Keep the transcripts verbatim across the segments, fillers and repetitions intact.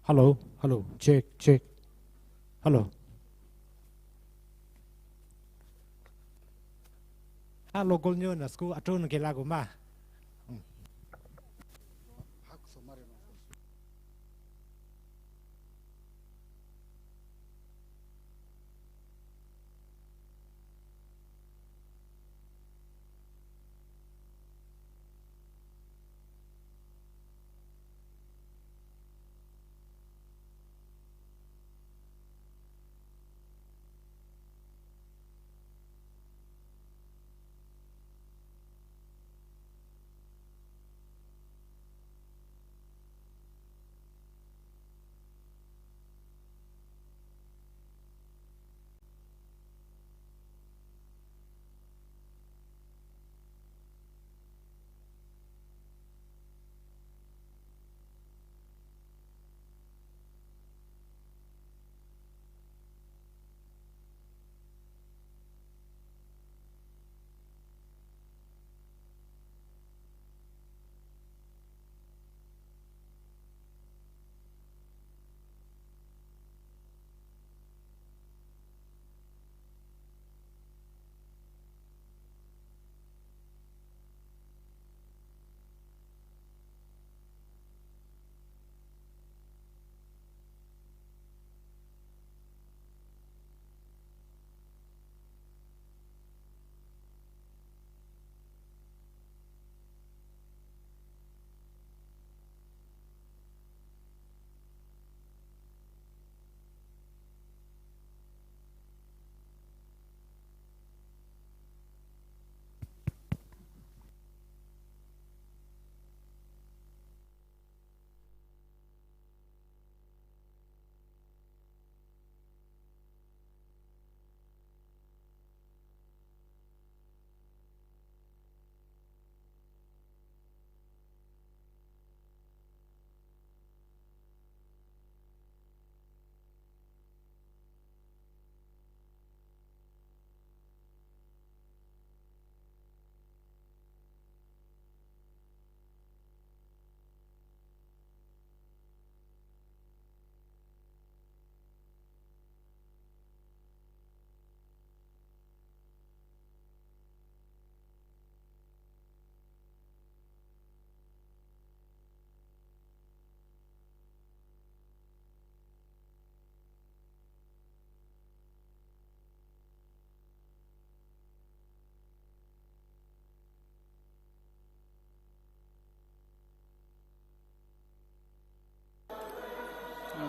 Hello, hello, check, check. Hello. Hello, Golnyo na school atun kela kuma. Hmm.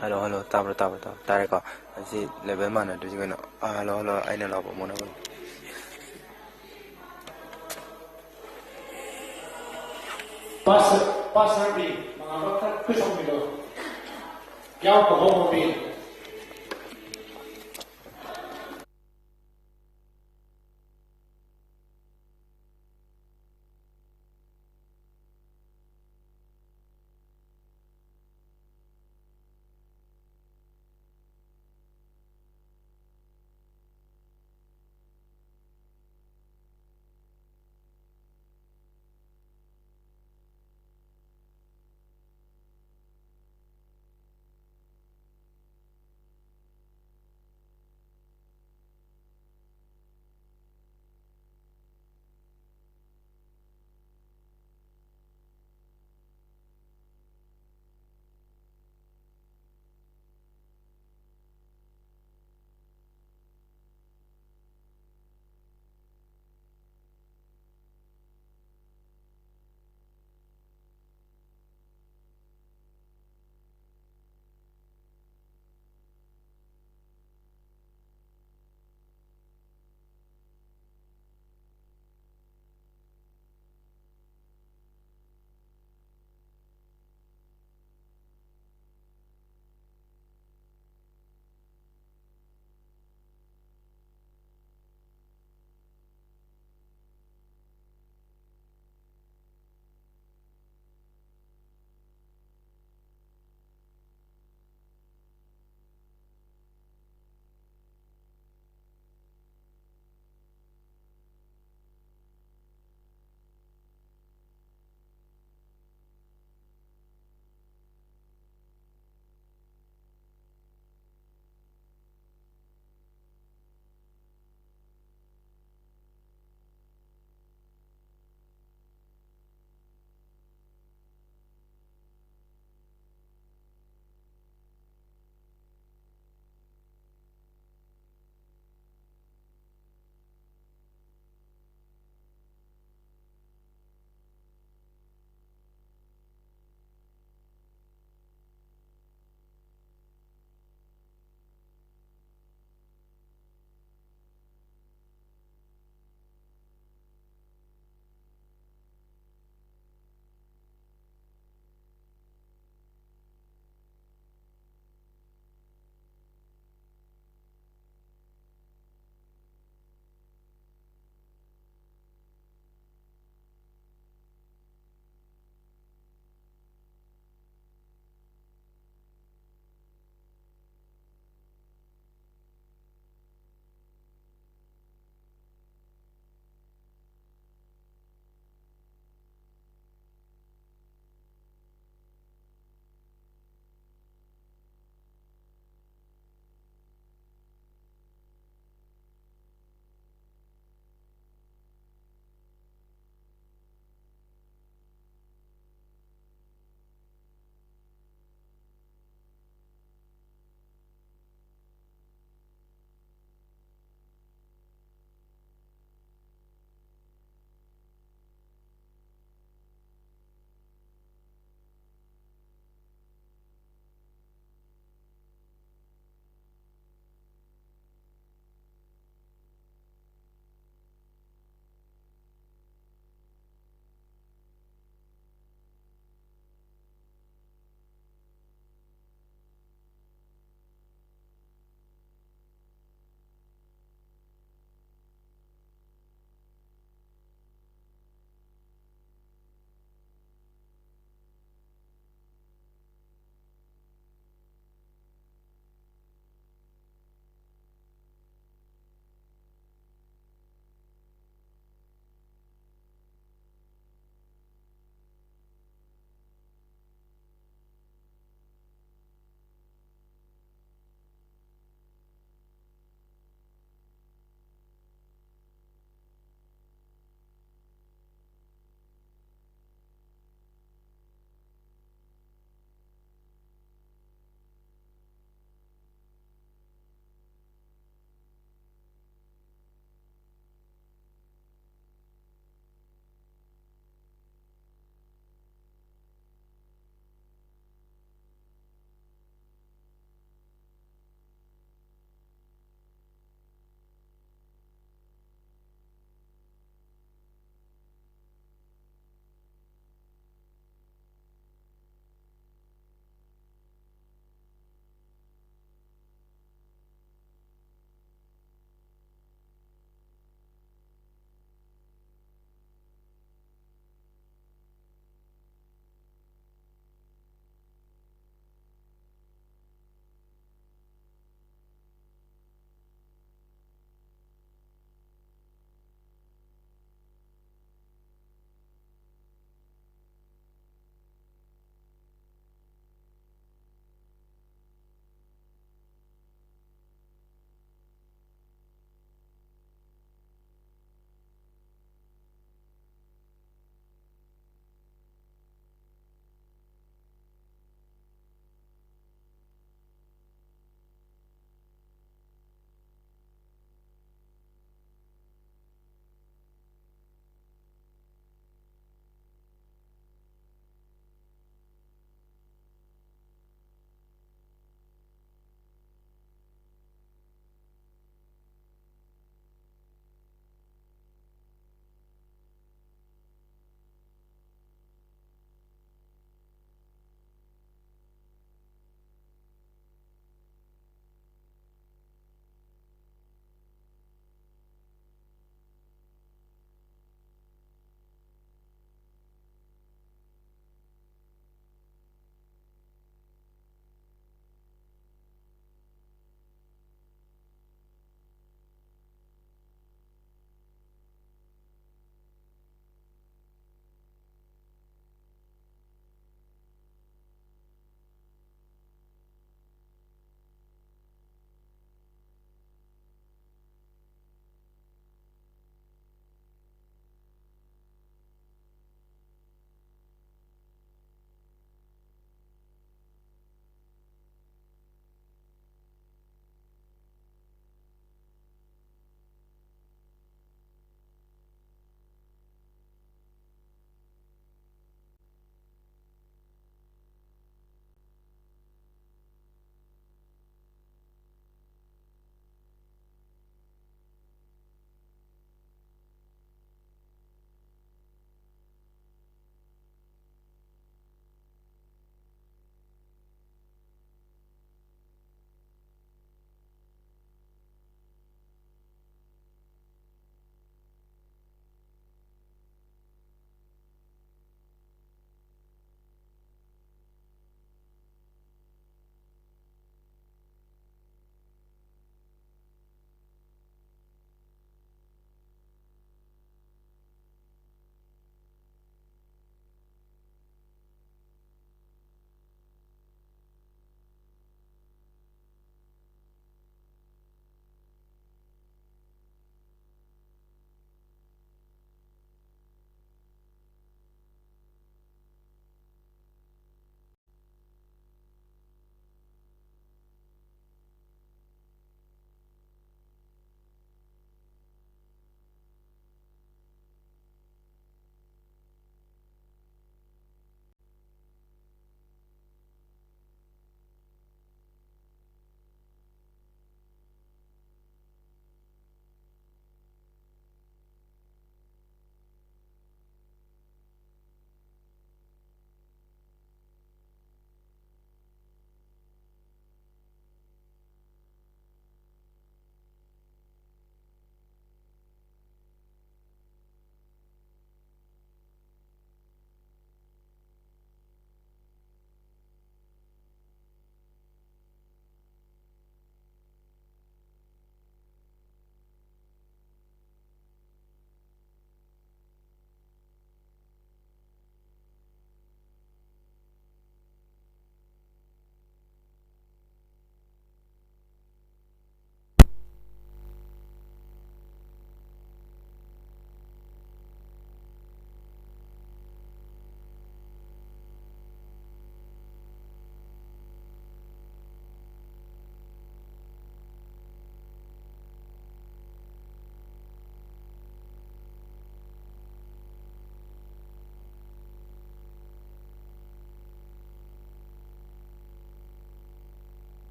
Hello, hello, tabra, tabra, tabra, tabra ko. Asi level mana tu jikano. Ah, hello, hello, aina lo pa mona. Pastor, pastor ni, mangapa kusong ni lo? Kya ko ho bi?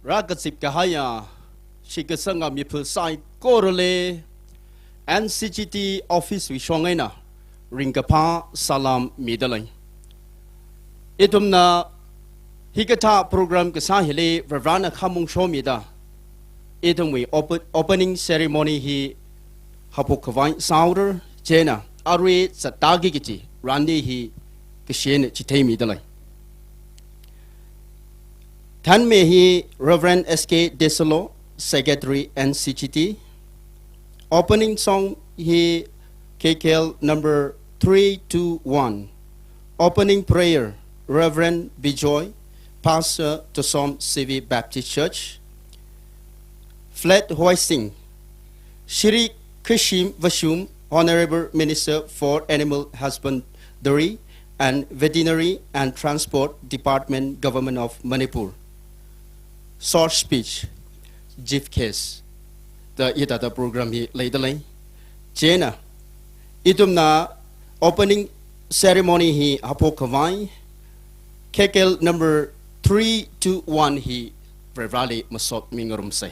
Rākazip kahaiya shitkasanga mipā saikorali N C G T office wui shong eina ringkaphā salam midalei. Ithumna hikathā program kasā hili Varivarana khamong shomida, ithumwui open-, opening ceremony hi haophok khavai sāhaora, chieina arui zattāki kaji randi hi kashin chitheimidalei. Thanmi hi Reverend S K Desolo, Secretary N C G T. Opening song hi K K L number three two one. Opening prayer, Reverend Bijoy, Pastor Tosom C V Baptist Church. Flag hoisting, Shri Khashim Vashum, Honorable Minister for Animal Husbandry and Veterinary and Transport Department, Government of Manipur. Short speech, chief guest da hithāda program hi leidalei. Chieina ithumna opening ceremony hi haophok khavai K K L number three two one hi Varivarali masot mingarumsei.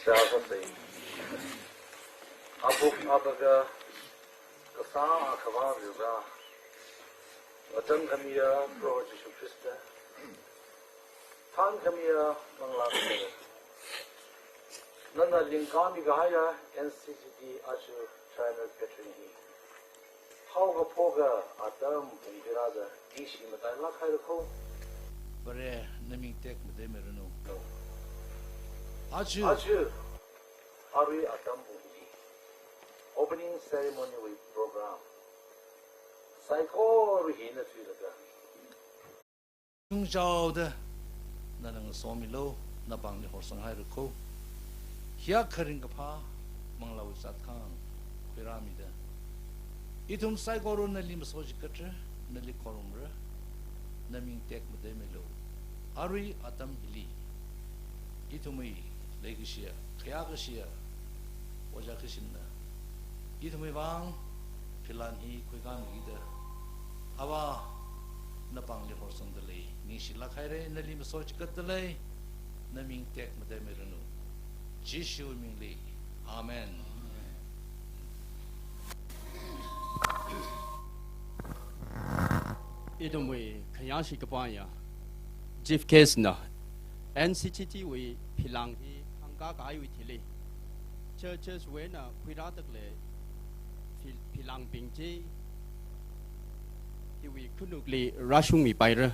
Shākasei. Abuk abaga kasā Akhavā Varivarā, ngatangkhamiya Proho Jishu Khrista, thānkhamiya Manglā Kateo, nana lingkami kahaiya N C G T Aja China Patron hi haokaphok atam pung khuirāda ningshi matailāk haira kho. Vare, naming tekmateimiranu. Aja, aja, arui atam pung hi opening ceremony wui program saikora hi na thuilaga, chungchaoda nana ngasomilu, napāngli horsang haira kho. Hiyākha ringkaphā manglāwui zatkhang khuirāmida, ithum saikora nali masochikatra, nali khorumra, naming tekmateimilu. Arui atam hili ithumwui leikashiya, khayākashiya Ojā Khashimna ithumwui vang philan hi khuikāmida, Avā, napāngli horsangdalei, ningshilāk haira, nali masochikatdalei, naming tekmateimiranu. Jishu mingli. Amen. Ithumwui khayāshi kapaiya Chief Guest na N C G T wui philang hi khangkā kahaiwui thili, churches wui eina khuirāda khalei phi-, philangbing chi hiwui khanukli rāshungmipaira.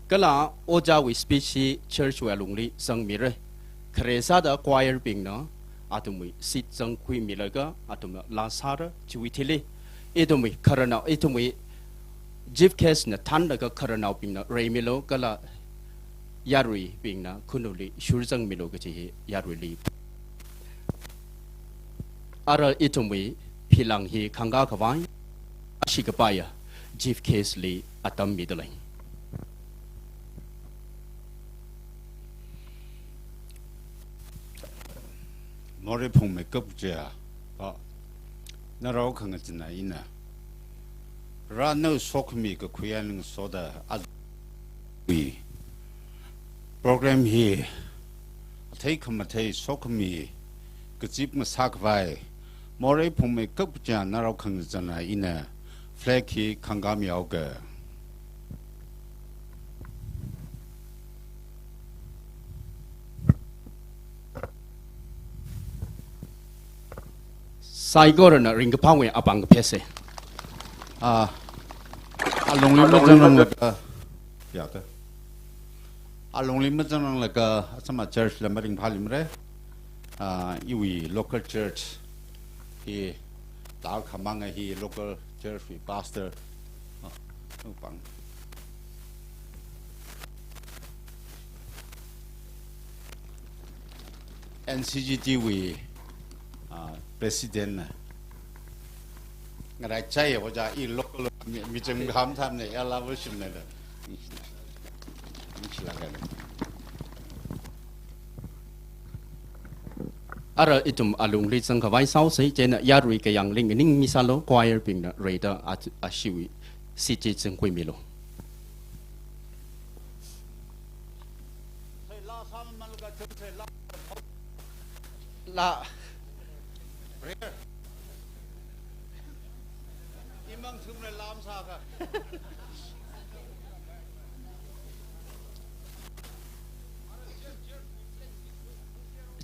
Kala ojāwui speech hi church wui alungli zangmira. Khare sāda choir bingna athumwui seat zangkhuimilaga athumna laa sāra. Chiwui thili ithumwui khararnao, ithumwui Chief Guest na thānlaga khararnaobingna reimilu kala yaruibingna khanukli shurzangmilu kaji hi yaruili. Ara ithumwui philang hi khangkā khavai, ashi kapaiya Chief Guest li atam midalei. Morei phungmeikap kachiya, pa, narao khangachāna ina. Rānao sokhami kakhuiya ngasoda a wui program hi athei khamathei sokhami kazip ngasā khavai, morei phungmeikap kachiya narao khangachāna ina flag hi khangkāmihaoga. Saikorana ringkaphāwui apāng kaphese. Ah, alungli mazangranglaga, ya ka. Alungli mazangranglaga, asama church la maringphāluimara. Ah, iwui local church hi, dal khamang hi local church wui pastor. Ah, upang. N C G T wui, ah, president na. Ngarai chai ya waja i local mi, mi chang ham tham ne, ya la worship ne da. Ara ithum alungli zangkhavai sāhaosa, chieina yarui kayāngli nganingmisālu, choir bingna reida at-, ashiwui seat chi zangkhuimilu. La.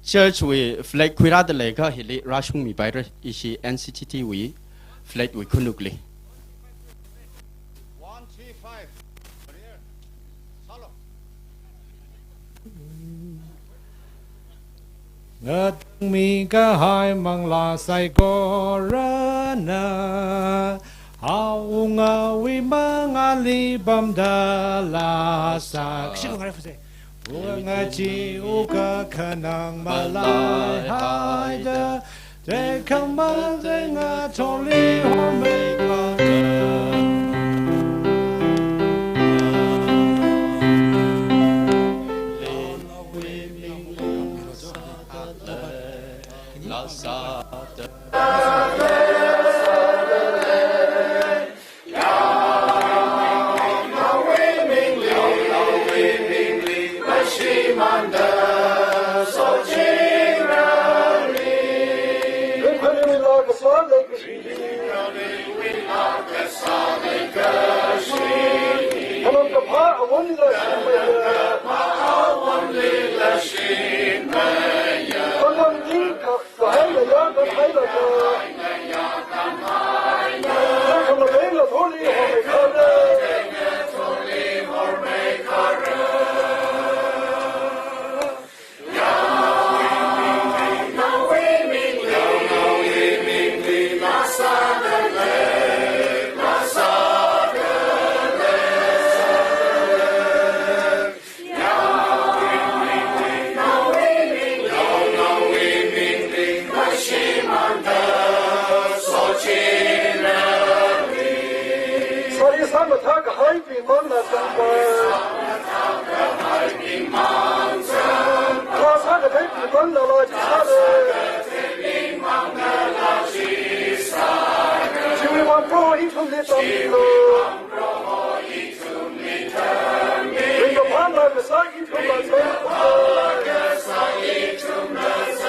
Church wui flag khuirāda leiakha hili rāshungmipaira, ishi N C G T wui flag wui khanukli. One three five. Ngatangmi kahai manglā saikorana, haowungawui mangāli pamda lāsa. Kashi ko ngarai phase. Wunga chi uka khanang malaihaida, tekhamatei ngathorli hormeikha. Sari sāmathā kahaibing mangna zangpa. Laa sākatheibing mangna laa chi sāra. Chiwui vang Proho ithumli tamlu. Ringkaphā laa kasā ithumla zanglu.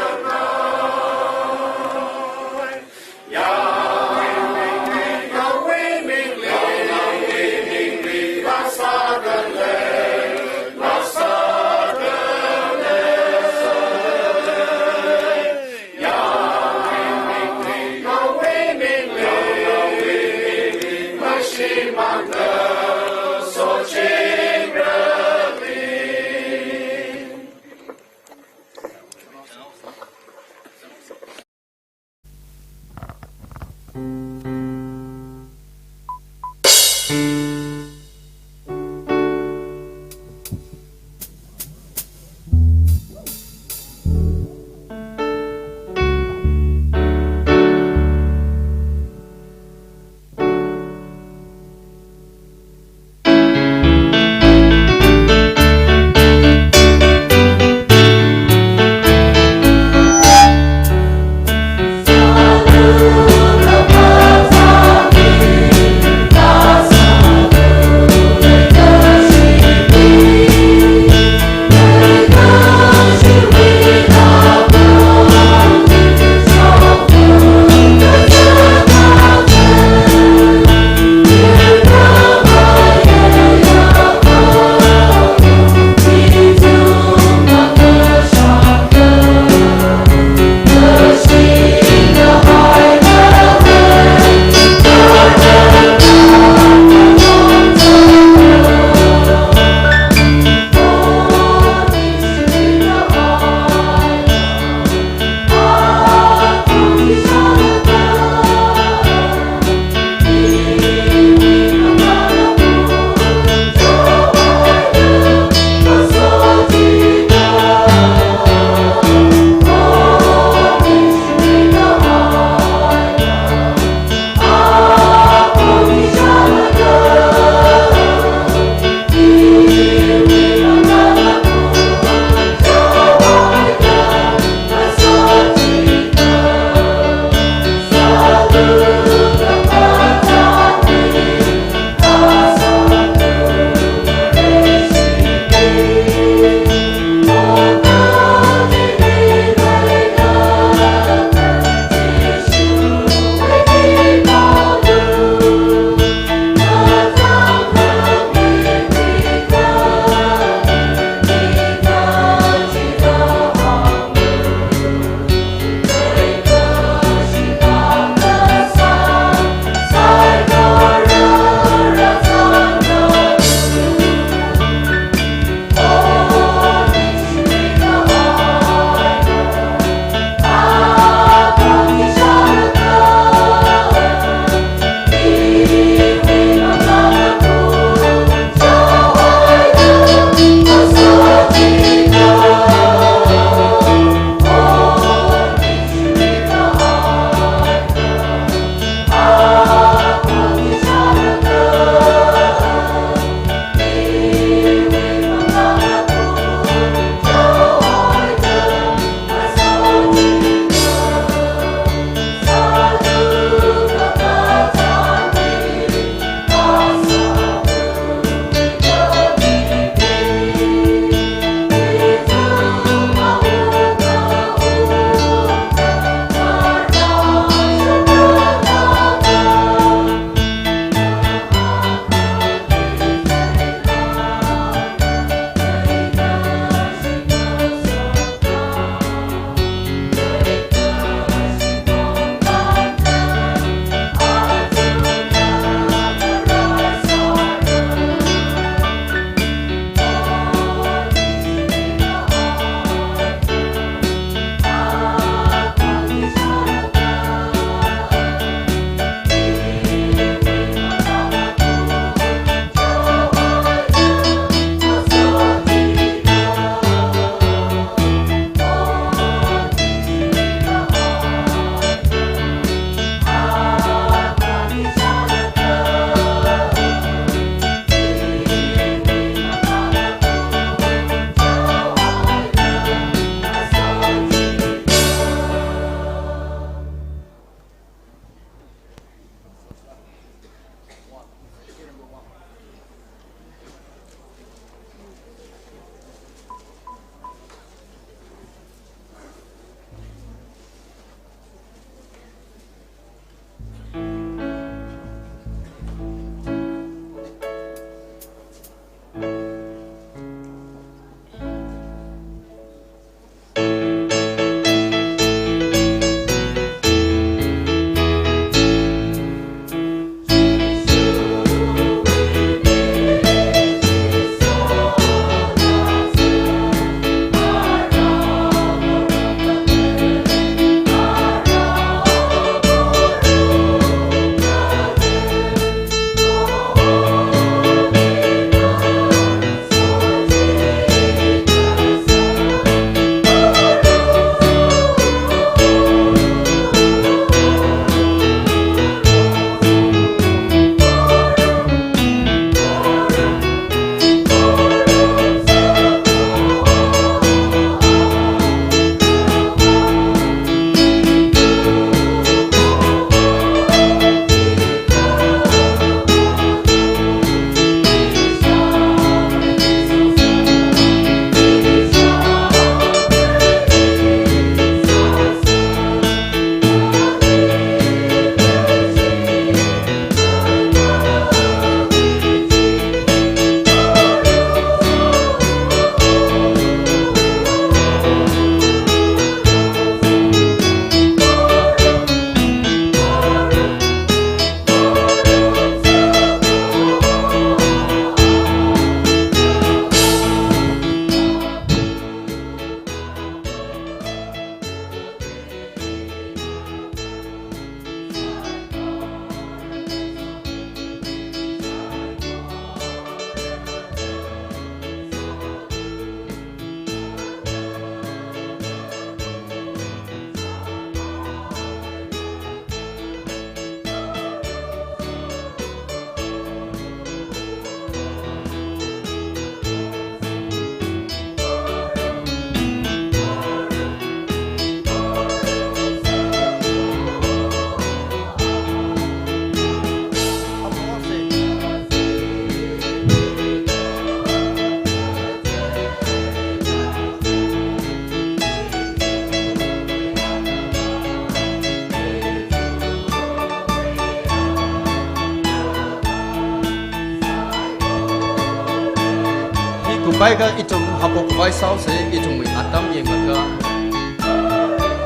Paiga ithum haophok khavai sāusa, ithumwui atam yanglaga,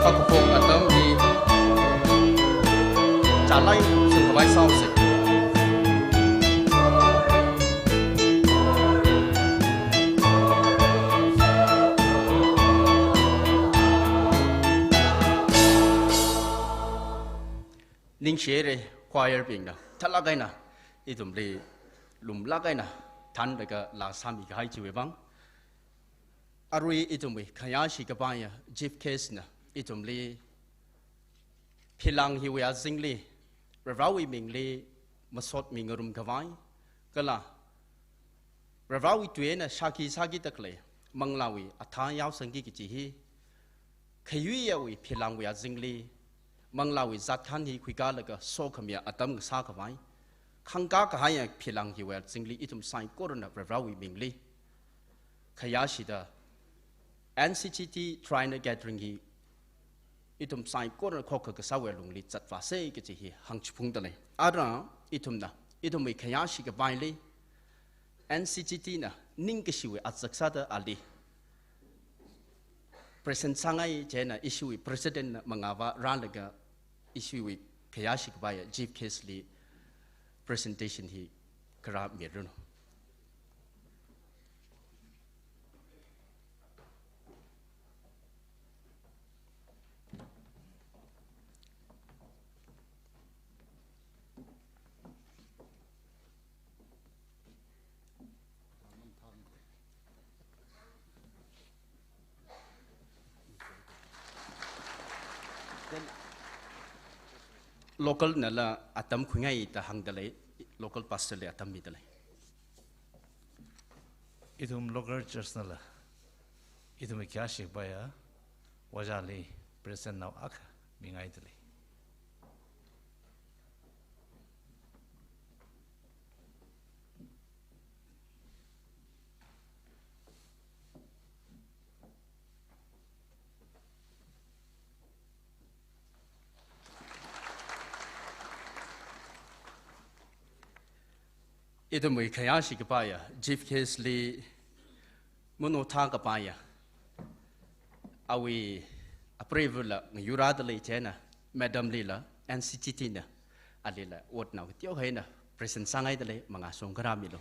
haophok atamli chālai sākhavai sāusa. Ningshire choir bingna, thālāk eina ithumli lumlāk eina thanlaga laa sāmikahai chiwui vang. Arui ithumwui khayāshi kapaiya chief guest na ithumli pheelang hiwui azingli, Varivarawui mingli masot mingarum khavai, kala Varivarawui tui eina shākhi sākida khalei manglāwui athā yaosangki kaji hi, khayuiyawui pheelangwui azingli, manglāwui zatkhan hi khuikalaga sokhamiya atam ngasā khavai, khangkā kahaiya pheelang hiwui azingli ithum saikorana Varivarawui mingli khayāshida N C G T Triennial Gathering hi ithum saikorana khokha kasāwui lungli zatvāsa kaji hi hāngchiphungdalei. Ara ithumna, ithumwui khayāshi kapaili N C G T na ningkashiwui azak sāda ali present sāngai, chieina ishiwui president na mangāva rālaga ishiwui khayāshi kapaiya chief guest li presentation hi kharā miranu. Local nala atam khuingai da hāngdalei, local pastor li atam midalei. Ithum local church nala, ithum khayāshi kapaiya, ojāli present nao akha mingaidalei. Ithumwui khayāshi kapaiya, chief guest li mano thā kapaiya, awui apreivula ngayurādalei chieina, madam lila, N C G T na, alila, ot nao teo haina, present sāngaidalei, mangā song kharā milu.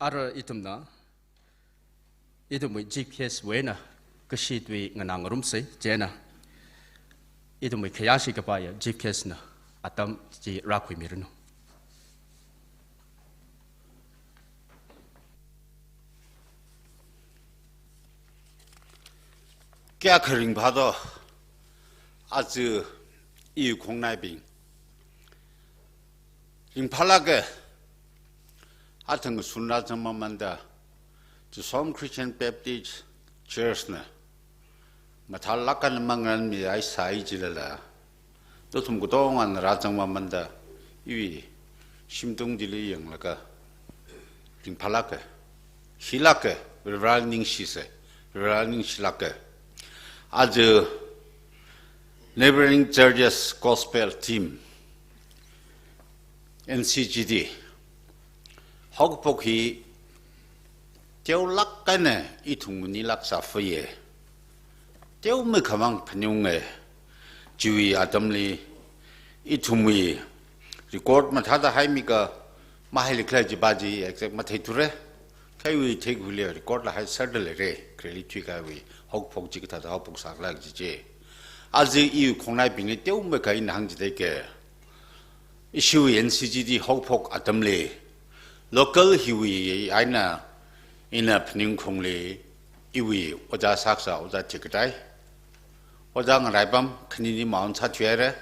Ara ithumna, ithumwui chief guest wui eina kashi tui nganā ngarumsa, chieina ithumwui khayāshi kapaiya chief guest na atam chi rākhuimiranu. Kayākha ringphādo, aja iwui khongnaibing. Ringphālāka, athang suna zangmamanda, Jisom Christian Baptist Church na mathālāk eina manganmi ai sai jilala, nathum katongana rāzangmamanda, iwui shimtung chili yanglaga ringphālāka, hilāka, Varivarali ningshisa, Varivarali ningshilāka. Aja Neighboring Churches Gospel Team, N C G T, haokaphok hi teolāk eina ithum nganilāk sāfaiya. Teomeikha mang phaningungye. Chiwui atamli ithumwui record mathāda haimikha, mahaili khalei chiva chi exact matheithura. Kha iwui theikhuili record la haiserda leira, khareli thuikahaiwui haokaphok chi kathāda haophok sākhala kaji chi. Aja iwui khongnaibingli teomeikha ina hāngchithei ke, ishiwui N C G T haokaphok atamli, local hiwui eina ina phaningungli, iwui ojā sākasā ojā thikatai, ojā Ngaraipam, khanini Mount sāthuihaira.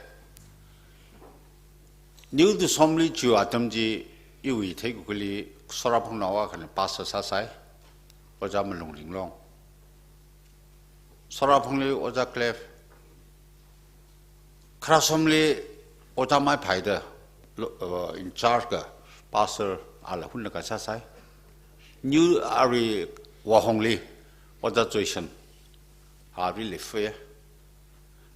New Disomli chiwui atam chi iwui theikhuili Soraphang nao akhana pastor sāsai, ojā Malung Ringlong. Soraphangli ojā Cliff, Kharasomli ojā Maiphaida, lo-, uh, in charge ka pastor ala hunna kasāsai. New arui Wahongli, Oda Joyson, arui lefe.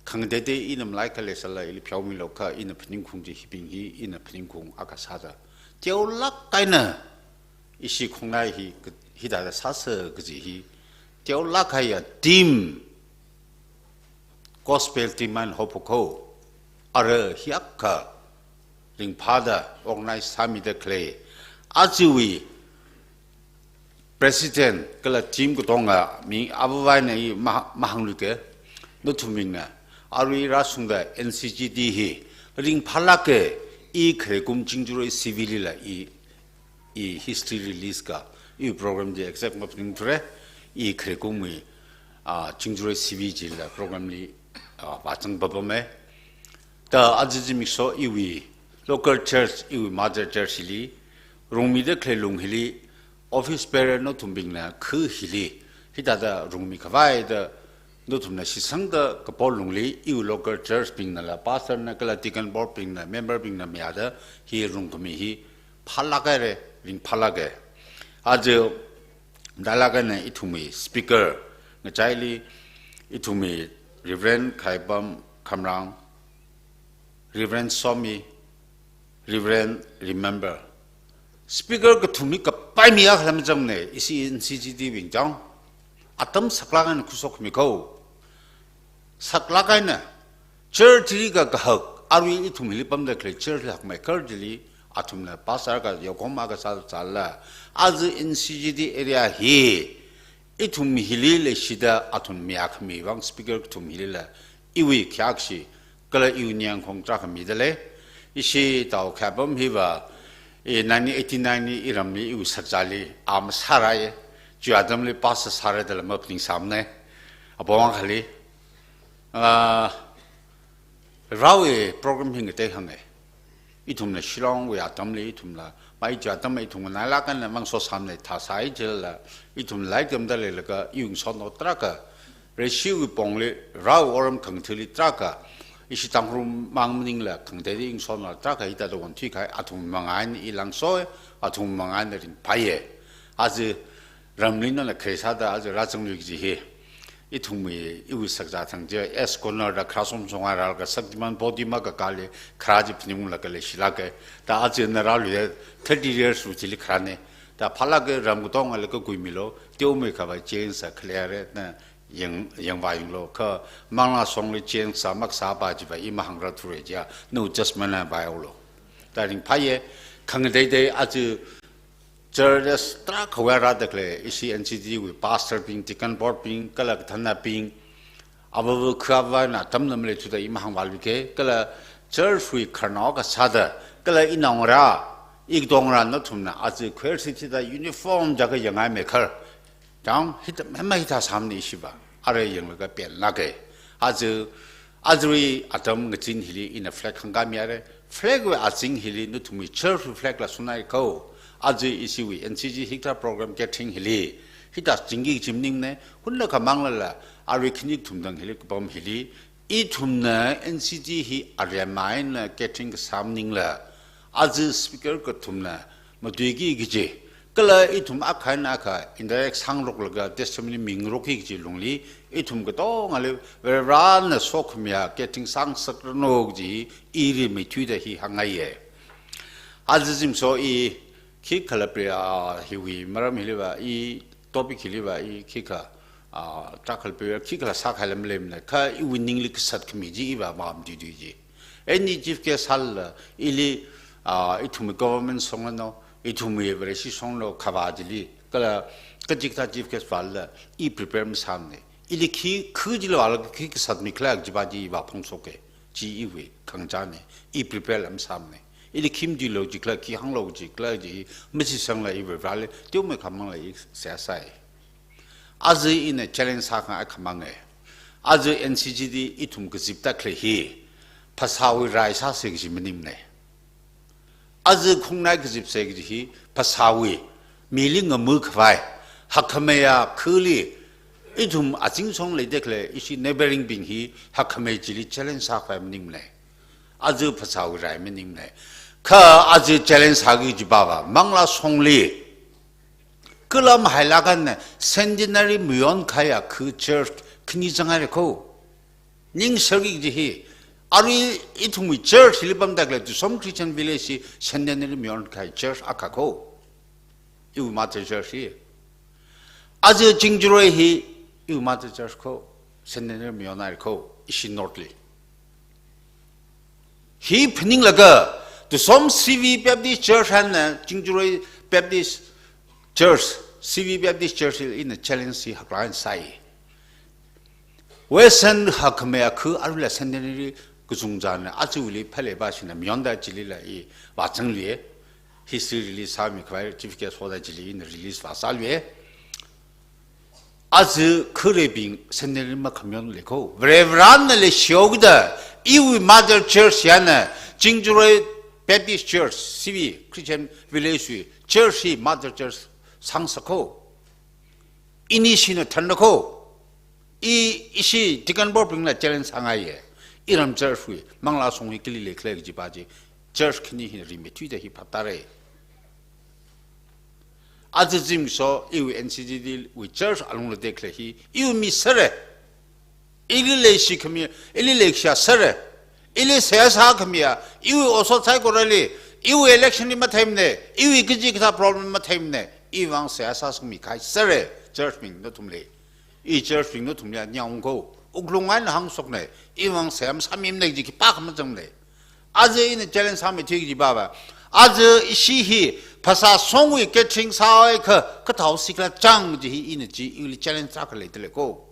Khangateitei ina malai khalei sālala ili pheomilu kha ina phaningkhaung chi hibing hi ina phaningkhaung akha sāda. Teolāk eina ishi khongnai hi ka-, hithāda sāsa kaji hi. Teolāk eina team, gospel team eina haophok haowa. Ara hi akha ringphāda organize sāmida khalei. Ajawui president kala team katonga mi avāvaina i ma-, mahāngluike. Nathumbingna arui rāshungda N C G D hi ringphālāke. I khare kum Chingjurei C V lila i, i history release ka, i program chi exact maphaningthure. I khare kumwui, ah, Chingjurei C V chila program li, ah, vāzang papame. Ta aja zimiksho iwui local church, iwui mother church hili, rungmida khalei lung hili, office bearer nathumbingna khu hili, hithāda rungmi khavai da, nathumna shitsangda kapo lungli, iwui local church bingnala, pastor na kala deacon board bingna, member bingna mayāda, hi rungkhami hi phālāke re, ringphālāke. Aja dalāk eina ithumwui speaker, ngachaili ithumwui Reverend Khaipam Khamrang, Reverend Somi, Reverend Remember. Speaker kathum hi kapai mi akhala mazangne, ishi N C G D bing chang. Atam saklāk eina khuishokmi ko. Saklāk eina. Church li ka kahak, arui ithum hili pamda khalei church li hakmei kar chili, athumna pastor ka yaokhom akha sāsālala. Aja N C G D area hi, ithum hili leishida athum mayākhami vang speaker kathum hilila, iwui khayākshi, kala iwui ningkhong tarākha mida lei. Ishi Tao Khaipam hiva, i nineteen eighty-nine li iramli iwui sakzāli, a masārāye, chiwui atamli pastor sāra dala maphaningsāmane. Apong akhali, ah, Varewui program hi ngatei hānge. Ithumla Shillong wui atamli ithumla, mai chi atam ithum nganailāk eina mangsosāmane, thāsai chilala, ithum lairik tamda leilaga, iwui ngasotnao tarākha, Vareshiwui pongli, Varewui otram khangathali tarākha, ishi Tangkhul mang maningla, khangateitei ngasotnao tarākha hithāda vāthui kahai, athum mangā eina i langsoi, athum mangā eina ringphāye. Aja ramli nana khare sāda aja rāzanglui kaji hi. Ithumwui, iwui sakzā thang chi, S Corner da kharā somsong a rālaga Shaktiman podium kakāli kharā chi phaningunglaga leishilāke. Ta aja ina rāluiya thirty years wui chili kharāne. Ta phālāke, ram katongala kakhuimilu, teomeikha va change sākhalei are na yang, yangvāyanglu. Kha manglā shongli change sā makasā pa chiva i mahāngrāthure chiya, nawui judgment na vāhaolu. Ta ringphāye, khangateitei aja churches tarākhawui rāda khalei, ishi N C G D wui pastor bing, deacon board bing, kala kathānabing, avāva khu avāvaina atamna maleithuda i mahāngvāluike, kala church wui khararnao akha sāda, kala inaongarā, ikatongarā nathumna, aja khuir sithida uniform chaka yangngai meikhar. Chang, hithā, mema hithā sāmane ishiva. Are yanglaga penlāke. Aja, ajawui atam ngazin hili ina flag hāngkāmi are. Flag wui azing hili nathumwui church wui flag la sunai ko. Aja ishiwui N C G hikathā program gathering hili, hithā zingki kaji maningne, hunna khamanglala, arui khani kathum tang hili kapam hili, ithumna N C G hi aremma eina gathering kasā maningla, aja speaker kathumna matuiki kaji, kala ithum akha eina akha interact sāngaroklaga testimony mingarokki kaji lungli, ithum katongali Varena sokhamiya gathering sāngasakra no kaji i rimeithuida hi hāngngaiye. Aja zimiksho i khikhala pri, ah, hiwui maram hiliva, i topic hiliva, i khikha, ah, tarākha pri, khikhala sākhaila maleimane, kha iwui ningli kasat khami chi iva mamatuithui ji. Any chief guest sālala, ili, ah, ithumwui government shongla no, ithumwui Vareshi shongla no, khavā chili, kala kachikathā chief guest vālala, i prepare masāmane. Ili khi, khu chila vālaga khi kasatmi khala kajiva chi iva phongshoke. Chi iwui khangachāne, i prepare la masāmane. Ili khi matuilu jikhala, khi hānglu jikhala chi, mashitsangla iwui Vareli, teomeikha mangla i seihā sāi. Aja ina challenge sākhangai akha mange. Aja N C G D ithum kazipda khalei hi, phasāwui rai sāse kaji maningmane. Aja khongnai kazipse kaji hi, phasāwui, mili ngama khavai, hakkhameiya khali, ithum azingshong leida khalei, ishi neighboring bing hi, hakkhamei chili challenge sākhavai maningmane. Aja phasāwui rai maningmane. Kha aja challenge sāki kaji pava, Manglā Songli, kala mahailāk eina Centenary mayon kahaiya khu church khani zanghai reko. Ning sharki kaji hi, arui ithumwui church hili pamda khalei Tusom Christian Village hi Centenary mayon kahai church akha ko. Iwui mother church hi. Aja Chingjaroi hi iwui mother church ko, Centenary mayonhai ko, ishi North li. Hi phaninglaga, Tusom C V Baptist Church eina Chingjaroi Baptist Church, C V Baptist Church li ina challenge hi haklāk eina sāi. Western hakkhamei akhu aruila Centenary kachungchāna, aja ili phalei pā shina mayonda chilila i vāzangluiya. History release sāmi khavai chief guest hoda chili ina release vāsāluiya. Aja khureibing Centenary makhamayon lei ko. Varivarāna leishihaokida, iwui mother church eina Chingjaroi Baptist Church, C V Christian Village wui church hi mother church sāngasak ko. Ini shina thanra ko. I, ishi Deacon Board bingla challenge sāngaiya. Iram church wui, Manglā Song hi kali leikhala kaji pā chi, church khani hi rimeithuida hi phaptāra. Aja zimiksho, iwui N C G T wui church alungla tekhalei hi, iwui mi sāra. Ili leishi khami, ili leishiya sāra. Ili seihā sākhamiya, iwui otshot saikorali, iwui election li matheimana, iwui kaji kathā problem matheimana, iwui vang seihā sāsangmi kahai sāra, church bing nathumli. I church bing nathumli nia ungko, wuklung eina hāngshokna, iwui vang seihā masāmimana kaji khipākha mazangmana. Aja ina challenge sāmeithui kaji pava, aja ishi hi phasā songwui catering sāakha, kathao sikla chang kaji hi ina chi, ili challenge sākhalei dalei ko.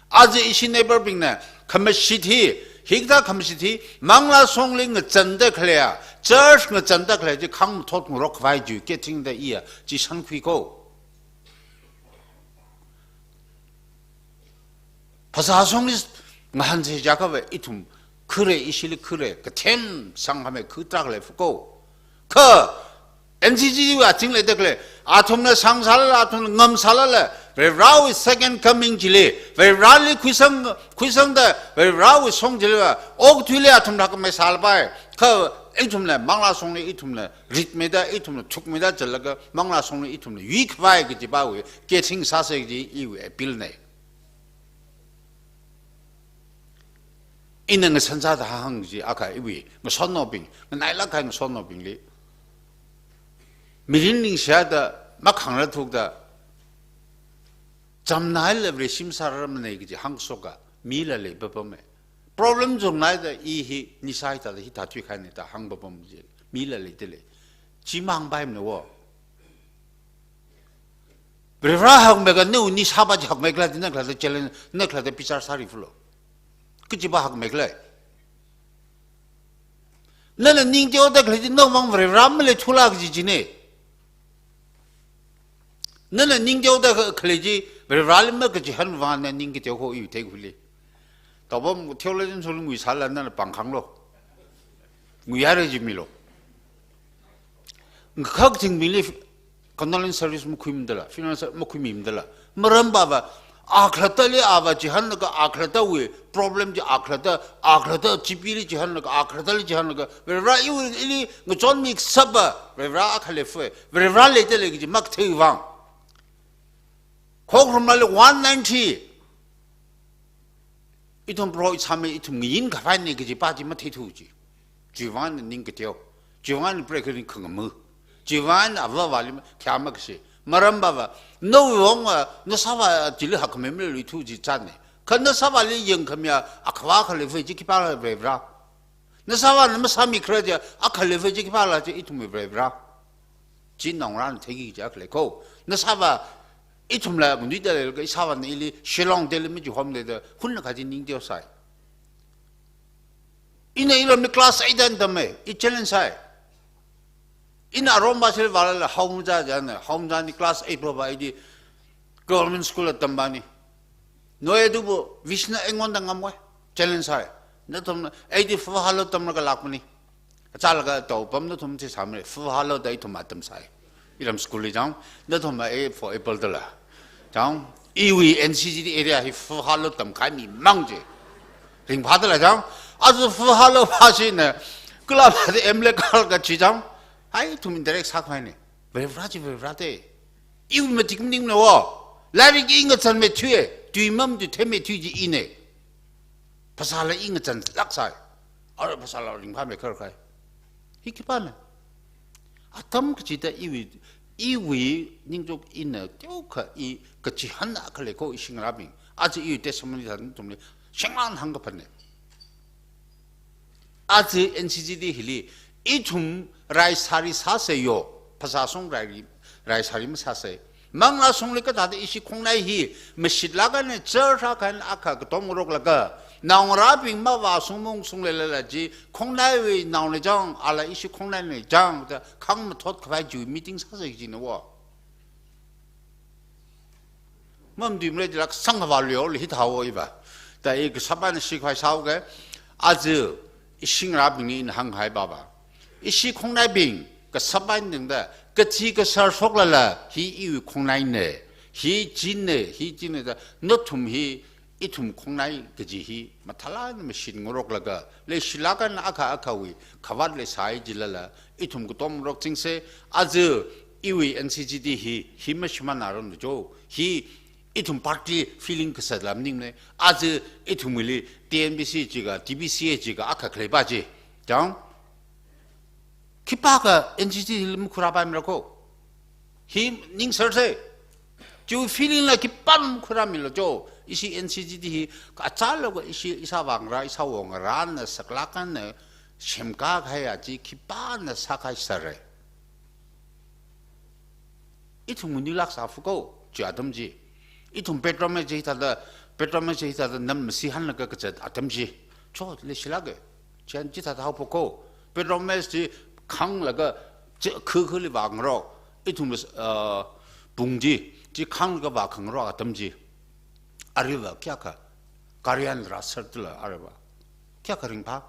Aja ishi neighbor bingna khamashit hi, hikathā khamashit hi, Manglā Songli ngazanda khaleiya, church ngazanda khalei chi khangmathot ngarok khavai chi catering da iya chi shānkhui ko. Phasā Songli ngahānsa jiakhava ithum khure, ishili khure, kathem sanghamei khu tarākha leifa ko. Kha N C G T wui azing leida khalei, athumna sangsālala, athumna ngamsālala, Varivarāwui second coming chili, Varivarāli khuisang, khuisangda, Varivarāwui song chiliva, okathuili athum rākhamei sālapai. Kha ithumla, Manglā Songli ithumla ritmeida, ithumla thukmeida zalaga, Manglā Songli ithumla yuikhavai kaji pāwui catering sāsa kaji iwui appeal na. Ina ngasan sāda hāng chi akha iwui ngasotnaobing, nganailāk kahai ngasotnaobingli, mirin ningshida, makhangra thukda, chamnaila Vare shim sārarmana kaji hāngshoka, mila leipapama. Problem chungnaida i hi nisai ta hithā thuikahaina da hāngpapam chi, mila leidalei. Chi mang paimana wo. Varivarā hakmeikha nawui nisāva chi hakmeikhala, na khalatta challenge, na khalatta bichar sāri fulo. Kajiva hakmeikhala. Nana ning teoda khalei chi nawui vang Varivarā maleithula kaji china. Nana ning teoda khalei chi Varivarāli makachihān vang na ning kateo ko iwui theikhuili. Tawpam theologian soli nguisāla nana pāngkhanglo. Nguihaira jimilo. Ngakhak thingbingli condolence service makhuimidala, funeral ser-, makhuimimidala. Maram pava, akhalattali ava chihānlaga, akhalattawui problem chi akhalatta, akhalatta chipili chihānlaga, akhalattali chihānlaga, Varivarā iwui ili ngachonmi kasāva, Varivarā akha leifa, Varivarā leidalei kaji makathei vang. Khokharum lali one ninety. Ithum Proho ithāmei, ithum ngayin khavaina kaji pā chi matheithu chi. Chiwui vang ning kateo. Chiwui vang preikharing khangama. Chiwui vang avāvali khayā makashi. Maram pava, nawui vang, ah, nasāva chili hakmeimala luithu chi chāna. Kha nasāvali yangkhamiya, akhava akha leifa chi khipāla Varivarā. Nasāvana masāmikhala chi, akha leifa chi khipāla chi ithumwui Varivarā. Chi naongarāna theiki kaji akha lei ko. Nasāva ithumla nganuida leilaga, isāvana ili Shillong, Delhi machihomda, hunna kaji ning teosai. Ina iramli class eight eina tammei, i challenge sai. Ina aromba shil vālala haomaza jana, haomazani class eight pava idi government school la tampani. Noi adubu Vishnu aingwonda ngamwui, challenge sai. Nathumna, aidi Fufalo tamlaga lakmani. Achālaga tawpam nathum chi sāmre, Fufalo da ithum atam sai. Iram school li jang, nathum a for apple dala. Jang, iwui N C G T area hi Fufalo tamkahai mi mang chi. Ringphādala jang, aja Fufalo pā shina, Kala pāda M L A kala kachi chang, hai ithum indirect sākhavai ne. Varivara chi Varivara te. Iwui matik maningmana wo. Lairik i ngazanmeithui e, tui mamtui theimeithui chi ine. Phasāla i ngazanlāk sai. Ara phasāla ringphāmeikharkahai. Hi khipāna. Atam kachida iwui, iwui ningchuk ina teokha i kachihān akha lei ko ishi ngarābing. Aja iwui testimony thāda nathumli shinglan hāngkaphane. Aja N C G T hili ithum rai sāri sāsei yo, phasā song rai, rai sāri masāsei. Manglā songli kathāda ishi khongnai hi mashitlāk eina church akha eina akha katom ngaroklaga, naongarābing mavāsungmung sungleilala chi, khongnaiwui naona chang, ala ishi khongnaina chang da khangmathot khavai chi meeting sāsei kajina wo. Mamatuimara jilak sangkhavā luihaolu hithāhaowa iva. Da i kasāp eina shikhavai sāhaoke, aja ishi ngarābingli ina hānghai baba. Ishi khongnaibing, kasāp eina tangda, kathi kasār shoklala, hi iwui khongnaine, hi chine, hi chine da, nathum hi, ithum khongnai kaji hi mathālāk eina mashit ngaroklaga, leishilāk eina akha akhawui khavāt leisai jilala, ithum katom ngarokchingse, aja iwui N C G T hi, hi mashimānnaram da jo, hi ithum party feeling kasātla maningmane, aja ithumwuili T N B C jiakha, T B C A jiakha akha khaleipa chi. Chang? Khipākha N C G T hili makhuirāpaimara ko. Hi ningsāse. Chiwui feeling la khipāna makhuirāmilu jo. Ishi N C G T hi kachālakha ishi ishāvā ngarā, ishāwo ngarāna saklāk eina semkā kahaiya chi khipāna sākahai sāre. Ithum ngunilāk sāpha ko, chi atam chi. Ithum petrol mei chi thāda, petrol mei chi thāda nam masi hanlaga kazat atam chi. Cho, leishilāke. Chieina chithāda haophok ko. Petrol mei chi khanglaga, chi khu khuli vāngarok. Ithum, uh, pung chi, chi khanglaga vākhangarok atam chi. Aruiva kayākha, gari eina rāsār tula aruiva. Kayākha ringphā.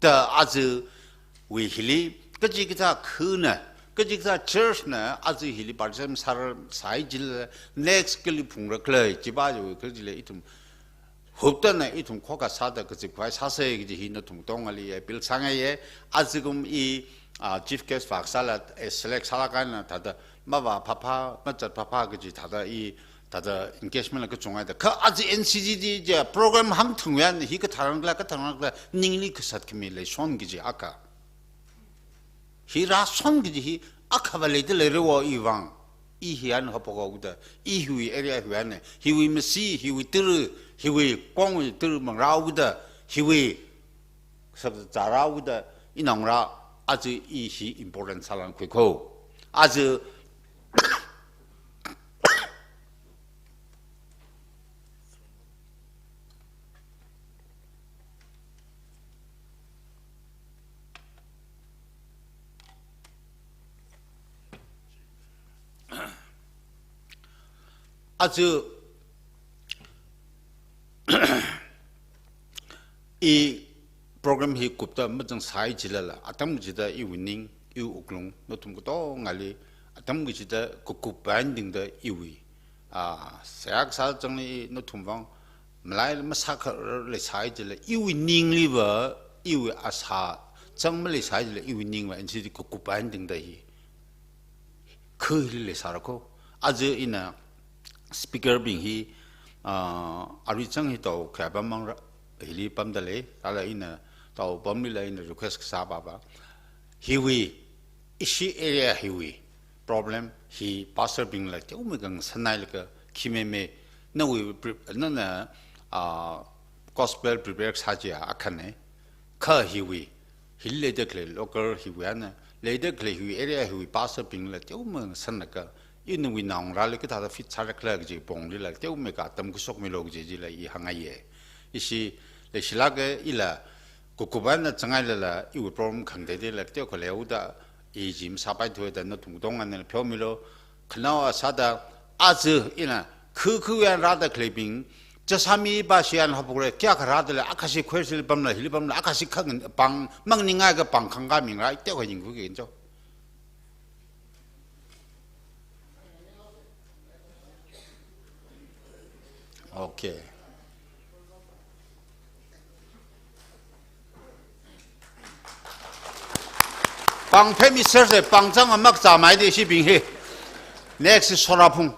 Da ajawui hili, kachikathā khuna, kachikathā church na, aja hili baptism sāra sai jilala, next kali phungra khalei, chiva chiwui khalei jilala ithum huptana ithum khokha sāda kazipkhavai sāsei kaji hi nathum katongali appeal sāngaiye, ajakum i, ah, chief guest vākasāla, eh, select sālāk eina thāda mavāphāphā, mazatphāphā kaji thāda i, thāda engagement la kachunghaida. Kha aja N C G T chi program hāngthang yan hi katharanglā, katharanglā ningli kasāt khami leishon kaji akha. Hi rāshon kaji hi akhava leida leira wo iwui vang. I hi eina haophok haoda, i hiwui area hiwui eina, hiwui masi, hiwui tara, hiwui kongwui tara mangrāhaoda, hiwui sakzārāhaoda, i naongarā, aja i hi important sālānkhui ko. Aja Aja i program hi kupda mazangsai jilala, atam kachida iwui ning, iwui wuklung, nathum katongali, atam kachida kakup eina tingda iwui, ah, seihā kasā changli nathum vang, malai masākharar leisai jila, iwui ningliva, iwui asā chang maleisai jila, iwui ningva, N C G T kakup eina tingda hi. Khu hili leisāra ko. Aja ina speaker bing hi, ah, arui chang hi tao khayā pam mangra, hili pamda lei, rāla ina tao pamlila ina request kasā baba. Hiwui, ishi area hiwui problem hi pastor bingla teomeikha ngasānhailaga khi mei mei, nawui pre-, nana, ah, gospel prepare sā chiya akhane, kha hiwui, hili leida khalei local hiwui eina, leida khalei hiwui area hiwui pastor bingla teomeikha ngasānlaga, inawui naongarāli kathāda fit sāra khala kaji ponglila, teomeikha atam kashokmilu kaji chila i hāngngaiye. Ishi, leishilāke ila, kakup eina changailala, iwui problem khangateiteila, teokha leihaoda, i chi masāpaithuda, nathum katonga eina pheomilu, khanaowa sāda, aja ina, khu khu yan rāda khaleibing, chasāmi ba shi yan haophokra, kayākha rāda lei, akhashi khuishili pamla, hili pamla, akhashi khang pāng, mangningakha pāng khangkā mingra, teokha yingkhuiki cho. Okay. Pāng phemiserse, pāng chang amak chāmai de shibing hi. Next is Soraphung.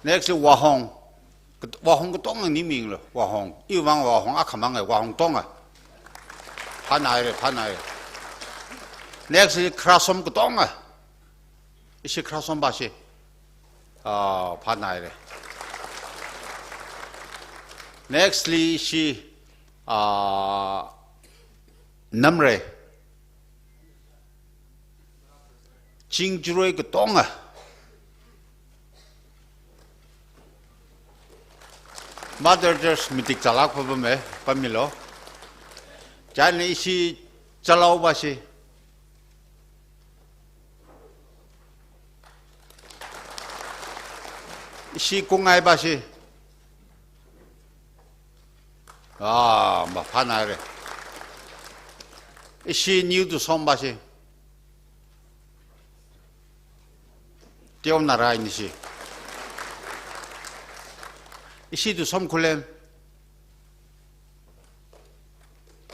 Next is Wahong. Wahong katonga ningmilo, Wahong. Iwui vang Wahong akhamang e, Wahong tonga. Phānai re, phānai re. Next is Khrasom katonga. Ishi Khrasom ba shi. Ah, phānai re. Nextly, ishi, ah, Namre. Chingjarui katonga. Mother Church matik chālak phabam e, pamilo. Chieina ishi Chalau ba shi. Ishi Kungai ba shi. Ah, maphānai re. Ishi New Tusom ba shi. Teonarai ni shi. Ishi Tusom Khullen.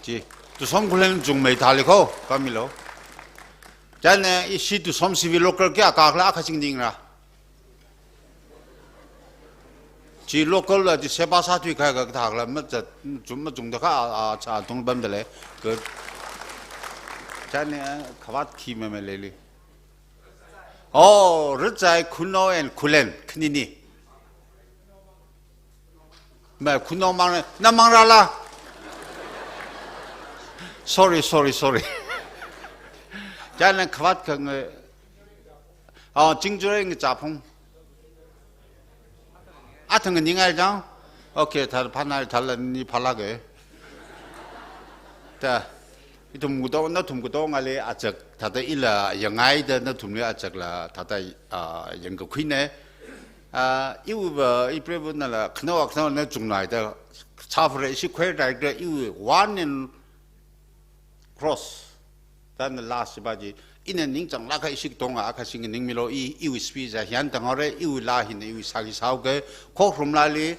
Chi, Tusom Khullen chungmei thāli kho, pamilo. Chieina ishi Tusom sivi local kayākha khala akha singning ra. Chi local la chi seba sāthui kahai kathā khala, machung, machungda kha, a, a, chātung pamda lei. Good. Chieina khavāt khi me me leili. Oh, Rachai, Khunou and Khullen, khanini. Ma, Khunou mang, na mang rala. Sorry, sorry, sorry. Chieina khavāt khangai, oh, Chingjarui Ngachāphung. Athang ningai jang. Okay, thāda phānai, thāla ni phālak e. Ta, ithum katonga, nathum katongali achak, thāda ila yangngaida nathumli achak la, thāda, ah, yangkakhui ne. Ah, iwui ba, ipreivana la, khanao, khanao na chungnaida, sāphare, ishi choir director, iwui one and cross. Then the last ba chi, ina ningchānglakha ishi katonga akha sing ningmilo, i, iwui speech a hiyan tangore, iwui laa hina iwui sāki sāuke, Khokharum laali,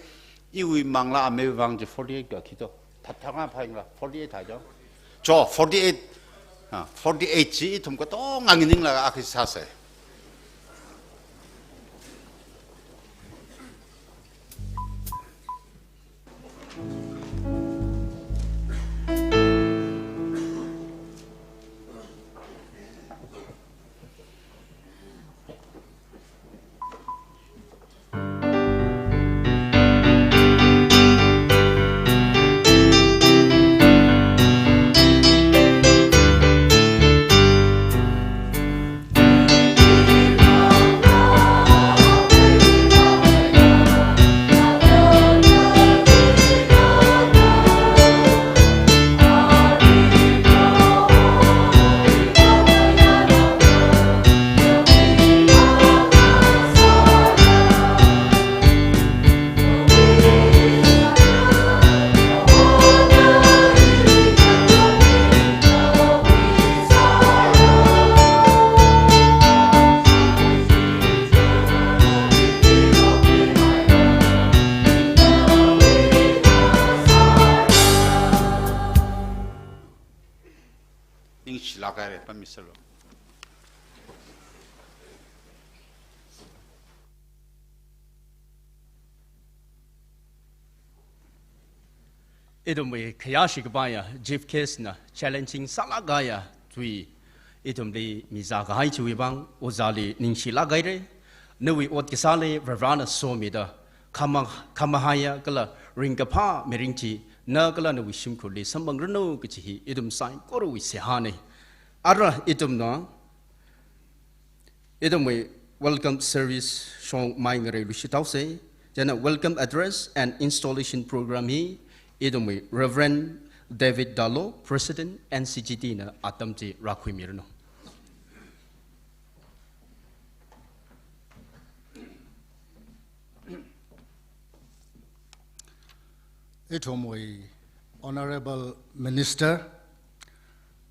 iwui manglā amei vang chi forty-eight ka khi to. Thathanga phaingla, forty-eight tha jo. Cho, forty-eight. Ah, forty-eight chi ithum katonga nganinglaga akha sāse. Ningshilak haire, pammiserlu. Ithumwui khayāshi kapaiya, chief guest na challenging sālak kahaiya tui ithumli mizā kahai chiwui vang, ojāli ningshilak haire. Nawui ot kasāli Varivarana somida, khama, khamahaiya kala ringkaphā mirin chi, na kala nawui shimkhurli samphangranu kachi hi ithum saikorawui seihāne. Ara ithumna, ithumwui welcome service shongmei ngareiluishit haose. Chieina welcome address and installation program hi ithumwui Reverend David Dalo, President, N C G T na atam chi rākhuimiranu. Ithumwui Honourable Minister,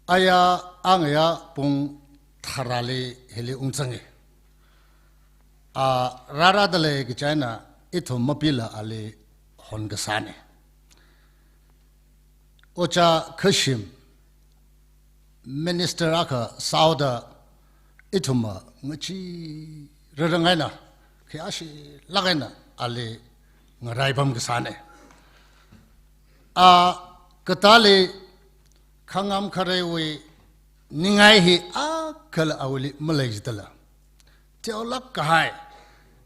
aya angaya pung tharāli hili ungzange. A, rārada lei kachi eina ithum mapila ali honkasāna. Ojā Khashim minister akha sāhaoda ithumva ngachee rarang eina, khayāshilāk eina ali ngaraipam kasāna. A katāli khangam khareiwui ningai hi akhala awuili maleidala, teolāk kahai,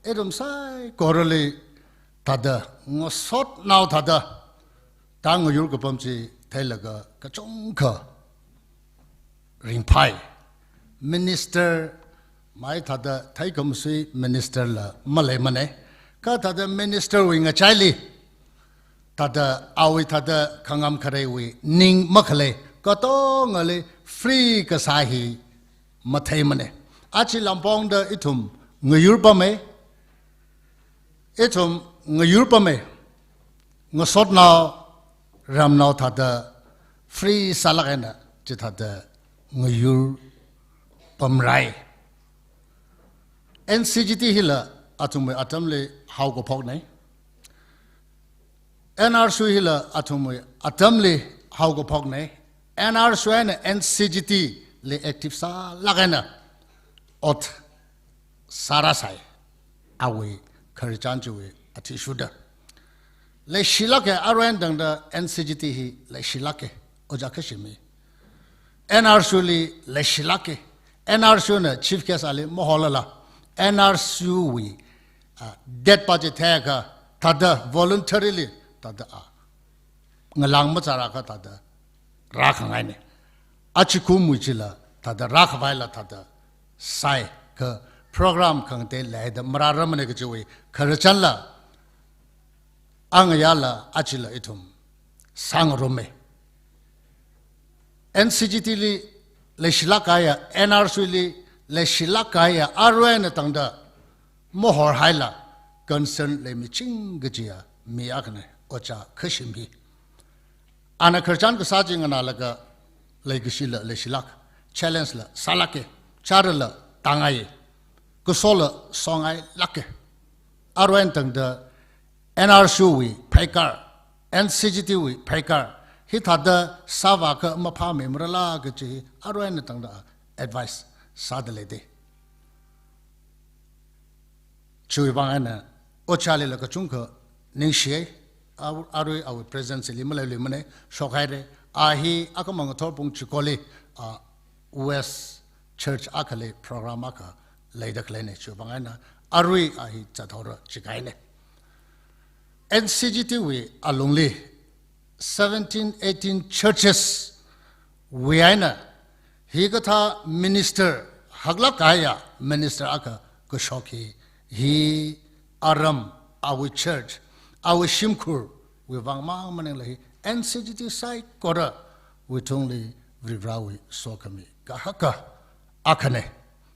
ithum saikorali thāda, ngasotnao thāda, tāngayur kapam chi theilaga kachungkha ringphai. Minister mai thāda theikhamsui minister la maleimana. Kha thāda minister wui ngachaili, thāda awui thāda khangam khareiwui ning makhalei katongali free kasā hi matheimana. Aja lampongda ithum ngayurpama, ithum ngayurpama, ngasotnao, ramnao thāda free sālāk eina chithāda ngayurpamrai. N C G T hila athumwui atamli haokaphokna. N R C hila athumwui atamli haokaphokna. N R C eina N C G T li active sālāk eina ot sārāsai, awui khararchan chiwui athishurda. Leishilāka, arui eina tangda N C G T hi leishilāka, Ojā Khashim hi. N R C li leishilāka. N R C na chief guest ali maholala, N R C wui, a, date pa chi theiakha, thāda voluntarily, thāda a, ngalāng machārakha thāda rākhangaina. Achikumwui chila thāda rākhavaila thāda sāi, kha program khangatei leida marārarmana kajiwui khararchanla, angayāla ajala ithum sāngaruma. N C G T li leishilāk kahaiya, N R C li leishilāk kahaiya, arui eina tangda mahorhaila concern leimiching kajiya mi akhana, Ojā Khashim hi. Ana khararchan kasā chi nganālaga leikashila leishilāk, challenge la sālāka, chara la tāngai, kasola songailāka. Arui eina tangda N R C wui pheikar, N C G T wui pheikar, hithāda sāvākha maphāmei marala kaji arui eina tangda advice sāda leida. Chiwui vang eina Ojālila kachungkha ningshiya, a, arui awui presence li maleiluimana, shokhaira. A hi akhamang ngathor pung chikoli, a, West Church akhali program akha leida khaleina, chiwui vang eina arui a hi zathaora jikahaina. N C G T wui alungli seventeen, eighteen churches wui eina hikathā minister, haklāk kahaiya minister akha kashok hi, hi aram, awui church, awui shimkhurwui vangmang maningla hi N C G T saikorawui tungli Varivarāwui sokhami kahaka akhana.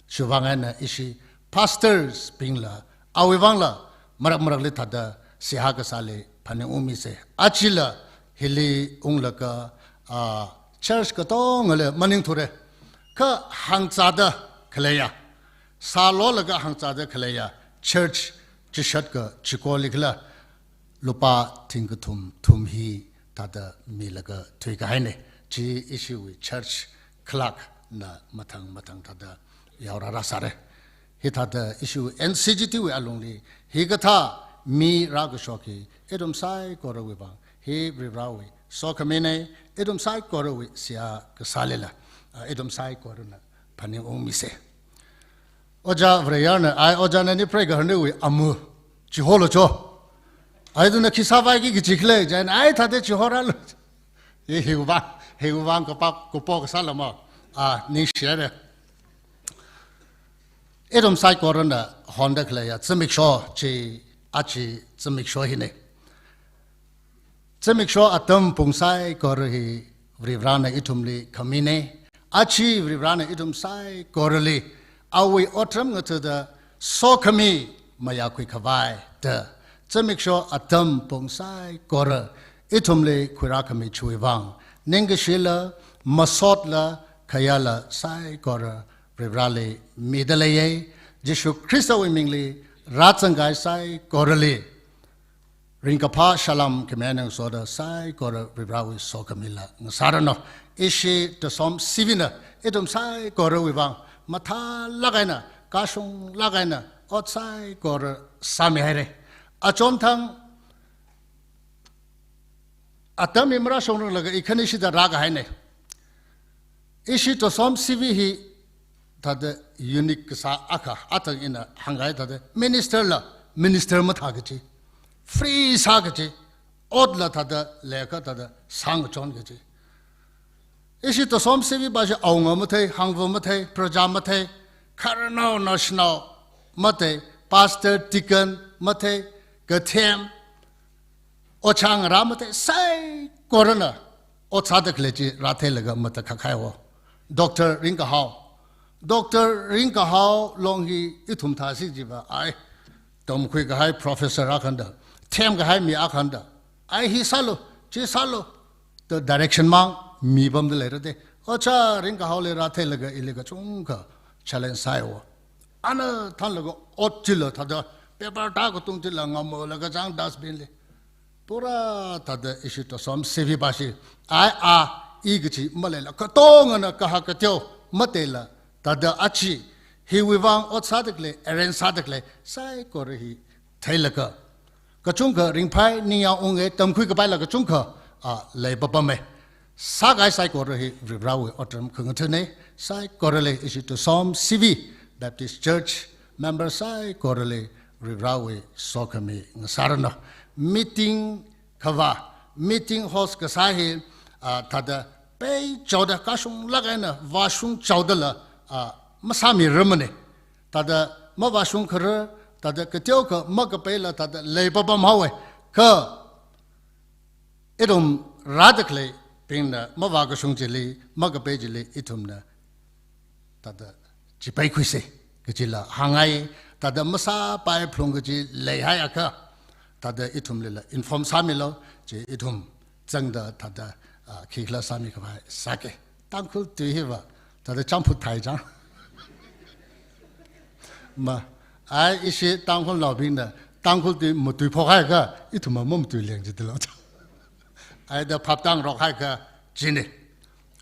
Chiwui vang eina ishi pastors bingla, awui vangla, marak marakli thāda seihā kasāli phaningungmisa. Ajala hili unglaga, a, church katongali maningthura. Kha hāngzāda khaleiya, sālolaga hāngzāda khaleiya church chishat kachikolikhala lupā thingkathum thum hi thāda milaga thuikahaina. Chi ishiwui church clerk na mathang mathang thāda yaorāra sāra. Hithāda ishiwui N C G T wui alungli hikathā mi rākashok hi ithum saikorawui vang hi Varivarāwui sokhamina, ithum saikorawui seihā kasālila, a, ithum saikorana phaningungmisa. Ojā Vareyarna, ai, Ojā nani preigaharniwui amu chiholu cho. Ai, ithumna khi sāvaiki kaji khala, chieina, ai, thāda chihorālu. Hi, hiwui vang, hiwui vang kapak, kapo kasāla mo. A, ningshihaira. Ithum saikorana honda khaleiya zimiksho chi, aja zimiksho hina. Zimiksho atam pung saikora hi Varivarāna ithumli khamina. Aja Varivarāna ithum saikorali awui otram ngathāda sokhami mayākhui khavai da zimiksho atam pung saikora ithumli khuirākhami chiwui vang ningkashila, masotla, khayāla saikora Varivarāli mida leiya. Jishu Khristawui mingli rāzangkahai saikorali Ringkaphā salam khami eina ngasoda saikora Varivarāwui sokhamila ngasāranu. Ishi Tosom C V na ithum saikorawui vang mathālāk eina, kashunglāk eina ot saikora sāmihaira. Achonthang atam hi marāshungranglaga i khanishi da rākahaina. Ishi Tosom C V hi thāda unique kasā akha, athang ina hāngkahai thāda minister la minister mathā kaji, free sā kaji, ot la thāda leikha thāda sāngachon kaji. Ishi Tosom C V pa chi awunga mathei, hangva mathei, praja mathei, khararnao naoshinao mathei, pastor, deacon mathei, kathem, ojā ngarā mathei, saikorana ot sāda khalei chi rātheilaga matakhak kahaiwo. Doctor Ringkahao. Doctor Ringkahao long hi ithum thāsi jiva ai, tamkhuikahai professor akhana da, themkahai mi akhana da, ai hi sālu, chi sālu, da direction mang mipamda leira de. Ojā Ringkahaoli rātheilaga ili kachungkha challenge sāiwo. Ana thanlaga ot chila thāda paper takatung chila ngamolaga zang dustbin li. Pura thāda ishi Tosom C V pa chi, ai a, i kachi maleila, katongana kahak kateo matheila, thāda achi hiwui vang ot sāda khalei, arrange sāda khalei saikora hi theilaga kachungkha ringphai, ningyāng unga, tamkhuikapaila kachungkha, a, leipapama. Sākahai saikora hi Varivarāwui otram khangathana. Saikorali ishi Tosom C V Baptist Church member saikorali Varivarāwui sokhami ngasāranu. Meeting khavā, meeting host kasā hi, a, thāda peichaoda kashunglāk eina vāshung chaodala, a, masāmirarmana. Thāda mavāshungkharar, thāda kateokha makapeila thāda leipapam haowa. Kha ithum rāda khaleibingna mavākashung chili, makapei chili ithumna thāda chipeikhuisa kajila hāngngai. Thāda masāpai phalung kaji leihaiakha, thāda ithumlila inform sāmilu, chi ithum zangda thāda, a, khikhala sāmikhavai sāka. Tangkhul tui hiva thāda champhu thai chang. Ma, ai ishi Tangkhulnaobingna Tangkhul tui matuiphok haiakha ithum mamatuileng jidalo. Ai da phaptangrok haiakha china.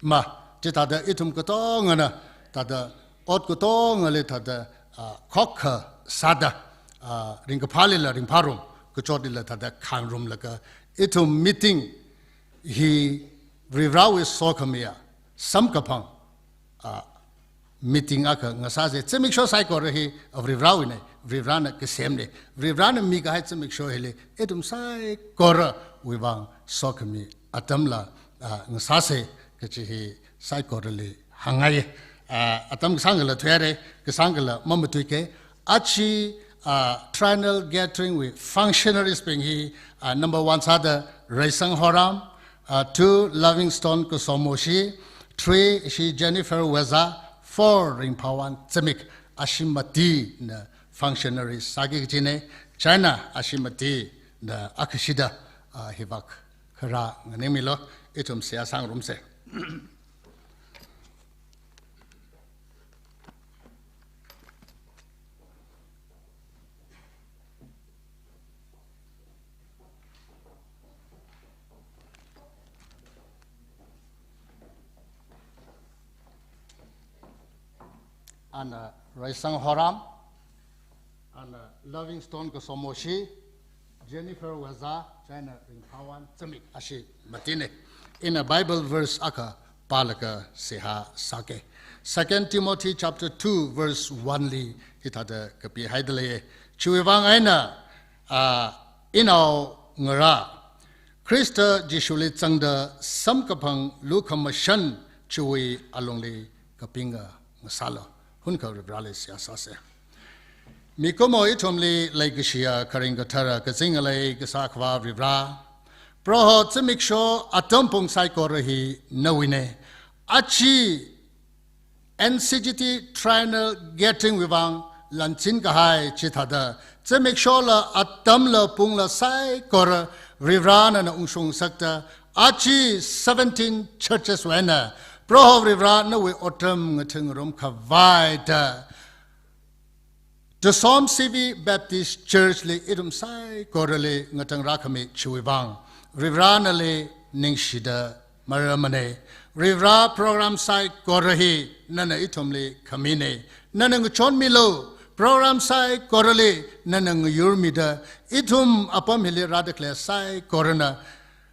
Ma, chithāda ithum katongana thāda ot katongali thāda, a, khokkha sāda, a, ringkaphālila ringphārum, kachotlila thāda khangarumlaga ithum meeting hi Varivarāwui sokhamiya samkaphang, a, meeting akha ngasāsa. Zimiksho saikora hi Varivarāwuina, Varivarāna kasemna. Varivarāna mikahai zimiksho hili ithum saikorawui vang sokhami atamla, a, ngasāsa kaji hi saikorali hāngngai. A, atam kasāngkhala thuihaira, kasāngkhala mamatuika. Achi, a, Triennial Gathering wui functionaries bing hi, a, number one sāda Reisang Horam, a, two Lovingstone Kasomoshi, three ishi Jennifer Weza, four Ringphāwan Zimik, ashi matina functionaries sāki kajina. China ashi matina akhashida, a, hivak kharā nganingmilu, ithum seihā sāngarumsa. Ana Reisang Horam, ana Lovingstone Kasomoshi, Jennifer Weza, china Ringphāwan Zimik ashi matina. Ina Bible verse akha pālaga seihā sāka. Second Timothy chapter two verse one li hithāda kapihaida lei. Chiwui vang eina, a, inaongarā, Khrista Jishuli zangda samkaphang lukhamashan chiwui alungli kapinga ngasālu. Hunkha Varivarāli seihā sāsa. Mikumo ithumli leikashiya kharing kathara kazing ngalei kasā Akhava Varivarā, Proho zimiksho atam pung saikora hi nawuina. Achi N C G T Triennial Gathering wui vang lanchin kahai chithāda zimikshola atamla pungla saikora Varivarā nana ungshung ngasakta, achi seventeen churches wui eina Proho Varivarā nawui otram ngathang ngarum khavai da Tusom C V Baptist Church li ithum saikorali ngatang rākhami chiwui vang Varivarānali ningshida marāmana. Varivarā, program saikora hi nana ithumli khamina. Nana ngachonmilu, program saikorali nana ngayurmida, ithum apam hili rāda khalei saikorana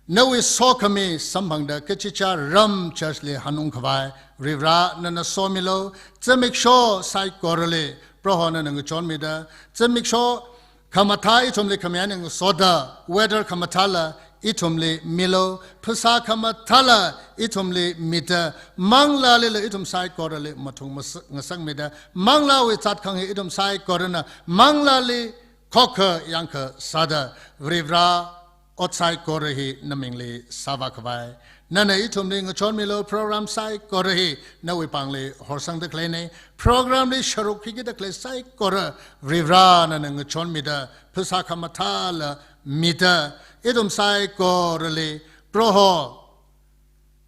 nawui sokhami samphangda kachichā ram church li hanungkhavai Varivarā nana somilu. Zimiksho saikorali Proho nana ngachonmida, zimiksho khamathā ithumli khami eina ngasoda, weather khamathāla ithumli milu, phasā khamathāla ithumli mida, manglālila ithum saikorali mathung mas-, ngasakmida, manglāwui zatkhang hi ithum saikorana manglāli khokha yangkha sāda, Varivarā, ot saikora hi namingli sāvākhavai. Nana ithumli ngachonmilu, program saikora hi nawui pāngli horsangda khaleina. Program li sharuk khuikida khalei saikora Varivarā nana ngachonmida, phasā khamathāla mida, ithum saikorali Proho,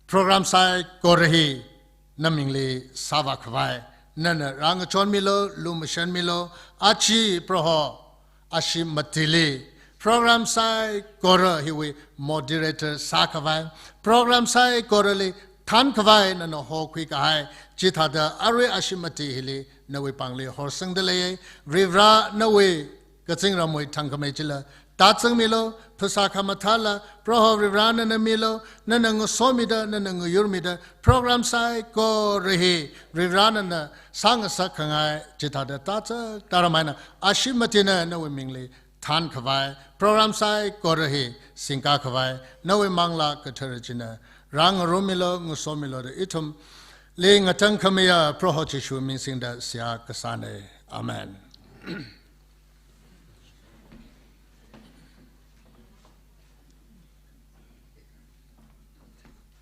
program saikora hi namingli sāvākhavai. Nana rāngachonmilu, lumashanmilu. Aja Proho, ashi matili program saikora hiwui moderator sākhavai, program saikorali thānkhavai nana hokhui kahai, chithāda arui ashi mati hili nawui pāngli horsangda leiya. Varivarā, nawui kazingramwui thangkhamei chila tāzangmilu, phasā khamathāla Proho Varivarā nana milu, nana ngasomida, nana ngayurmida, program saikora hi Varivarā nana sāngasakkhangai, chithāda tāzak tāram eina ashi matina nawui mingli thānkhavai, program saikora hi singkakhavai nawui Manglā Kathara china rāngarummilu, ngasomilu da ithumli ngatang khamiya Proho Jishu ming singda seihā kasāna. Amen.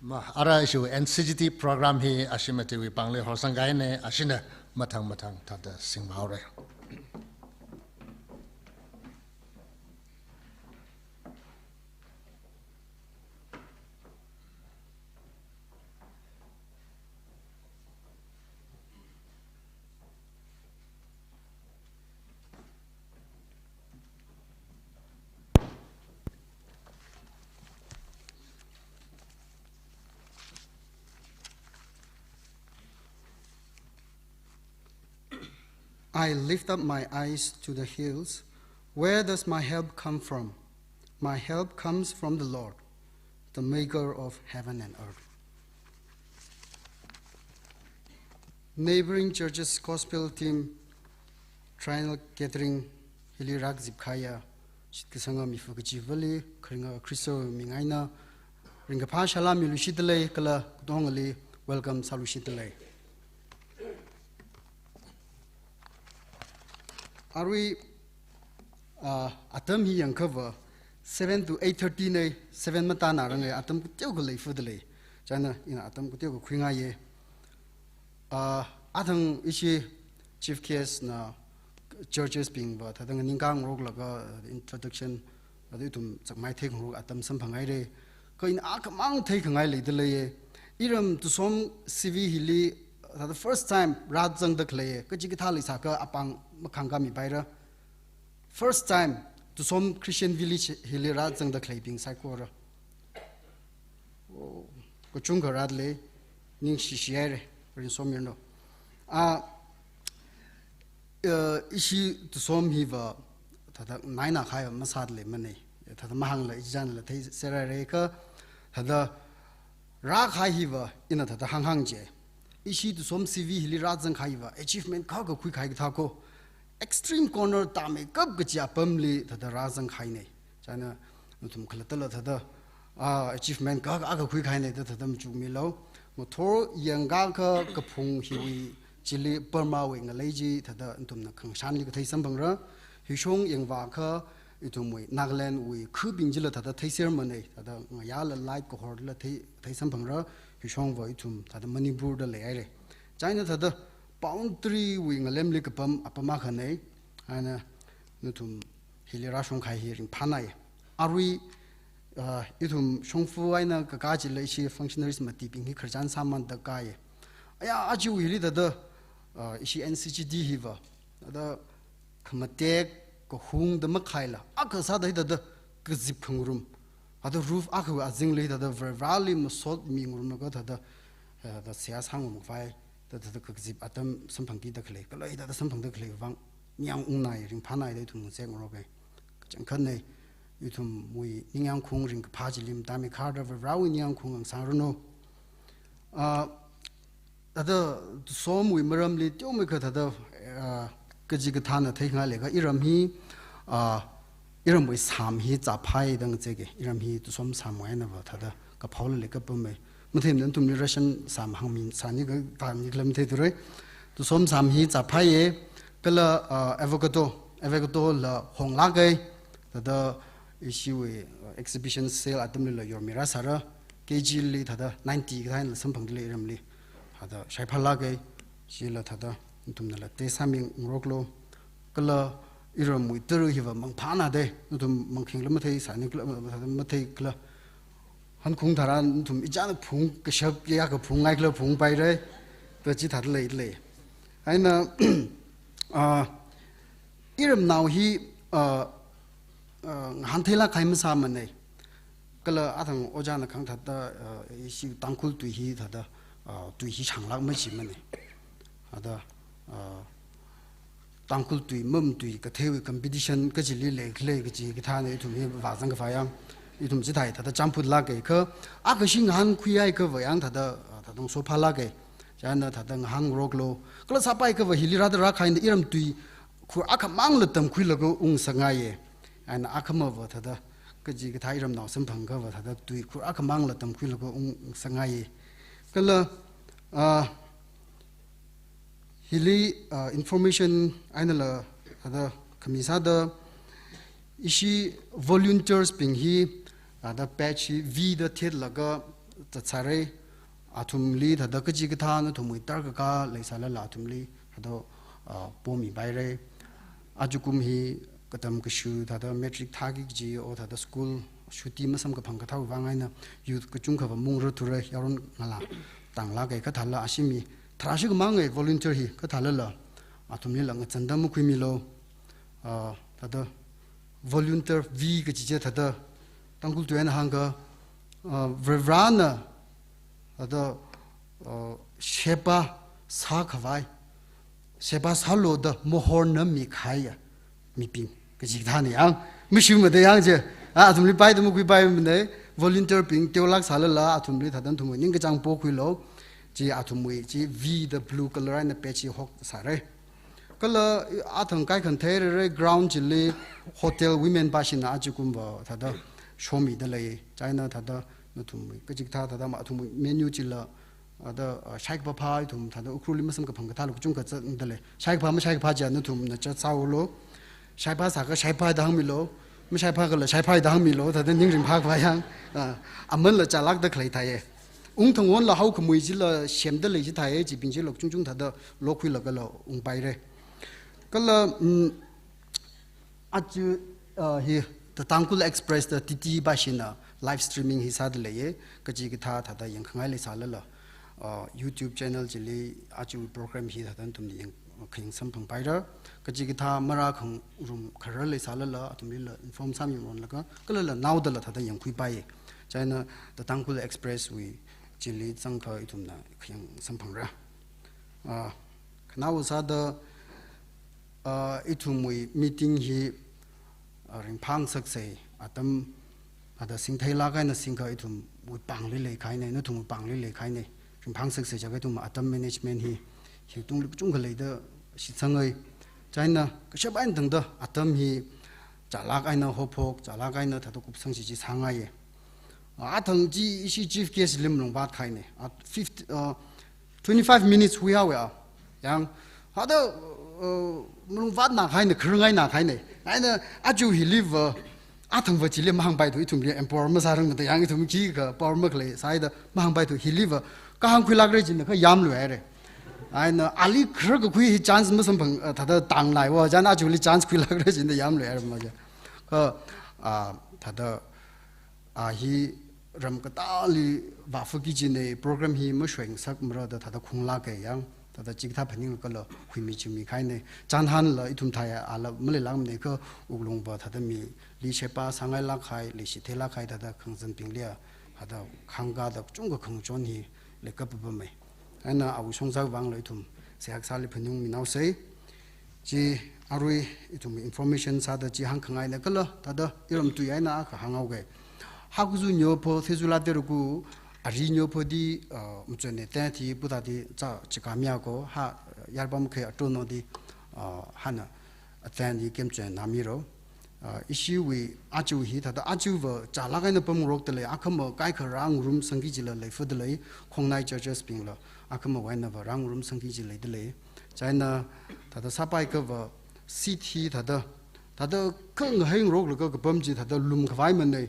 Ma, ara ishiwui N C G T program hi ashi matiwui pāngli horsangkahaina, ashina mathang mathang thāda singhaora. I lift up my eyes to the hills. Where does my help come from? My help comes from the Lord, the maker of heaven and earth. Neighboring churches gospel team triennial gathering hili rākazip kahaiya shitkasanga mifa kachivali, kharinga Khristawui ming eina ringkaphā salām miluishitdalei kala katongali welcome sāluishitdalei. Arui, ah, atam hi yangkhava seven to eight thirty na, seven matānaranga, atam kateokha leifadalei. Chieina ina atam kateokha khuingaiya. Ah, athang ishi chief guest na churches bingva thāda nganingkā ngaroklaga introduction thāda ithum chakmai theikhangarok atam samphanghaira. Kha ina akhamang theikhangai leidaleiya. Iram Tusom C V hili thāda first time rāzangda khaleiya. Kachikathā leisākha apāng makhangkāmipaira. First time Tusom Christian Village hili rāzangda khaleibing saikora. Oh, kachungkha rādalei, ningshishihaira, rinsomiranu. Ah, eh, ishi Tusom hiva thāda naina kahaiva masāda leimana. Thāda mahāngla ichānla theiserhaira kha, thāda rākahai hiva ina thāda hānghāng chi. Ishi Tusom C V hili rāzangkahai hiva achievement kayākha khuikahai kathā ko. Extreme corner tāmeikap kachi apamli thāda rāzangkahaina. Chieina nathum khalattala thāda, ah, achievement kayākha khuikahaina da thāda machukmilu. Ngathor yangkakha kaphung hiwui chili Burmawui ngalei chi thāda nathumna khangashanli kathei samphangra. Hishong yangvākha ithumwui Nagalandwui khubing chila thāda theisermana, thāda ngayāla light kahorla thei, thei samphangra. Hishongva ithum thāda Manipur da leihaira. Chieina thāda boundary wui ngalemli kapam apam akhana, eina nathum hili rāshongkahai hi ringphānai. Arui, ah, ithum shongfa eina kakā chila ishi functionaries matibing hi khararchan sāmanda kāya. Aya, aja hili thāda, ah, ishi N C G T hiva thāda khamatek, kahung da makhaila, akha sāda hithāda kazip khangarum. Thāda roof akhawui azingli thāda Varivarāli masot mingarumlaga thāda, eh, thāda seihā sāngarum khavai, thāda, thāda kazip atam samphangkida khalei, kala hithāda samphangda khalei vang, ningyāng ungnai, ringphānai da ithum ngazek ngaroka. Kachangkhatna, ithumwui ningyāngkhaung ringkaphā chili matāmikharda Varivarāwui ningyāngkhaung ngasangranu. Ah, thāda Tusomwui maramli teomeikha thāda, ah, kachikathāna theikhangai leiakha iram hi, ah, iramwui sām hi chāphai da ngazeka, iram hi Tusom sāmwui einava thāda kaphaola leikapamei. Matheimana nathumli Russian sām hāngmi sāni ka tāni kala matheithura. Tusom sām hi chāphaiya, kala, ah, avocado, avocado la honglāka, thāda ishiwui, ah, exhibition sale atamlila yormirāsāra, K G li thāda ninety kathā eina samphangda lei iramli. Thāda shaiphālāka, chila thāda nathumnala test sāmingaroklu. Kala iramwui tara hiva mangphāna da, nathum mangkhingla matheisāni kala, thāda matheikhala. Hankhung tharan nathum ichāna phung kashap ya kaphungngai kala phungpaira, thāda chithāda leilei. Eina, ah, iramnao hi, ah, ah, ngahāntheilāk kahai masāmana. Kala athang ojāna kahāng thāda, ah, ishi Tangkhul tui hi thāda, ah, tui hi shānglāk machimana. Thāda, ah, Tangkhul tui, mamatui katheiwui competition kachili leikhala kachikathāna ithum hi vāzang khavai yang, ithum chithāi thāda champhutlāka kha, akhashi ngahānkhuihaiakhava yang thāda, ah, thāda ngasophālāka. Chieina thāda ngahānngaroklu. Kala sāpaiakhava hili rāda rākahai eina iram tui khur akhamangla tamkhuilaga ungsakngaiya. Eina akhamava thāda kachikathā iramnao samphangkhava thāda tui khur akhamangla tamkhuilaga ungsakngaiya. Kala, ah, hili, ah, information einala thāda khami sāda ishi volunteers bing hi, ah, thāda badge hi V da thetlaga zatsāra. Athumli thāda kachikathā nathumwui darkaka leisālala athumli thāda, ah, pomipaira. Ajakum hi katam kashu thāda matric thāki kaji o thāda school shuti masamkaphang kathāwui vang eina youth kachungkhava mungrarthura, yaron ngalā tānglāka, kha thālala ashi mi tharā shikhamanga volunteer hi, kha thālala athumlila ngachānda makhuimilu. Ah, thāda volunteer V kaji chi thāda Tangkhul tui eina hāngakha, ah, Varivarāna thāda, ah, sheba sākhavai, sheba sālu da mohorna mikahaiya mibing kachikathāna yang, mashimada yang chi. Ah, athumli paida makhuipaimana, volunteer bing teolāk sālala athumli thāda nathumwui ningkachāng pokhuilu. Chi athumwui chi V da blue color eina badge hi hoksāra. Kala athang kaikhan theirara ground chili hotel women bashina ajakumva thāda shomida lei. Chieina thāda nathumwui kachikathā thāda ma athumwui menu chila thāda, ah, shaikaphā phā ithum thāda Ukhrulli masamkaphang kathāla kachungkha zatda lei. Shaikaphā mashai kaphā chiya nathumna zatsāulu. Shaiphā sāakha shaiphā da hāngmilu. Mashaiphāakhala shaiphā da hāngmilu. Thāda ning ringphā khavai yang, ah, amanla chālākda khalei thāya. Ungthang wonla haokhamui chila semda lei chithāya, chibing chila kachungchung thāda lokhuilagala ungpaira. Kala, mm, aja, ah, hi, The Tangkhul Express da T T bashina live streaming hi sāda leiya, kachikathā thāda yangkhangai leisālala, ah, YouTube channel chili aja program hi thāda nathumna yang, khayang samphangpaira, kachikathā marākhangarum kharar leisālala, athumlila inform sāmironlaga, kalala naodala thāda yangkhuipaiya. Chieina The Tangkhul Express wui chili zangakha ithumna khayang samphangra. Ah, khanaowa sāda, ah, ithumwui meeting hi, ah, ringphāngasaksei atam, thāda singtheilāk eina singakha ithumwui pāngli leikahaina, nathumwui pāngli leikahaina, ringphāngasaksei jiakha ithum atam management hi, hitungli kachungkha leida shitsangai. Chieina kashap eina tangda atam hi chālāk eina haophok, chālāk eina thāda kupsangsi chi sāngaiya. Athang chi ishi chief guest li malungvātkahaina. Ah, fifty, ah, twenty-five minutes huihaowa. Yang, thāda, ah, malungvātna kahaina, kharangaina kahaina. Eina aja hiliva, athangva chili mahāngpaithu, ithumli empower masārangmada yang ithum khikha power makhalei sāida mahāngpaithu, hiliva kahāng khuilākra jina kha yamluihaira. Eina ali kharar kakhui hi chance masamphang, ah, thāda tāngnaiwa, chieina ajali chance khuilākra jina yamluihaira maja. Kha, ah, thāda, ah, hi ram katāli vāfaki jina program hi mashoingasakmara da thāda khunglāka yang, Thāda chikathā phaninglakhala huimi chingmi kahaina. Chānhanla ithum thāya ala maleilākmana kha Wuklungva thāda mili sheba sāngailāk kahai, leishi theilāk kahai thāda khangazanbingliya, thāda khangkāda kachungkha khangachon hi leikapapamei. Eina awui shongzāwui vangla ithum seihā kasāli phaningungmi naosei. Chi arui ithum information sāda chi hāngkhangaina kala, thāda iram tui eina akha hānghaoga. Hakuzu nyopho, thezu late ruku, ari nyophodi, uh, mchone te thi puta di cha chikamiya ko, ha, yarbam khe atono di, uh, hana, atan di kemchon namiro. Uh, ishiwui aja hi thāda ajava chālāk eina pamngarokdalei, akhama kaikha rāngarum sangki jila leifadalei, khongnai churches bingla, akhama wainava rāngarum sangki ji leidalei. Chieina thāda sāpaikhava seat hi thāda, thāda khangahaingaroklaga kapam chi thāda lumkhavai manei.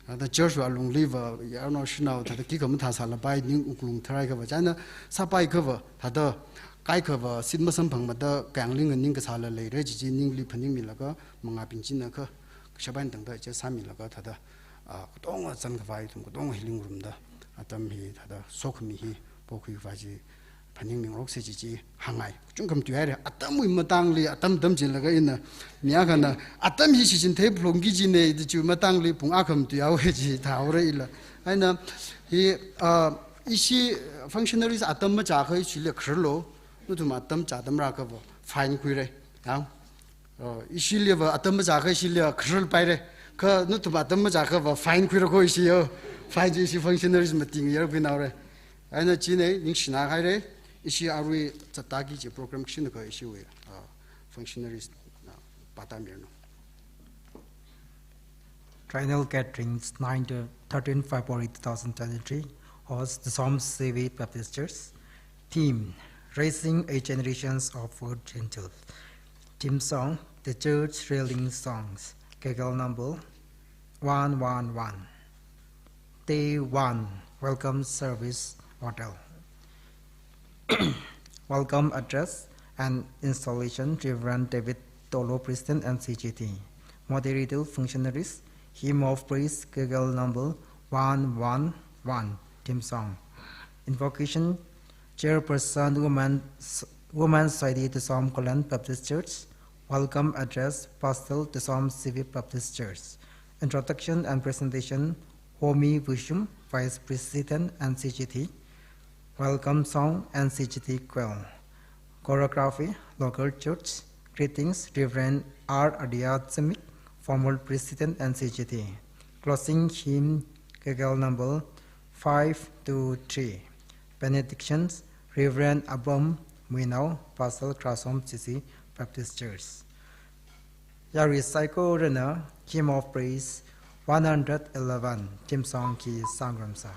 Thāda church wui alungliva, yarnao shanao, thāda khikha mathāsālapai ning Wuklung tharaikhava. Chieina sāpaikhava, thāda kaikhava seat masamphangmada kayāngli nganingkasāla leira chichi ningli phaningmilaga, mangābing china kha, kashap eina tangda chi sāmilaga thāda, ah, katonga zankhavai ithum katonga hi ngarumda, atam hi thāda sokhami hi pokhuikhavai chi phaningmingaroksei chichi hāngngai. Kachungkha matuihaira, atamwui matangli, atam atam chilaga ina, mi akhana, atam hi shichin theiphongki kajina, da chiwui matangli pung akha matuihaowa chi thāhaora ila. Eina, hi, ah, ishi functionaries atam machākha ishili khararlo, nathum atam chāda marākhava fine khuira. Yang, oh, ishiliva atam machākha ishiliva khararpaira. Kha nathum atam machākhava fine khuira ko ishi yo. Fine chi ishi functionaries mating yar pinaora. Eina china ningshina haira, ishi arui zattaki chi program kashina kha ishiwui, ah, functionaries, ah, pātāmiranu. Triennial Gatherings, nine to thirteen February two thousand twenty-three, host Tesom Civic Baptist Church. Theme, Raising a Generations of Word Gentiles. Theme song, The Church Rallying Songs, K K L number one one one. Day one, Welcome Service Model. Welcome address and installation, Reverend David Tolo, President, N C G T. Moderator functionaries, Hymn of Praise, K K L number one one one, theme song. Invocation, Chairperson, Women, Women Society, Tesom Khullen Baptist Church. Welcome address, Pastor, Tesom Civic Baptist Church. Introduction and presentation, Homi Vushum, Vice President, N C G T. Welcome song, N C G T Choir. Choreography, local church. Greetings, Reverend R Adia Zimik, former President, N C G T. Closing hymn, K K L number five two three. Benedictions, Reverend Abam Muinao, Pastor, Krasom C C Baptist Church. Yarui saikorana Hymn of Praise one hundred eleven, theme song khi sāngarumsa.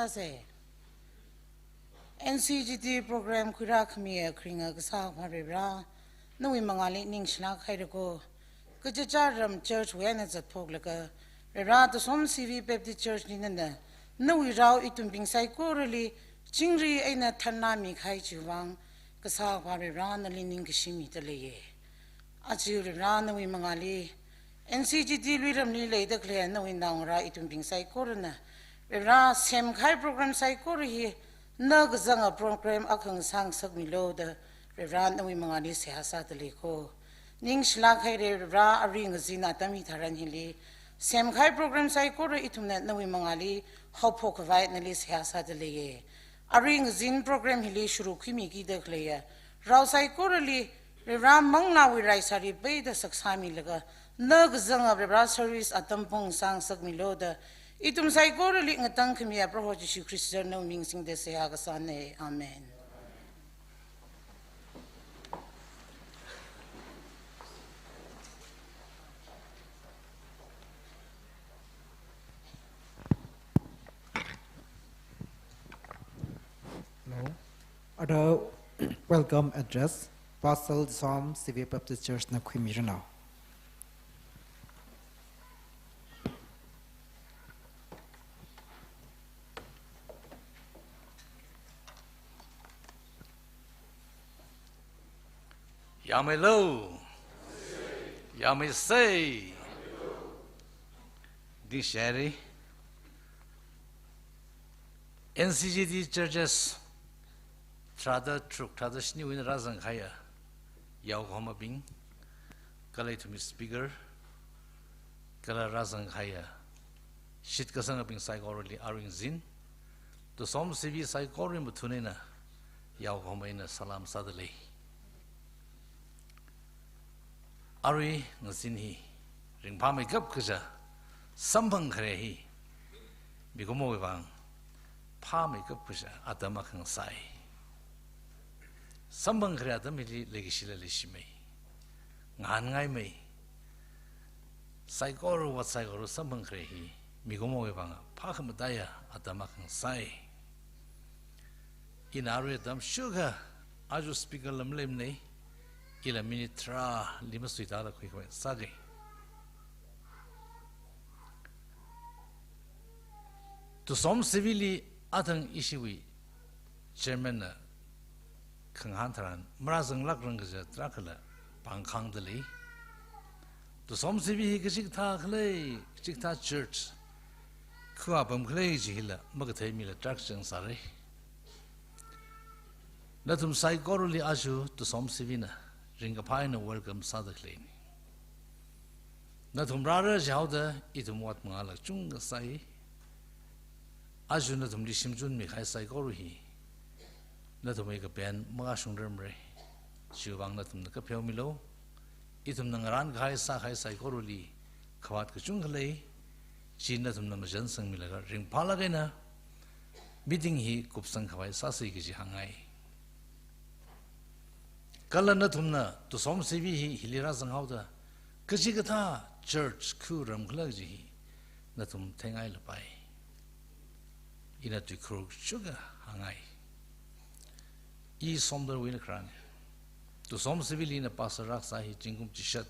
se. N C G T program khuirā khamiya kharinga Kasā Akhava Varivara, nawui mangāli ningshilāk haira ko. Kachichā ram church wui eina zatphoklaga, Varivara Tusom C V Baptist Church li nana nawui rao ithumbing saikorali chingri eina thanlāmi kahai chiwui vang, Kasā Akhava Varivara nali ningkashi mida leiya. Aja Varivara nawui mangāli, N C G T luiramli leida khalei nawui naongarā ithumbing saikorana, Varivara semkahai program saikora hi na kazanga program akha ngasāngasakmilu da, Varivara nawui mangāli seihā sāda lei ko. Ningshilāk haira Varivara, arui ngazin atam hitharan hili semkahai program saikora ithumna nawui mangāli haophok khavai nali seihā sāda leiya. Arui ngazin program hili shuru khuimikida khaleiya rao saikorali, Varivara manglāwui raisāri peida saksāmilaga, na kazanga Varivara service atam pung ngasāngasakmilu da, ithum saikorali ngatangkhamiya Proho Jishu Khrista nawui ming singda seihā kasāna. Amen. Hello. Ada welcome address, Pastor Tusom C V Baptist Church na khuimiranu. Yāmeilu. Yāmeisa. Ningshi haira. N C G T churches tharāda tharuk, tharāda shiniwui eina rāzang kahaiya yaokahomabing, kala ithumwui speaker, kala rāzang kahaiya shitkasangabing saikorali arui ngazin Tusom C V saikorawui mathun eina yaokahom eina salam sāda lei. Arui ngazin hi ringphāmeikap kaja samphang khare hi mikumowui vang phāmeikap kaja atam akha ngasai. Samphang khare atam hili leikashila leishimei, ngahānngaimei. Saikora ot saikora samphang khare hi mikumowui vang phākhamataiya atam akha ngasai. Ina arui atam shukha, aja speaker la maleimanei, ila minute tharāli masuitāla khuikhavai sāga. Tusom C V li athang ishiwui chairman na khangahān tharan marāzanglākrang kaja tarākhala pāngkhāngda lei. Tusom C V hi kachikathā khalei, kachikathā church khuwa pam khalei chi hila makathei mila tarākha chang sāra. Nathum saikorali aja Tusom C V na ringkaphā eina welcome sāda khaleina. Nathum rāra jihaoda ithum ot mangāla kachungkha sai. Aja nathumli shimchunmi kahai saikora hi nathumwui kapen makashungrarmara. Chiwui vang nathumna kapheomilu. Ithumna ngarān kahai sākahai saikorali khavāt kachungkha lei. Chi nathumna machansangmilaga ringphālāk eina meeting hi kupsang khavai sāsa kaji hāngngai. Kala nathumna Tusom C V hi hili rāzanghaoda kachikathā church khu ramkhala kaji hi nathum theingaila pai. Ina tuikhur kachungkha hāngngai. I Somdalwui eina kharāna. Tusom C V li ina pastor rākasā hi zingkum chishat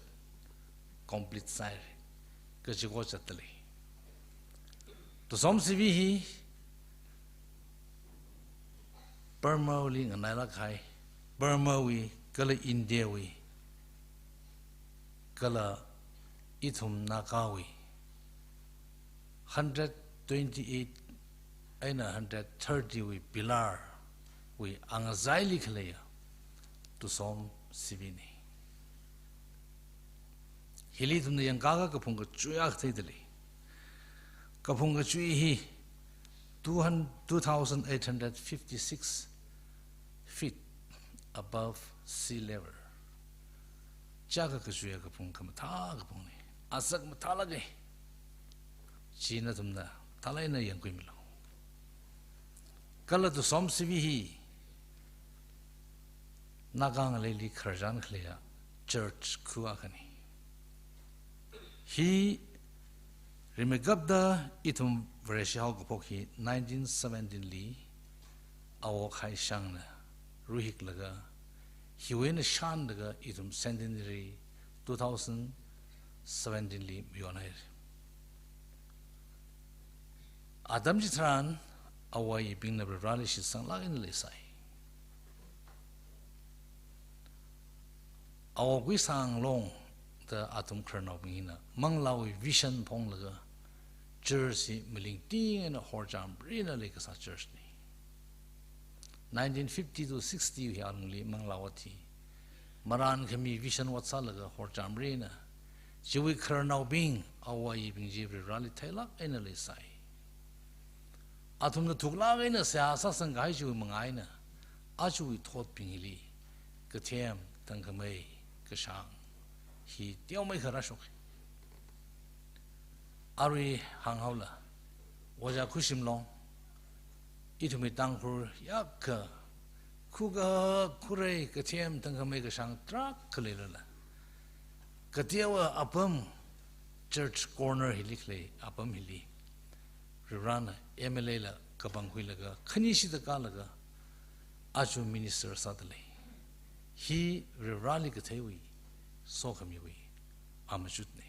complete sāhaira. Kachiko zatda lei. Tusom C V hi Burmawuili nganailāk kahai, Burmawui, kala Indiawui, kala ithum Nagawui, hundred twenty-eight eina hundred thirty wui pillar wui angazaili khaleiya Tusom C V na. Hili ithumna yangkaka kaphung kachui akha theida lei. Kaphung kachui hi two hundred, two thousand eight hundred fifty-six feet above sea level. Chiyākha kachuiya kaphung, khamathā kaphungna. Azak mathālāka. Chi nathumna thālāk eina yangkhuimilu. Kala Tusom C V hi Naga ngaleili khararchan khaleiya church khu akhana. Hi Rimeikapta ithum Vareshi haokaphok hi nineteen seventeen li Awo Khaishangna ruhiklaga, hiwui eina shānlaga ithum centenary two thousand seventeen li mayonhaira. Atam chitharan Awo Ayibingna Varivarali shitsanglāk eina leisai. Awo Kuisang Long da athum khararnaobing hina manglāwui vision phonglaga church hi malingting eina horchamrina leikasā church na. Nineteen fifty to sixty hi alungli manglā ot hi marānkhami vision ot sālaga horchamrina, chiwui khararnaobing Awo Ayibing chi Varivarali theilāk eina leisai. Athumna thuklāk eina seihā sāsang kahai chiwui manga eina ajawui thotbing hili kathem, thangkhamei, kashāng hi teomeikha rāshok. Arui hānghaola, Ojā Khushim Long, ithumwui Tangkhul yākha, khuka, khurei, kathem, thangkhamei, kashāng tarākha leilala, kateowa apam church corner hili khalei apam hili Varivarana M L A la kapangkhuilaga, khanishida kālaga, aja minister sādalei. Hi Varivarali katheiwui, sokhamiwui amachutna.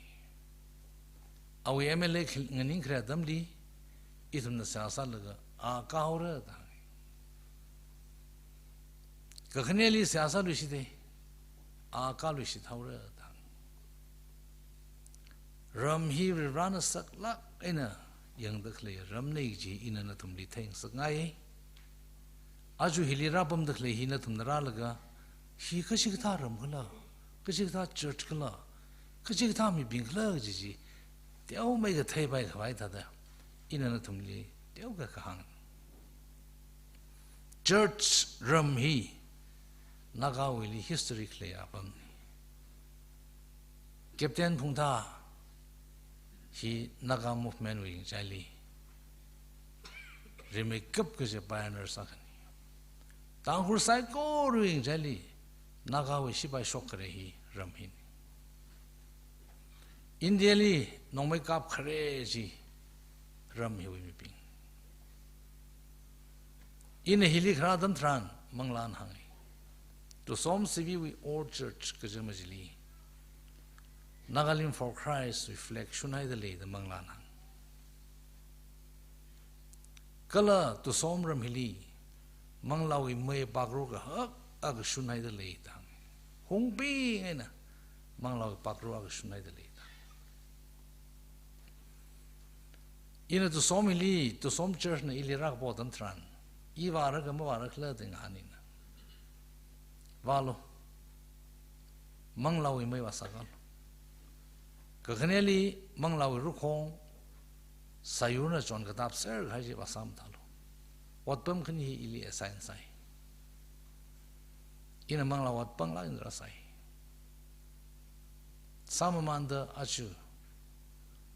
Awui M L A khil-, nganingkharei atamli, ithumna seihā sālaga, a kāhaora da hānga. Kakhaneli seihā sāluishita, a kāluishithaora da hānga. Ram hi Varivarana saklāk eina yangda khalei ramna kaji ina nathumli theingasakngai. Aja hili rāpamda khalei hi nathumna rālaga, hi kachikathā ram khala, kachikathā church khala, kachikathā mibing khala kaji chi teomeikha theipai khavai thāda, ina nathumli teokha kahāng. Church ram hi Nagawuili history khalei apamna. Captain Phungtha hi Naga movement wui ngachaili rimeikap kaji pioneer sākhani. Tangkhul saikorawui ngachaili Nagawui shipai shokkhare hi ram hina. India li nongmei kapkhare chi ram hiwui mibing. Ina hili kharā atam tharan manglāna hānga. Tusom C V wui Old Church kajima chili Nagalim for Christ wui flag shunhaida lei da manglāna hānga. Kala Tusom ram hili manglāwui mei pakru kahak akha shunhaida lei da hānga. Hungbing eina manglāwui pakru akha shunhaida lei da hānga. Ina Tusom hili, Tusom Church na ili rākapo atam tharan, i vāra kha mavāra khala da ngahān ina. Vālu. Manglāwui mei vāsākalu. Kakhaneli manglāwui rukhong, sāyurna chon katap ser kahai chi vāsāmathālu. Otpam khani hi ili assign sāi. Ina manglā ot panglāk eina rāsāi. Sāmamānda aja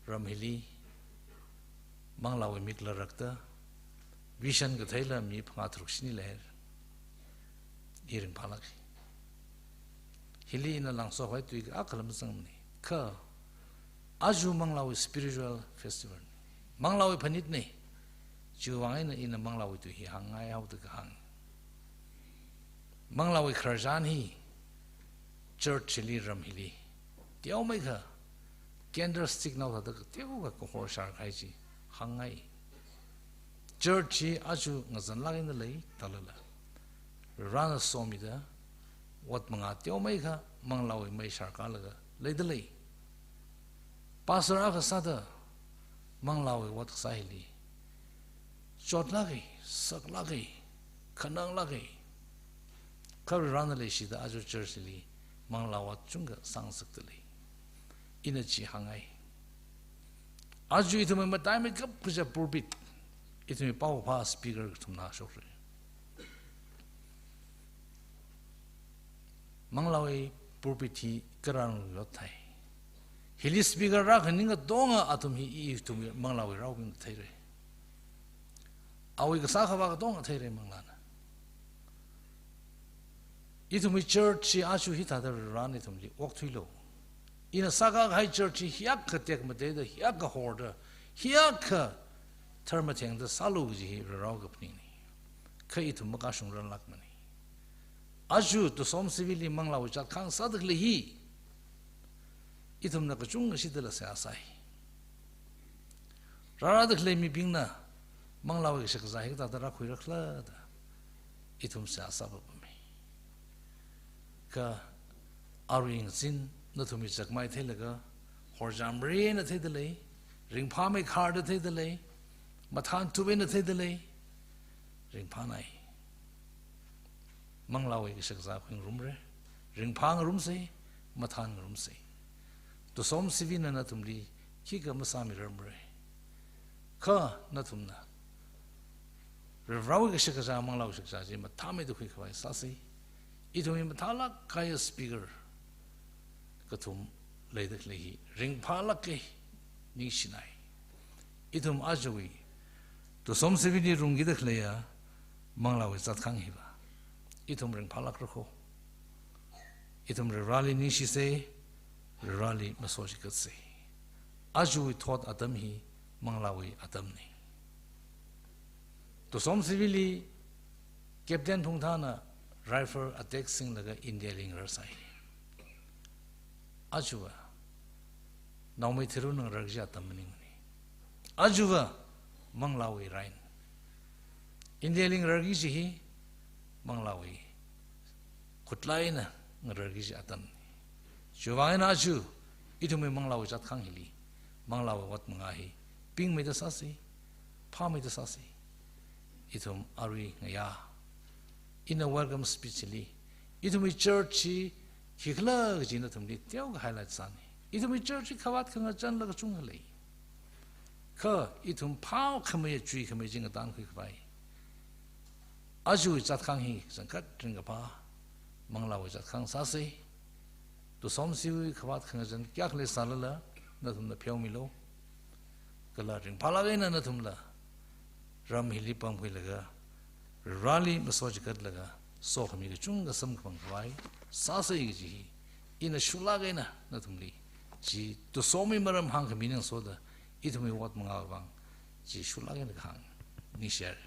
ram hili manglāwui mik larakta, vision katheila mi phangā tharuk shini lei, i ringphālāka. Hili ina langso khavai tui akhala mazangmana. Kha aja manglāwui spiritual festival na. Manglāwui phanitna. Chiwui vang eina ina manglāwui tui hi hāngngai haoda kahāng. Manglāwui khararchan hi church hili, ram hili teomeikha candlestick nao thāda kateokha kahor shār kahai chi hāngngai. Church hi aja ngazanlāk eina lei, thālala Varena somida ot manga teomeikha manglāwui mei sharkalaga leida lei. Pastor akha sāda manglāwui ot kasā hili chotlāka, saklāka, khananglāka. Kha Varena leishida aja church li manglā ot chungkha sāngasakda lei. Ina chi hāngngai. Aja ithumwui mataimeikap kaja pulpit, ithumwui paokaphā speaker kathumna shokra. Manglāwui pulpit hi karan yot thai. Hili speaker rākhaning katonga athum hi ithumwui manglāwui raobing theira. Awui kasā khavā katonga theira manglāna. Ithumwui church hi aja hithāda Varena ithumli okthuilu. Ina sākahai church hi hiyākha tekmateida, hiyākha horda, hiyākha tharmathengda sālu kaji hi Varewui kaphaningna. Kha ithum makashung ranlākmana. Aja Tusom Sivili manglāwui chatkhang sāda khalei hi, ithumna kachungkha shidala seihā sāi. Rārada khalei mibingna manglāwui kashakazā hi kathāda rākhuirakhala da ithum seihā sāpapama. Kha arui ngazin nathumwui chakmai theilaga, horjamri eina theida lei, ringphāmeikharda theida lei, mathāntup eina theida lei, ringphānai. Manglāwui kashakazā khuingarumra, ringphāngarumsa, mathānngarumsa. Tusom Sivina nathumli khikha masāmirarmara. Kha nathumna Varewui kashakazā, manglāwui kashakazā chi mathāmeida khuikhavai sāsa. Ithumwui mathālāk kahaiya speaker kathum leida khalei hi ringphālāka, ningshinai. Ithum ajawui Tusom Sivili rungkida khaleiya manglāwui chatkhang hiva ithum ringphālākra kho. Ithum Vareli ningshisa, Vareli masochikatsa. Ajawui thot atam hi manglāwui atamna. Tusom Sivili Captain Thungthana rifle attack singlaga India li ngararsai. Ajava naomei tharuna ngararki kaji atam maningmana. Ajava manglāwui raina. India li ngararki kaji hi manglāwui khutlai eina ngararki kaji atamna. Chiwuivang eina aja ithumwui manglāwui chatkhang hili, manglāwui ot manga hi pingmeida sāsa, phāmeida sāsa. Ithum arui ngayā ina welcome speech li, ithumwui church hi khikhala kaji nathumli teokha highlight sāna. Ithumwui church hi khavāt khangazanla kachungkha lei. Kha ithum phākhamei, chuikhamei chi ngatankhuikhavai, ajawui chatkhang hi kachangkhat ringkaphā manglāwui chatkhang sāsa. Tusom Siviwui khavāt khangazan kayākha leisālala, nathumna pheomilu. Kala ringphālāk eina nathumla ram hili pamkhuilaga, Vareli masochikatlaga, sokhami kachungkha samkaphang khavai sāsa kaji hi ina shuilāk eina nathumli chi Tusomwui maram hāngkhami ngasoda, ithumwui ot manga vang chi shuilāk eina kahāng. Ningshire.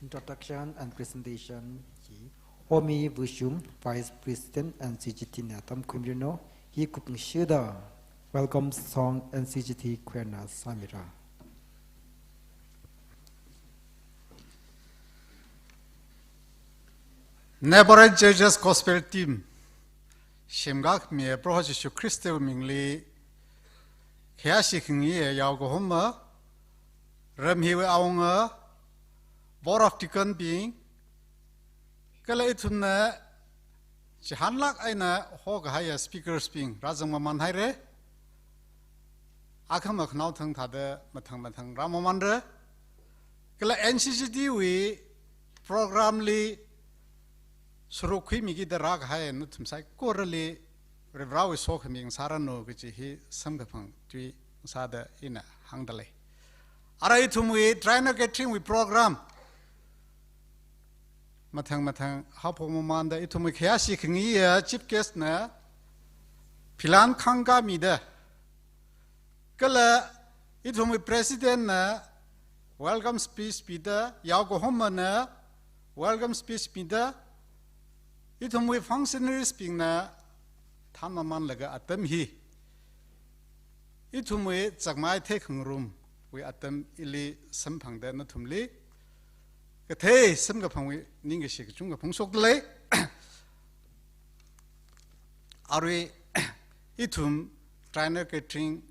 Introduction and presentation hi Homi Vushum, Vice President, N C G T na tamkhuimiranu. Hi kupngashuda welcome song N C G T choir na sāmira. Neighboring Churches Gospel Team, semkakhami Proho Jishu Khristawui mingli khayāshi khangayi yaokahoma, ram hiwui awunga, Board of Deacon bing, kala ithumna chihānlāk eina hokahaiya speakers bing rāzang mamanhaira. Akhama khanaothang thāda mathang mathang rāmamanra. Kala N C G T wui program li sāruk khuimikida rākahai nathum saikorali Varewui sokhami ngasāranu kaji hi samkaphang tui ngasāda ina hāngda lei. Arui ithumwui Trinity Catering wui program mathang mathang haophok mamanda, ithumwui khayāshi khangayiya chief guest na philan khangkāmida, kala ithumwui president na welcome speech mida, yaokahomana welcome speech mida, ithumwui functionaries bingna thānmamanlaga atam hi ithumwui chakmai theikhangarumwui atam hili samphangda nathumli kathei samkaphangwui ningkashi kachungkha phongshokda lei. Arui ithum Trinity Catering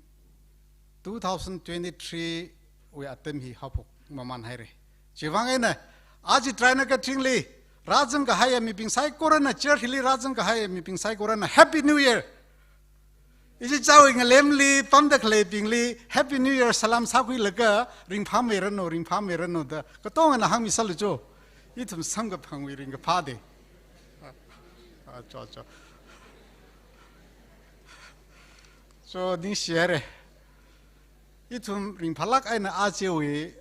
two thousand twenty-three wui atam hi haophok mamanhaira. Chiwuivang eina aja Trinity Catering li rāzangkahaiya mibing saikorana, church hili rāzangkahaiya mibing saikorana Happy New Year. Ichichāwui ngalemli pamda khaleibingli Happy New Year salam sākhuilaga, ringphāmeiranu, ringphāmeiranu da katongana hāngmisalu cho. Ithum samkaphangwui ringkaphā de. Ah, cho, cho. Cho, ningshire. Ithum ringphālāk eina ajawui,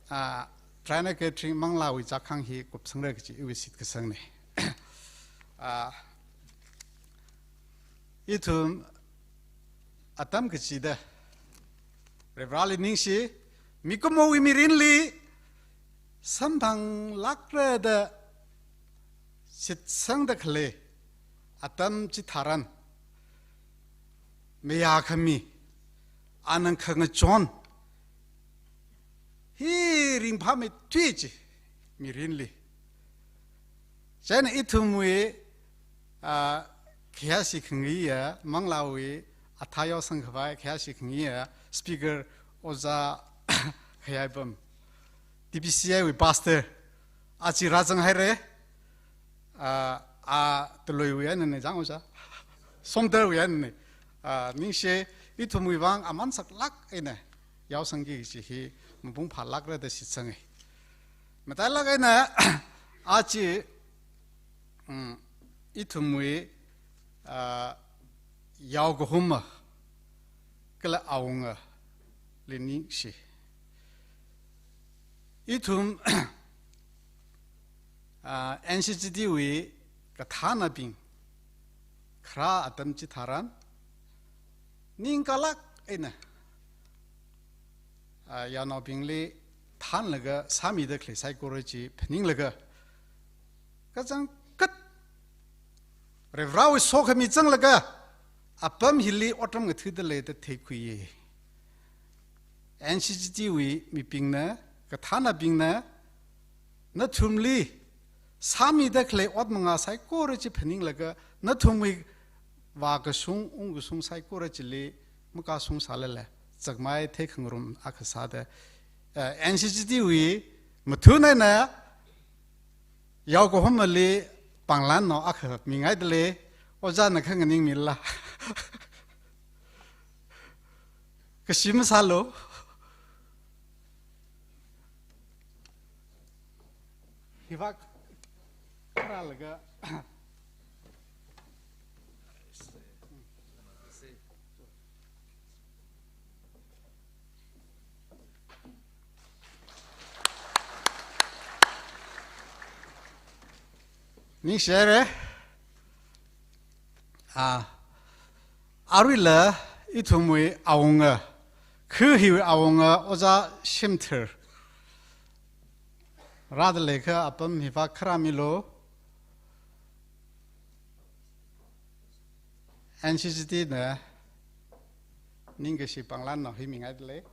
ah, Trinity Catering manglāwui chākhang hi kupsangra kaji iwui shitkasangna. Ah, Ithum atam kachida Varivarali ningshi, mikumowui mirinli samphanglākra da shitsangda khalei atam chitharan, mayākhami, ana khangachon, hi ringphāmeithui chi mirinli. Chieina ithumwui, ah, khayāshi khangaiya, manglāwui athā yaosang khavai khayāshi khangaiya, speaker Ojā Khayaipam, T B C I wui pastor, aja rāzanghaira, ah, a Tuluiwui einana chang Ojā. Somdalwui einana. Ah, ningshi, ithumwui vang aman saklāk eina yaosangki kaji hi mapung phālākra da shitsanga. Matailāk eina aja, mm, ithumwui, ah, yaokahoma kala awungali ningshi. Ithum, ah, N C G T wui kathānabing kharā atam chitharan, ningkalāk eina, ah, yaonaobingli thānlaga sāmida khalei saikora chi phaninglaga, kachangkhat Varivarawui sokhami zanglaga apam hili otram ngathada lei da theikhuiya. N C G T wui mibingna, kathānabingna, nathumli sāmida khalei ot mangā saikora chi phaninglaga, nathumwui vākashung, ungkashung saikora chili makashung sālala, chakmai theikhangarum akha sāda, eh, N C G T wui mathun eina yaokahomali pānglan nao akha mingaida lei, Ojāna kha nganingmila. Kashi masālu. Hivak kharālaga. Ningshihaira. Ah, aruila ithumwui awunga, khu hiwui awunga Ojā Shimthar rāda leiakha apam hivak kharāmilu. N C G T na ningkashi pānglan nao hi mingaida lei.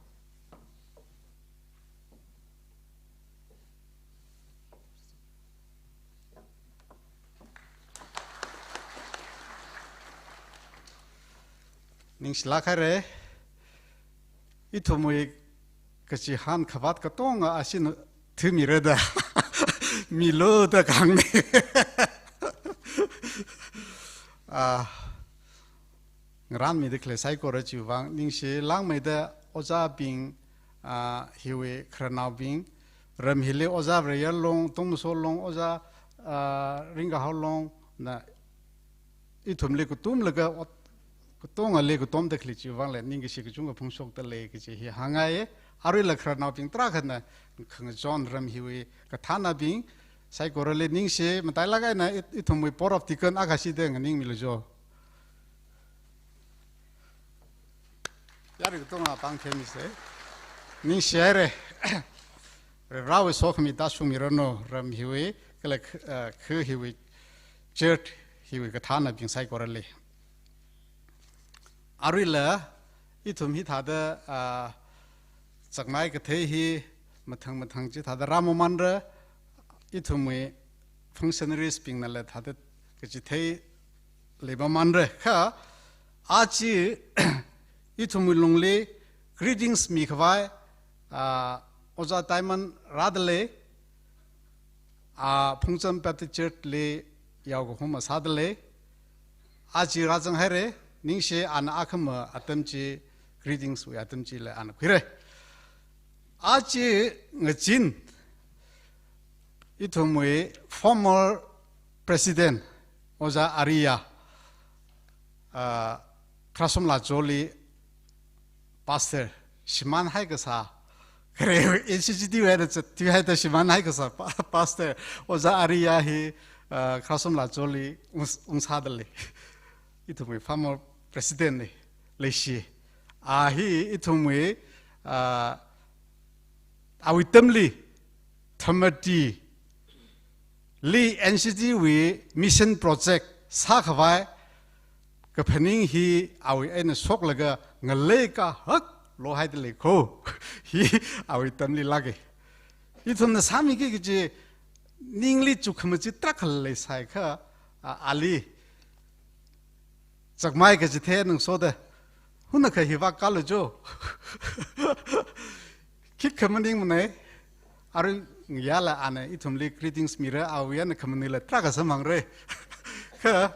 Ningshilāk haira, ithumwui kachihān khavāt katonga ashina thumira da, milu da kahāngna. Ah, ngarānmida khalei saikora chiwui vang ningshi, langmeida ojābing, ah, hiwui khararnaobing, ram hili Ojā Vareyar Long, Tongmaso Long, Ojā, ah, Ringkahao Longna ithumli katomlaga ot, katongali katomda khalei chiwui vangla ningkashi kachungkha phongshokda lei kaji hi hāngngaiya. Aruila khararnaobing tarākhana khangachon ram hiwui kathānabing saikorali ningshi, matailāk eina it-, ithumwui Board of Deacon akhashida nganingmilu jo. Yarui katonga pāng khemisa. Ningshihaira. Varivarawui sokhami tāshungmiranu, ram hiwui, kala, eh, khu hiwui, church hiwui kathānabing saikorali. Aruila, ithum hithāda, ah, chakmai kathei hi mathang mathang chithāda rāmamanra, ithumwui functionaries bingnala thāda kachithei leimamanra. Kha, aja ithumwui lungli greetings mikhavai, ah, Ojā Diamond rāda lei, ah, Phungcham Baptist Church li yaokahoma sāda lei. Aja rāzanghaira, ningshi, ana akhama atam chi, greetings wui atam chila ana khuira. Aja ngazin, ithumwui former President, Ojā Ariya, ah, Kharasomla Choli, Pastor, shimānhai kasā, khare N C G T wui eina zatthuihaida shimānhai kasā pa-, Pastor Ojā Ariya hi, ah, Kharasomla Choli ung-, ungsāda lei. ithumwui former president na, leishi. A hi ithumwui, ah, awui atamli, Thammati li N C C T wui mission project sākhavai kaphaning hi awui eina shoklaga ngalei kahak lohaida lei kho. Hi awui atamli lāka. Ithumna sāmiki kaji ningli chukkhamaja tarākha leisai kha, a, ali chakmai kaji theingasoda, hunakha hi vākālu jo. Khikha maningmanei, arui ngayāla ana ithumli greetings mira, awui eina khamanila tarākha samphangre. Kha,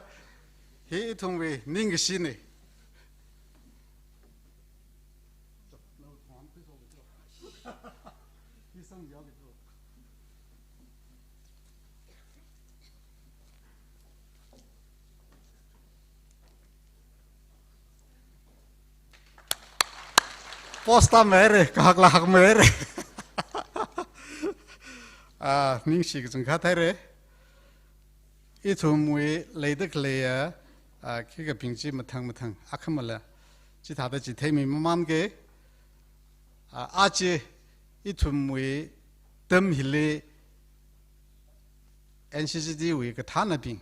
hi ithumwui ningkashina. Post tamhaira, kahakla hakmahaira. Ah, ningshi kachungkha thaira. Ithumwui leida khaleiya, ah, khikabing chi mathang mathang, akhamala chithāda chitheimi mamanka. Ah, aja ithumwui atam hili N C C T wui kathānabing,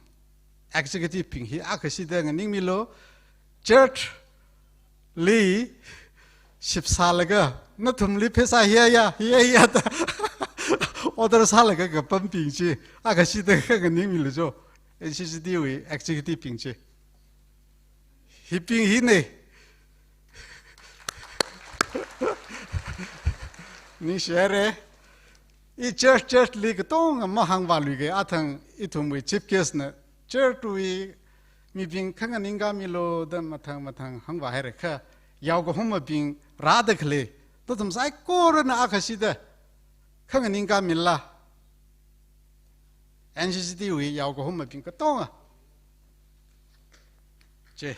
executive bing hi akha shida nganingmilu, church li ship sālaga, nathumli pheisā hiya ya, hiya ya da order sālaga kapambing chi akha shida kha nganingmilu jo, N C C T wui executive bing chi. Hibing hina. Ningshihaira. I church, church li katonga mahāngvāluika, athang ithumwui chief guest na church wui mibing kha nganingkāmilu da mathang mathang hāngvāhaira kha, yaokahomabing rāda khalei, nathum saikorana akha shida kha nganingkāmila. N C C T wui yaokahomabing katonga. Chi.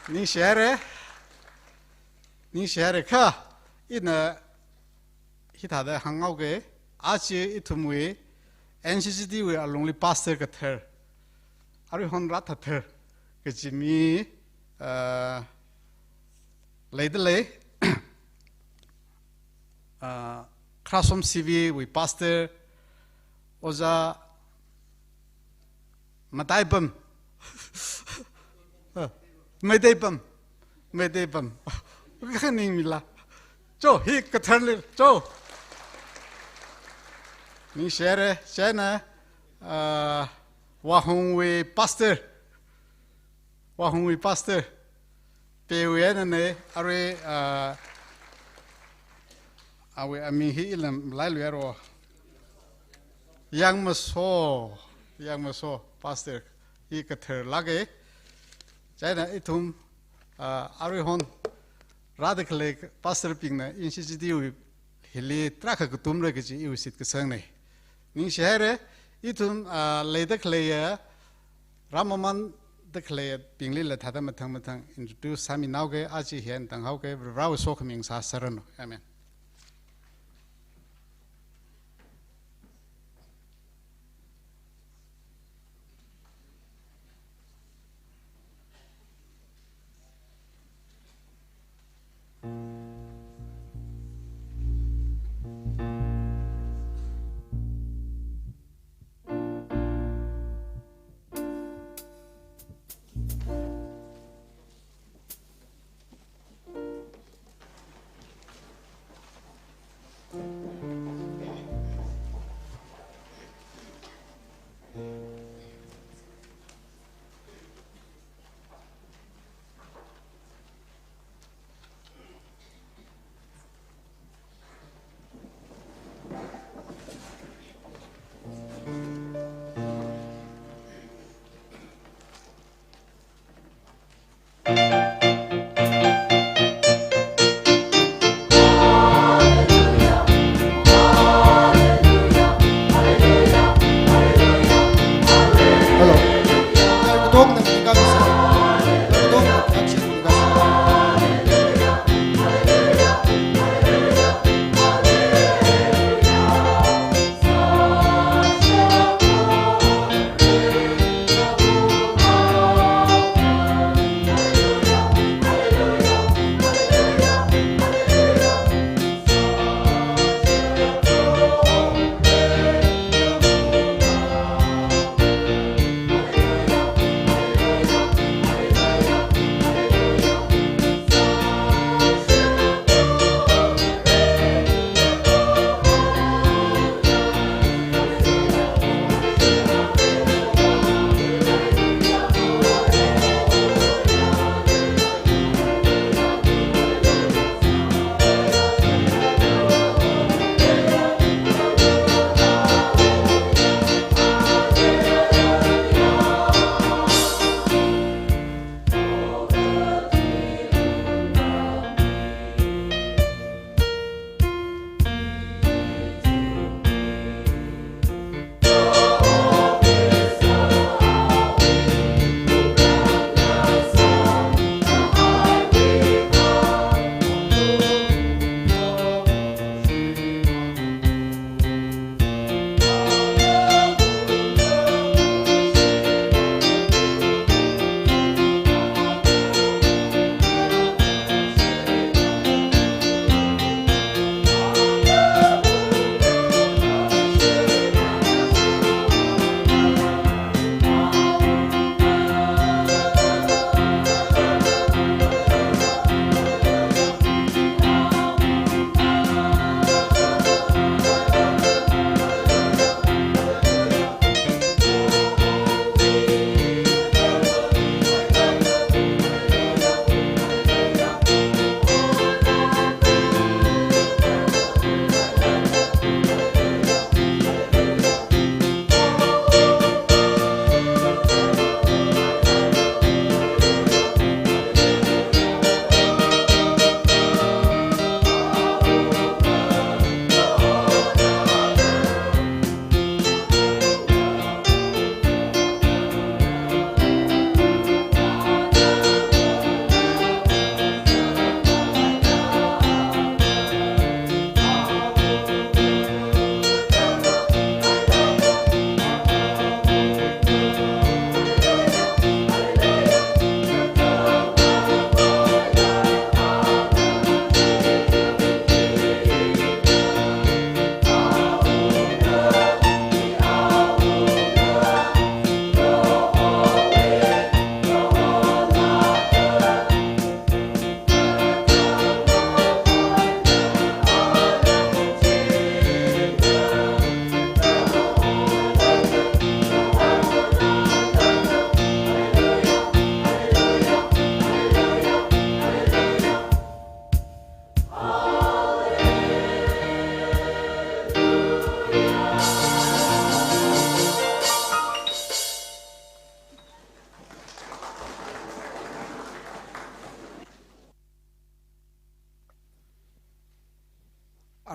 Ningshihaira. Ningshihaira kha, ina hithāda hānghaoka, aja ithumwui N C C T wui alungli pastor kathar, aruihon rāthathar kaji mi, ah, leida lei, ah, Kharasum C V wui pastor, Ojā Mataipam. Ah, Meiteipam. Meiteipam. Khaningmila. Cho, hi katharli, cho. Ningshihaira, chieina, ah, Wahungwui pastor. Wahungwui pastor. Pewui einana, arui, ah, awui aming hi ila malailuihaira. Yangmaso, Yangmaso, pastor. Hi katharlāka. Chieina ithum, ah, aruihon rāda khalei pastor bingna N C C T wui hili tarākha katumra kaji iwui shitkasangnei. Ningshihaira, ithum, ah, leida khaleiya, rāmamanda khaleibinglila thāda mathang mathang introduce sāminaoka, aja hi eina tanghaoka, Varewui sokhami ngasāsāranu. Amen.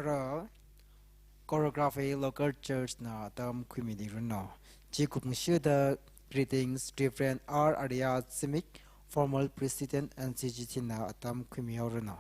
Ra choreography local church na atam khuimida ranu. Chi kupngashida greetings, Reverend R Arya Zimik, former President N C G T na atam khuimihaoranu.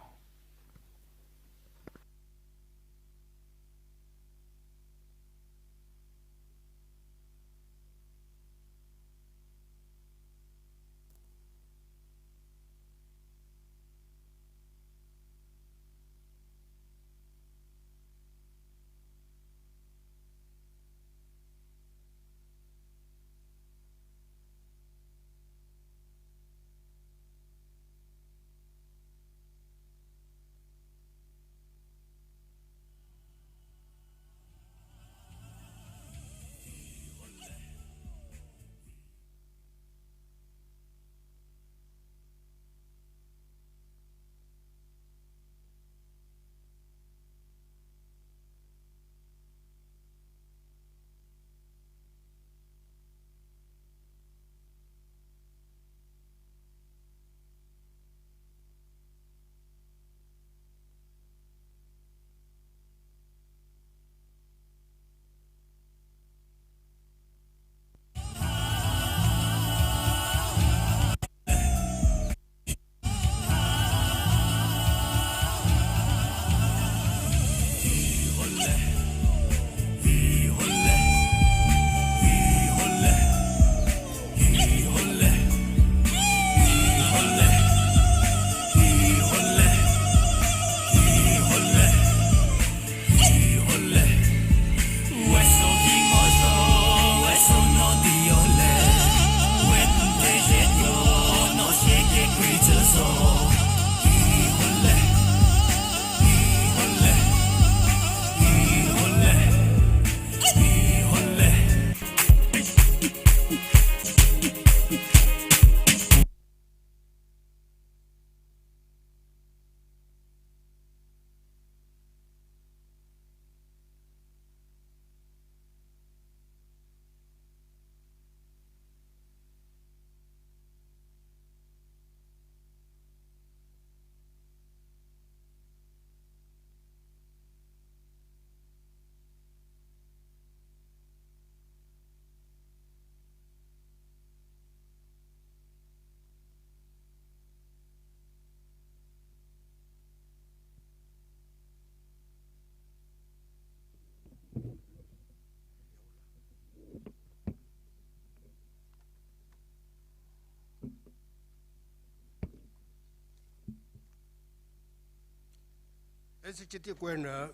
N C G T kuina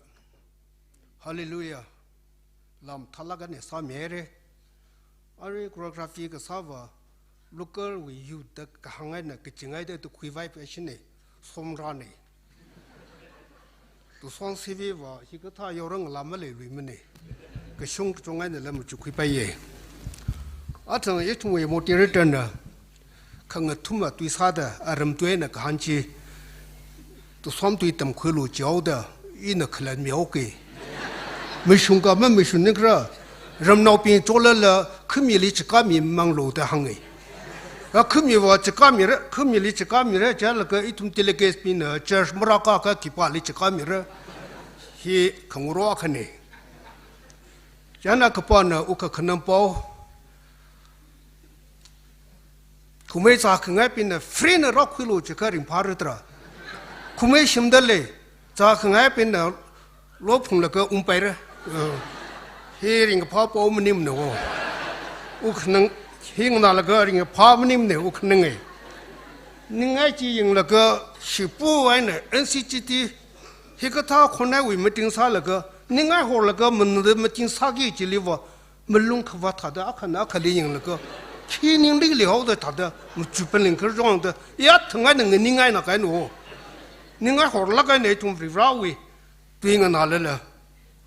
Hallelujah lam thalakane sāmire. Arui choreography kasāva local wui youth da kahāng eina kachingai da tukhui vai pa shine, somrane. Tuson C V va hikathā yorang lam maleiluimane. Kashung kachung einala machukhuipaiye. Athang ithumwui moderator na khangathuma tui sāda aram tuina kahāng chi, tuson tui tamkhuilu jihaoda ina khalan mihaoke. Mashungka mamashunning kra, ramnaobing cholala khamili chikami manglu da hānge. A khamiva chikamira, khamili chikamira jilaga ithum delegates bingna church marākaka khipāli chikamira. Hi khanguro akhane. Chieina khipāna wukha khanangpao. Khumei zākhangaibingna free na rākhuilu jiakha ringphāra tra. Khumei shimda lei, zākhangaibingna lophunglaga ungpaira. Uh, hi ringphāpao maningmana wo. Wukhanang, hi nganālaga ringphā maningmana wukhanange. Ningai chi yanglaga shipu eina N C G T hikathā khonaiwui meeting sālaga, ningai horlaga manada meeting sāki chiliva, malung khavāt thāda akhana akhali yanglaga, khi ningli leihaoda thāda, machupaning kharjongda, ya thangai na nganingai na kaino. Ningai horlak eina ithum Varivarāwui tui nganālala,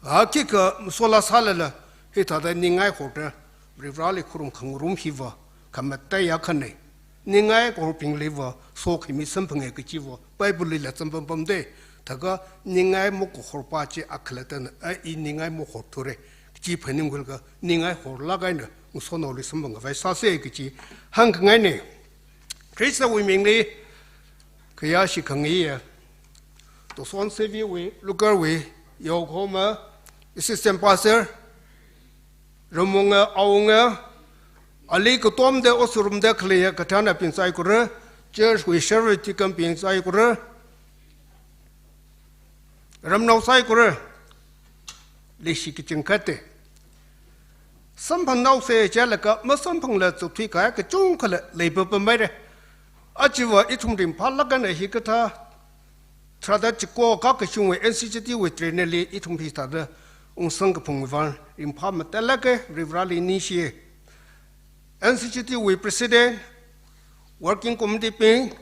a khikha masola sālala, hithāda ningai horda, Varivarāli khurum khangarum hiva, khamataiya akhane. Ningai horbingliva sokhami samphange kachiva Bible lila zangpampamde. Thākha ningai makahorpa chi akhalattana, a i ningai mahorthura kachi phaningkhuilaga ningai horlak eina ngasotnaoli samphangkhavai sāse kachi hāngkhangaine. Khristawui mingli khayāshi khangaiya. Tuson C V wui, local wui, Yokhoma, assistant pastor, Ramwunga, Awunga, ali katomda, osurumda khaleiya kathānabing saikora, church wui service deacon bing saikora, ramnao saikora, leishi kachangkhatta. Samphangnaosa jilaga masamphangla zuthui kahai kachungkhala leipapamhaira. Ajava ithum ringphālāk eina hikathā tharāda chiko kakashungwui N C G T wui trainer li ithum hithāda ungsang kaphungwui vang ringphā mathālāka, Varivarali ningshi. N C G T wui president, working committee bing,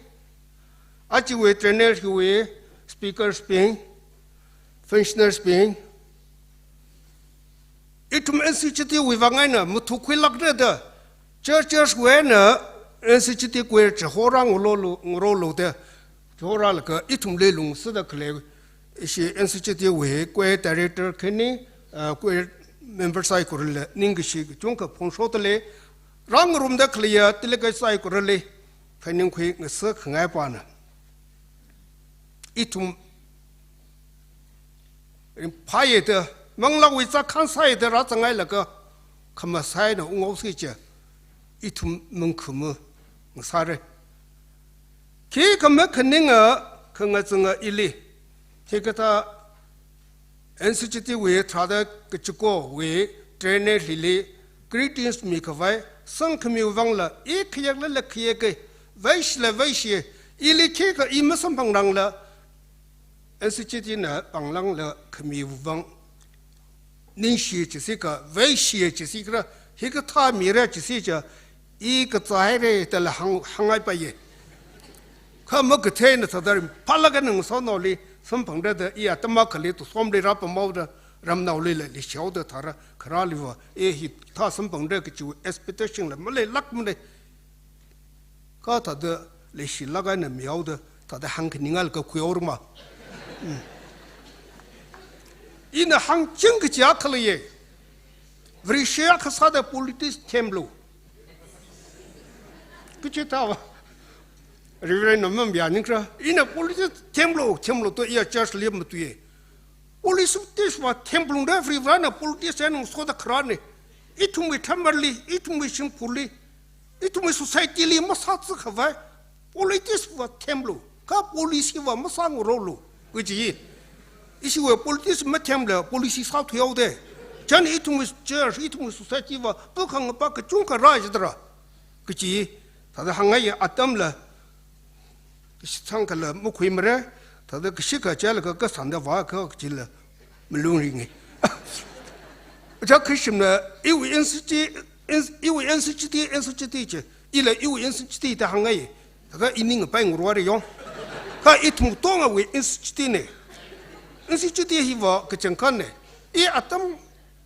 ajawui trainer hiwui speakers bing, functionaries bing, ithum N C G T wui vang eina mathukhuilākra da, church church wui eina N C G T choir chihorā ngarolu, ngarolu da, chihorālaga ithumli lungsāda khalei, ishi N C G T wui choir director khani, ah, choir member saikorali ningkashi kachungkha phongshoda lei, rāngarumda khaleiya delegate saikorali phaningkhui ngasā khangai pana. Ithum ringphāya da, manglāwui zākhan sāya da rāzanghailaga, khamasai eina unghaosi chi, ithum mangkhama ngasāra. Khikha makhaninga, khangazanga ili, hikathā N C G T wui tharāda kachikowui trainer hili greetings mikhavai, sangkhamiwui vangla, i khayāklala khayāka, vaishila vaishi, ili khikha i masamphangrangla, N C G T na panglangla khamiwui vang ningshi chisi kha, vaishi chisi kha, hikathā mira chisi cha, i kazāhaira dala hāng, hānghaipaiya. Kha makathei eina thāda ringphālāk eina ngasotnaoli samphangda da, i atam akhali tusomli rāpamhaoda, ramnaolila leishihaoda tharā, kharāliva, i hithā samphangda kachi expectation la maleilākmana. Kha thāda leishilāk eina mihaoda, thāda hāngkhaningalaga khuihaorama. Hmm. Ina hāngching kachi akhaleiya. Vareshi akha sāda politics themlu. Kachi thāva. Reverend na mamayāningkra. Ina politics themlu, themlu to iya church li matuiya. Politics va themlungda Varivarana politics eina ngasoda kharāna. Ithumwui thamarli, ithumwui shimkhurli, ithumwui society li masāzakhavai politics va themlu, kha policy va masāngarolu, kaji. Ishiwui politics mathemla policy sāthuihaoda. Chieina ithumwui church, ithumwui society va pakhangapa kachungkha rāi jidara, kaji. Thāda hāngngaiya atamla, kashi thangkhala makhuimara, thāda kashikha jilaga kasānda vākha kajila malung ringa. Aja khashimna iwui N C G T, N-, iwui N C G T, N C G T chi, ila iwui N C G T da hāngngai. Thāda i ningpai ngarāra yong. Kha ithum katongawui N C G T na. N C G T hiva kachangkhanna. I atam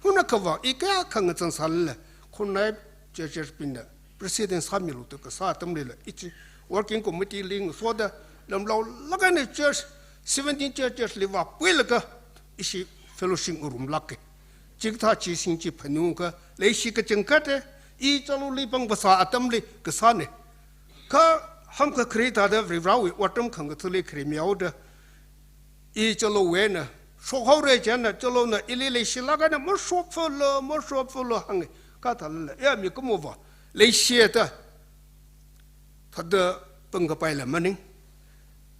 hunakha va, i kayākha ngazan sālala, khonai church, church bingna president sāmilu da kasā atamlila, ichi working committee li ngasoda, lamlaolāk eina church, seventeen churches li vāpuilaga, ishi fellowship ngarumlāka. Chikathā chi singchi phaningakha, leishi kachangkhatta, i Chāloli pāng kasā atamli kasāna. Kha hamkha khare thāda Varivarawui otram khangathāli khare mihaoda, i Chālowui eina shokhaora. Chieina Chālona ili leishilāk eina mashokphalu, mashokphalu hānga. Kha thālala, ya mikumova, leishiya da, thāda pāngkapaila maning.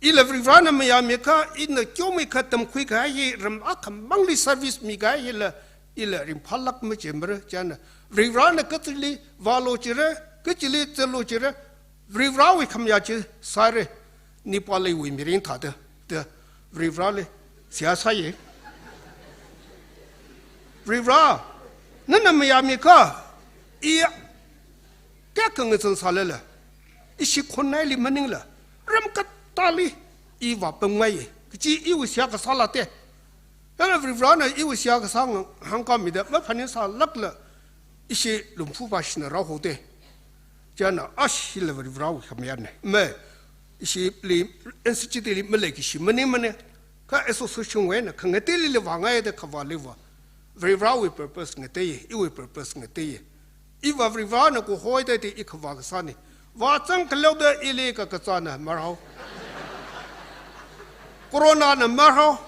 Ila Varivarana mayāmikha, ina kyomi kha tamkhui kahai hi ram akhamangli service mikahai hila, ila ringphālāk maji mara. Chieina Varivarana kachili vālu jira, kachili zatlu jira, Varivarawui khamayā chi sāra, Nepal wui mirin thāda, da Varivarali seihā sāya. Varivara, nana mayāmikha, i kayākha ngazan sālala, ishi khonaili maningla, ram katāli i vāpamngaiya, kaji iwui seihā kasāla te. Kala Varivarana iwui seihā kasā ngang-, hāngkāmida maphaningsālākla, ishi lumphu vāshina rāhaoda. Chieina ashila Varivarawui khamayāna. Ma, ishili N C G T li maleikashi maningmana. Kha association wui eina khangateilila vāngaida khavāliva, Varivarawui purpose ngateiya, iwui purpose ngateiya. Iva Varivarana kahoida da i khavā kasāna. Vāzang khaleoda ili kakazāna marhao. Corona na marhao.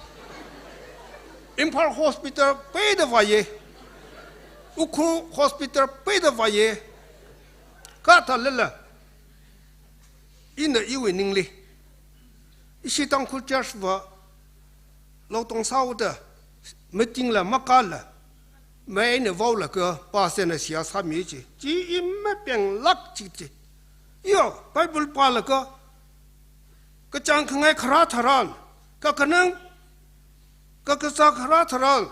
Imphal Hospital peida vāya. Ukhrul Hospital peida vāya. Kathālala, ina iwui ningli, ishi Tangkhul Church va lotong sāhaoda, meeting la makāla, mai eina vaolaga pastor na seihā sāmi chi, chi i mapenglāk chi chi. Yo, Bible pālaga, kachāng khangai kharā tharan, kakhanang, kakazā kharā tharan,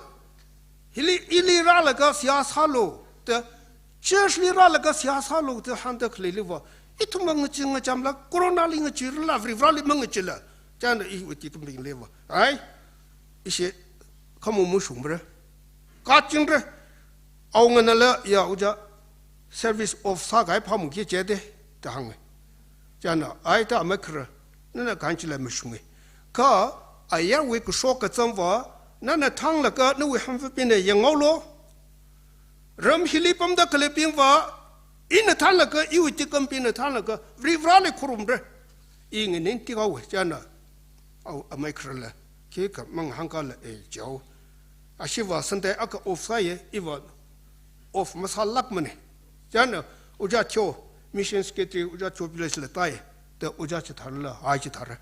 hili, ili rālaga seihā sālu da, church li rālaga seihā sālu da hāngda khaleili va, ithum va ngachee ngachamla, corona li ngacheerala, Varivarali mangacheela, chieina iwui tekhamatei va, ai, ishi khamong mashungmara. Kachingra, awunganala, ya ojā, service off sākahai phāmaki chida, da hānga. Chieina, ai da amei kharā, nana kahāng chila mashunga. Kha, ayarwui kashok kazang va, nana thanglaga nawui hamvapina yanghaolu. Ram hili pamda khaleibing va, ina thanglaga, iwui tekhamatei ina thanglaga, Varivarali khorumra. I nganing tikhaowa, chieina, aw, amei kharāla, khikha mangahāngkala, eh, jihaowa. Ashi va Sunday akha off sāya, i va off masālākmana. Chieina, ojā Cho, mission secretary, ojā Cho village la tāya, da ojā chithālala, ai chithāra.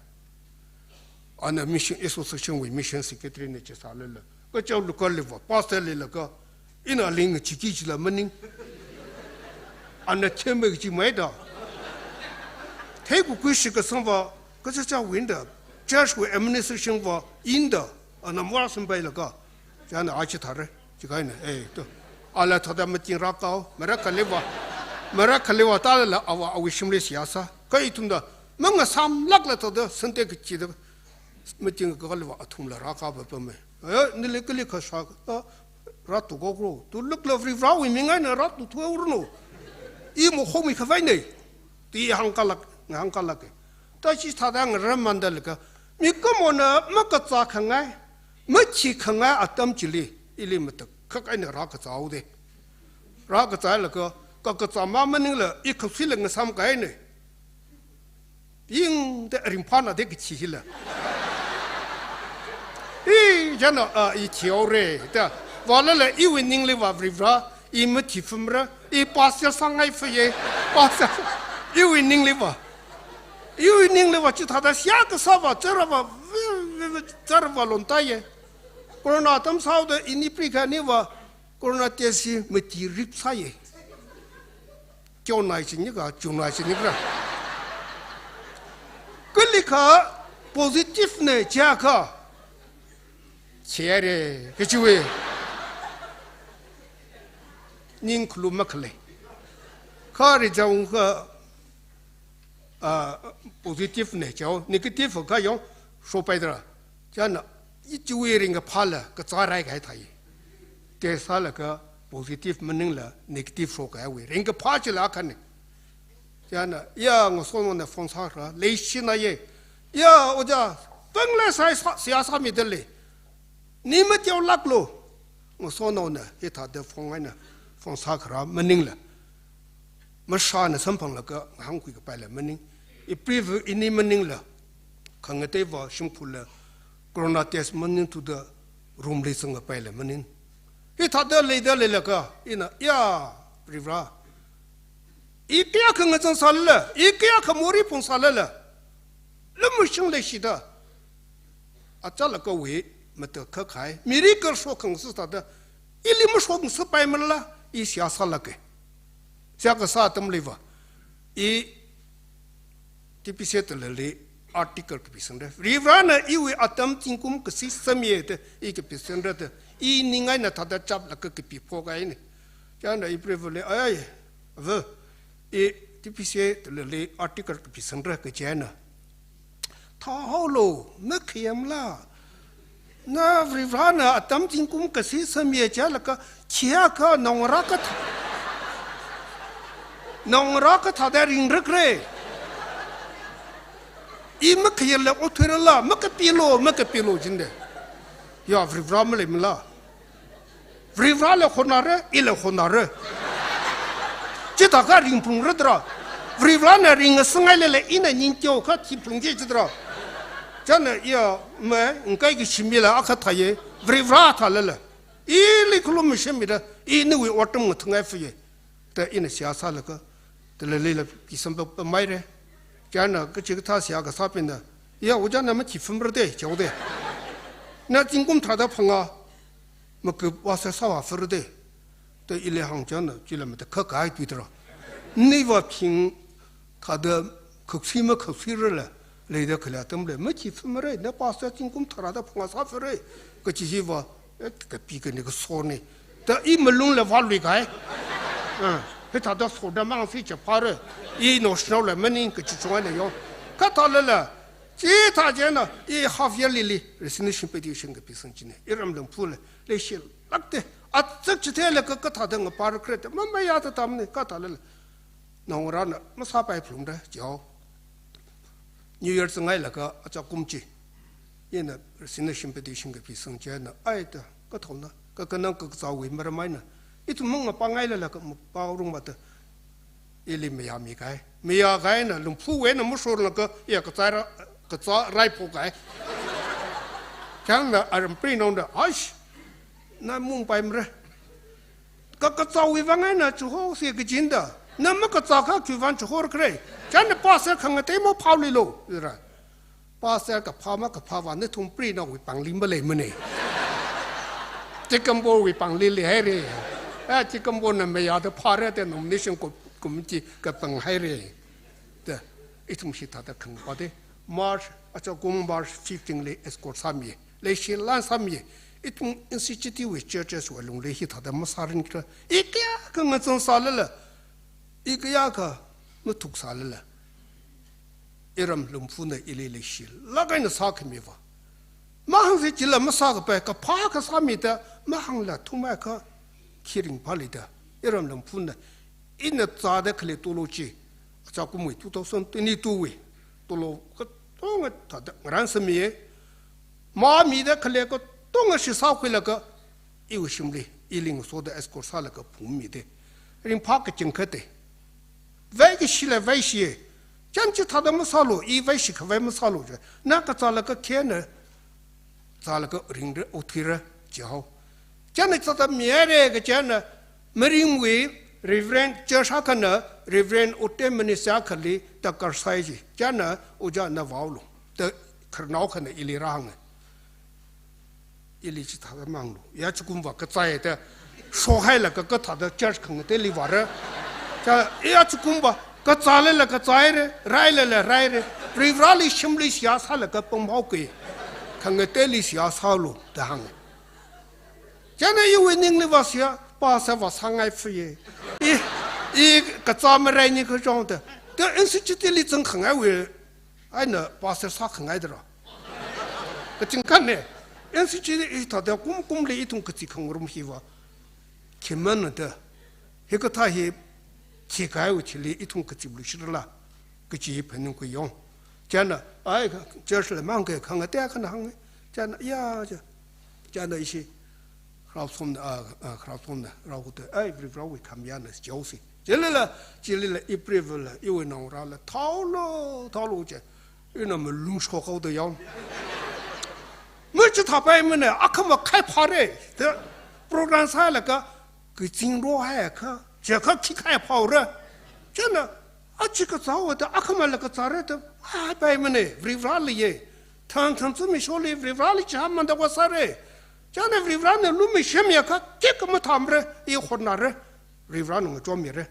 Ana mission association wui mission secretary na chisālala, kachao local li va, pastor leilaga, ina ling chiki chila maning. Ana themma kaji maida. Theikakhui shitkasang va, kachichāwui eina, church wui administration va, eina, ana mavāsangpailaga, chieina ai chithāra, chikahaina, eh, to. Ala thāda meeting rākahao, marākhali va, marākhali va tālala, ava awui shimli seihā sā. Kha ithumda, mangasāmlākla thāda, Sunday kachida, meeting kakāli va, athumla rākā papamma. Eh, nili kali kashā, ah, rāthukahaokro. Thulākla Varivarawui ming eina rāthuthuranu. I mohomikhavai nei. Ti hāngkalāk, ngahānkalāka. Tashi thāda ngarāmānda laga, mikumona makazā khangai, mathi khangai atam chili, ili matakhak eina rākazāhaoda. Rākazālaga, kakazā ma maningla, i khapsila ngasāmkahaina. Ying da ringphāna da kachi hila. I, chieina, a, i thihaora, da. Vālala iwui ningli va Varivara, i mathifamra, i pastor sāngaifaya, pastor, iwui ningli va. Iwui ningli va, chithāda seihā kasā va, chara va, chara va lontāya. Corona atam sāhaoda ini prikhani va, corona test hi mati rip sāya. Kyonai chi nika, chunai chi nikra. Kalikha positive na jiakha, chere, kachiwui. Ning khulu makhalei. Kha result kha, ah, positive na jihaowa, negative kha yong shopaidara. Chieina, ichiwui ringkaphāla, kazārai kahai thai. Test sālaga positive maningla negative shokahaiwui ringkaphā chila akhana. Chieina, ya, ngasotnaona phone sāra, leishinaye. Ya, ojā, pāngla sai sa, seihā sāmidalei. Ni mateolāklu. Ngasotnaona, hithāda phone eina, phone sākharā maningla, mashāna samphanglaga ngahānkhuikapaila maning. Ipriva ini maningla, khangateiva shimkhurla, corona test maningthuda room li zangkapaila maning. Hithāda leida leilaga, ina, ya, Varivara, i kayākha ngachangsālala, i kayākha morei phongsālala, lumashung leishida, achālakawui matakhak kahai, miracle shokngasak thāda, ili mashokngasakpaimanala, i seihā sālāka. Seihā kasā atamli va, i T P C talali article kapisangra. Varivarana iwui atam zingkum kasi samiya da i kapisangra da, i ning eina thāda chaplaga kapiphok kahaina. Chieina iprivali, ai, va, i T P C talali article kapisangra kaji eina. Thāhaolu, makhayamla. Na Varivarana atam zingkum kasi samiya jilaga, chiakha naongarā kathā, naongarā kathāda ringrikra. I makhayala othuirala, makapilu, makapilu jinde. Ya, Varivara maleimala. Varivarala honara, ila honara. Chithākha ringphungradra. Varivarana ringngasakngailala ina ningteokha thiphungki jidra. Chieina iya mai, ngakai kashi mila akha thāya. Varivarā thālala, ili khalum mashemmida, i nawui otram ngathāngai fuye. Da ina seihā sālaga, da laleila pisam pa, pamaire. China kachikathā seihā kasābingna, ya, ojā na mathi fumra de, jihaode. Na zingkum tharāda phangā, makap vāsa sāvā fura de. Da ili hāng china, chila mada kha kahai tuitara. Niva phing thāda khaksi makhaksirala, leida khalei atamli, mathi fumare, na pastor zingkum tharāda phangā sāfure, kachi hiva, eh, kapi kani kasoni. Da i malungla vālui kahai. Ah, hithāda soda mang si chapare, i noshnaola maning kachi chungana yo. Kathālala, chithā china, i half yearly li, resignation petition kapisang chine. Iram Lungphula, leishilakde. Atsak chitheilaga kathāda ngapar kre da, mamayāda tamne, kathālala. Naongarāna masāpai phalungda, jihao. New Year zangngailaga achakum chi. Ina resignation petition kapisang china, ai da, kathaona, ka kanang kakazāwui maram eina. Ithum mangapāngailalaga mapārungmada. Ili mayāmi kahai. Mayā kahaina, Lungphuwui eina mashorlaga, ya kazāra, kazā raipo kahai. China aram prinaona, aish, na mungpaimara. Ka, kakazāwui vang eina chihosi kajinda. Na makazākha khiwui vang chihor kre. China pastor khangatei maphāluilo, jira. Pastor kaphā makaphāva nathum prinaowui pāngli maleimane. Chikambowui pāngli leihaire. Ah, Chikambona mayāda phāra da nomination ko-, committee kapanghaire. Da, ithum hithāda khangapāde. March, achakum March fifteen li escort sāmi. Leishilan sāmi. Ithum institute wui churches wui alungli hithāda masārinkra. I kayākha ngachang sālala, i kayākha mathuk sālala, Iram Lungphuna ili leishilak eina sākhamiva. Mahāngsi chila masākapai, kaphā kasāmida, mahāngla thumai kha khi ringphālida. Iram Lungphuna ina zāda khalei tolo chi, achakumwui two thousand twenty-two wui tolo katonga thāda ngarānsāmiye. Mamida khalei katonga shi sākhuilaga, iwui shimli, ili ngasoda escort sālaga phungmide. Ringphā kachangkhatte. Vai kashila vaishiye. Chān chithāda masālu, i vaishi khavai masālu je. Na kazālaga khena, zālaga ringra, othuira, jihao. China zāda mihaire kachina, Maringwui Reverend Church akhana, Reverend Ote Minister akhali, darkar sai ji. China, ojā na vāulu. Da khararnao akhana ili rāhānga. Ili chithāda manglu. Ya chikumva kazāya da. Shohailaga kathāda church khangateili vāra. Cha, ya chikumva kazālala kazāhaire, railala raire. Varivarāli shimli seihā sālaga pamhaoki. Khangateili seihā sālu da hānga. China iwui ningli vāsiya, pastor vāsāngai fuye. I, i kazā maraini kachongda. Da institute li zangkhangaiwui eina pastor sākhangaidara. Kachangkhanne, institute hithāda kum kumli ithum kachi khangarum hiva. Khimānda, hikathā hi, chikaiwui thili ithum kachi luishirala, kachi hi phaningkhui yong. China, ai, church la mangke khangatei akhana hānge. China, ya, cha. China ishi, kharasomna, ah, ah, kharasomna, rāhuda, ai, Varivarāwui khamayāna, jihaosi. Chilila, chilila, Aprilvāla, iwui naongarāla, thaolu, thaolu je, ina malung shokhaoda yong. Machithāpaimane, akhama khaiphāre, da, program sālaga, kazing rohaiakha, jiakha khi khaiphāora. China, achi kazāhaoda, akhamala kazāra da, haipaimane, Varivarāliye. Thang thang zumisholi, Varivarāli chihāmanda vāsāre. China Varivarāna lumashammiakha, khikha mathāmara, i hotnara. Varivarāna ngachonmira,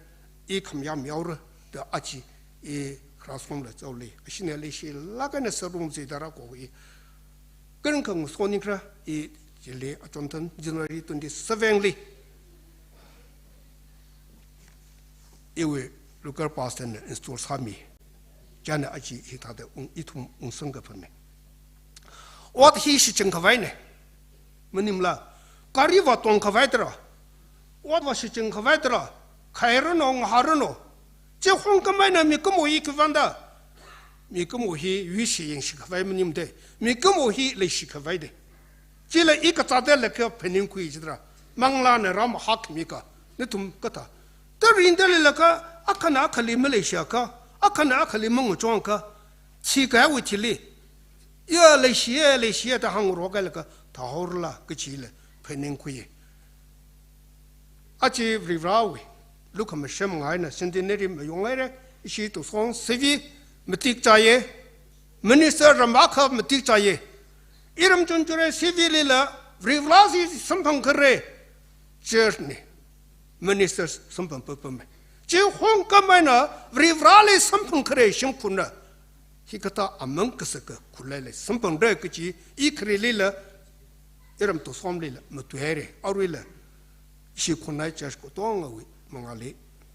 i khamayā mihaora, da achi, i kharasomla chaoli, ashina leishilak eina sārumsi dara ko i. Kharing khangasoningra, i chili achonthang January twenty-seven li. Iwui local pastor na install sāmi. China achi hithāda ung, ithum ungsang kaphāne. Ot hi shichin khavaine. Maningla, gari vā tongkhavai dara. Ot vā shichin khavai dara. Khairanu, ngahāranu. Chi hongkhamei eina mikumo hi khivānda. Mikumo hi yuishi yangshi khavai maningde. Mikumo hi leishi khavai de. Chila i kazāda laga phaningkhui jidara. Manglāna rāmahākhami ka. Nathum kathā. Taringda leilaga, akhana akhali maleishiakha. Akhana akhali mangachongakha. Chikaiwui thili. Ya leishiye, leishiye da hāngrokailaga. thāhaorala kachila phaningkhui. Aja Varivarawui lukhamashan eina centenary mayonhaira, ishi Tuson C V matik chāya, minister ram akha matik chāya. Iram Chonchura C V lila Varivara chi samphang khare church na, minister samphang papam. Chi hongkhamei eina Varivarali samphang khare shimkhurna hikathā amang kasaka khaleila samphangra kaji i kharelila iram Tusonlila matuihaira. Aruila ishi Khonai church katongawui mangāli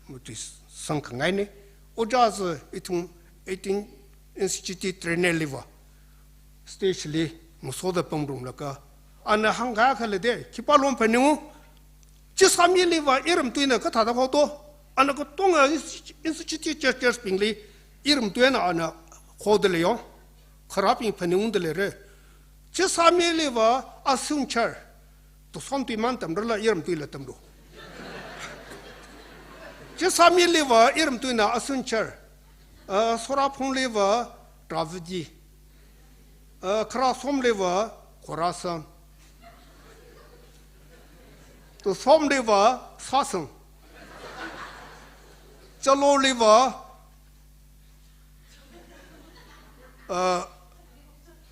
matuisang khangaina. Ojā chi ithum eighteen institute trainer liva stage li ngasoda pamrumlaga, ana hāngkahai akhala de, khipā lom phaningu. Chi sāmiliva iram tuina kathāda haoto. Ana katonga institute church, church bingli iram tuina ana haoda leiyo. Kharābing phaningungda leira. Chi sāmiliva Asunciar. Tuson tuiman tamrala iram tuila tamlu. Chi sāmiliva iram tuina Asunciar. Ah, Soraphongliva Dravidian. Ah, Kharasomliva Khorasan. Tusonliva Sasan. Chaloliva, ah,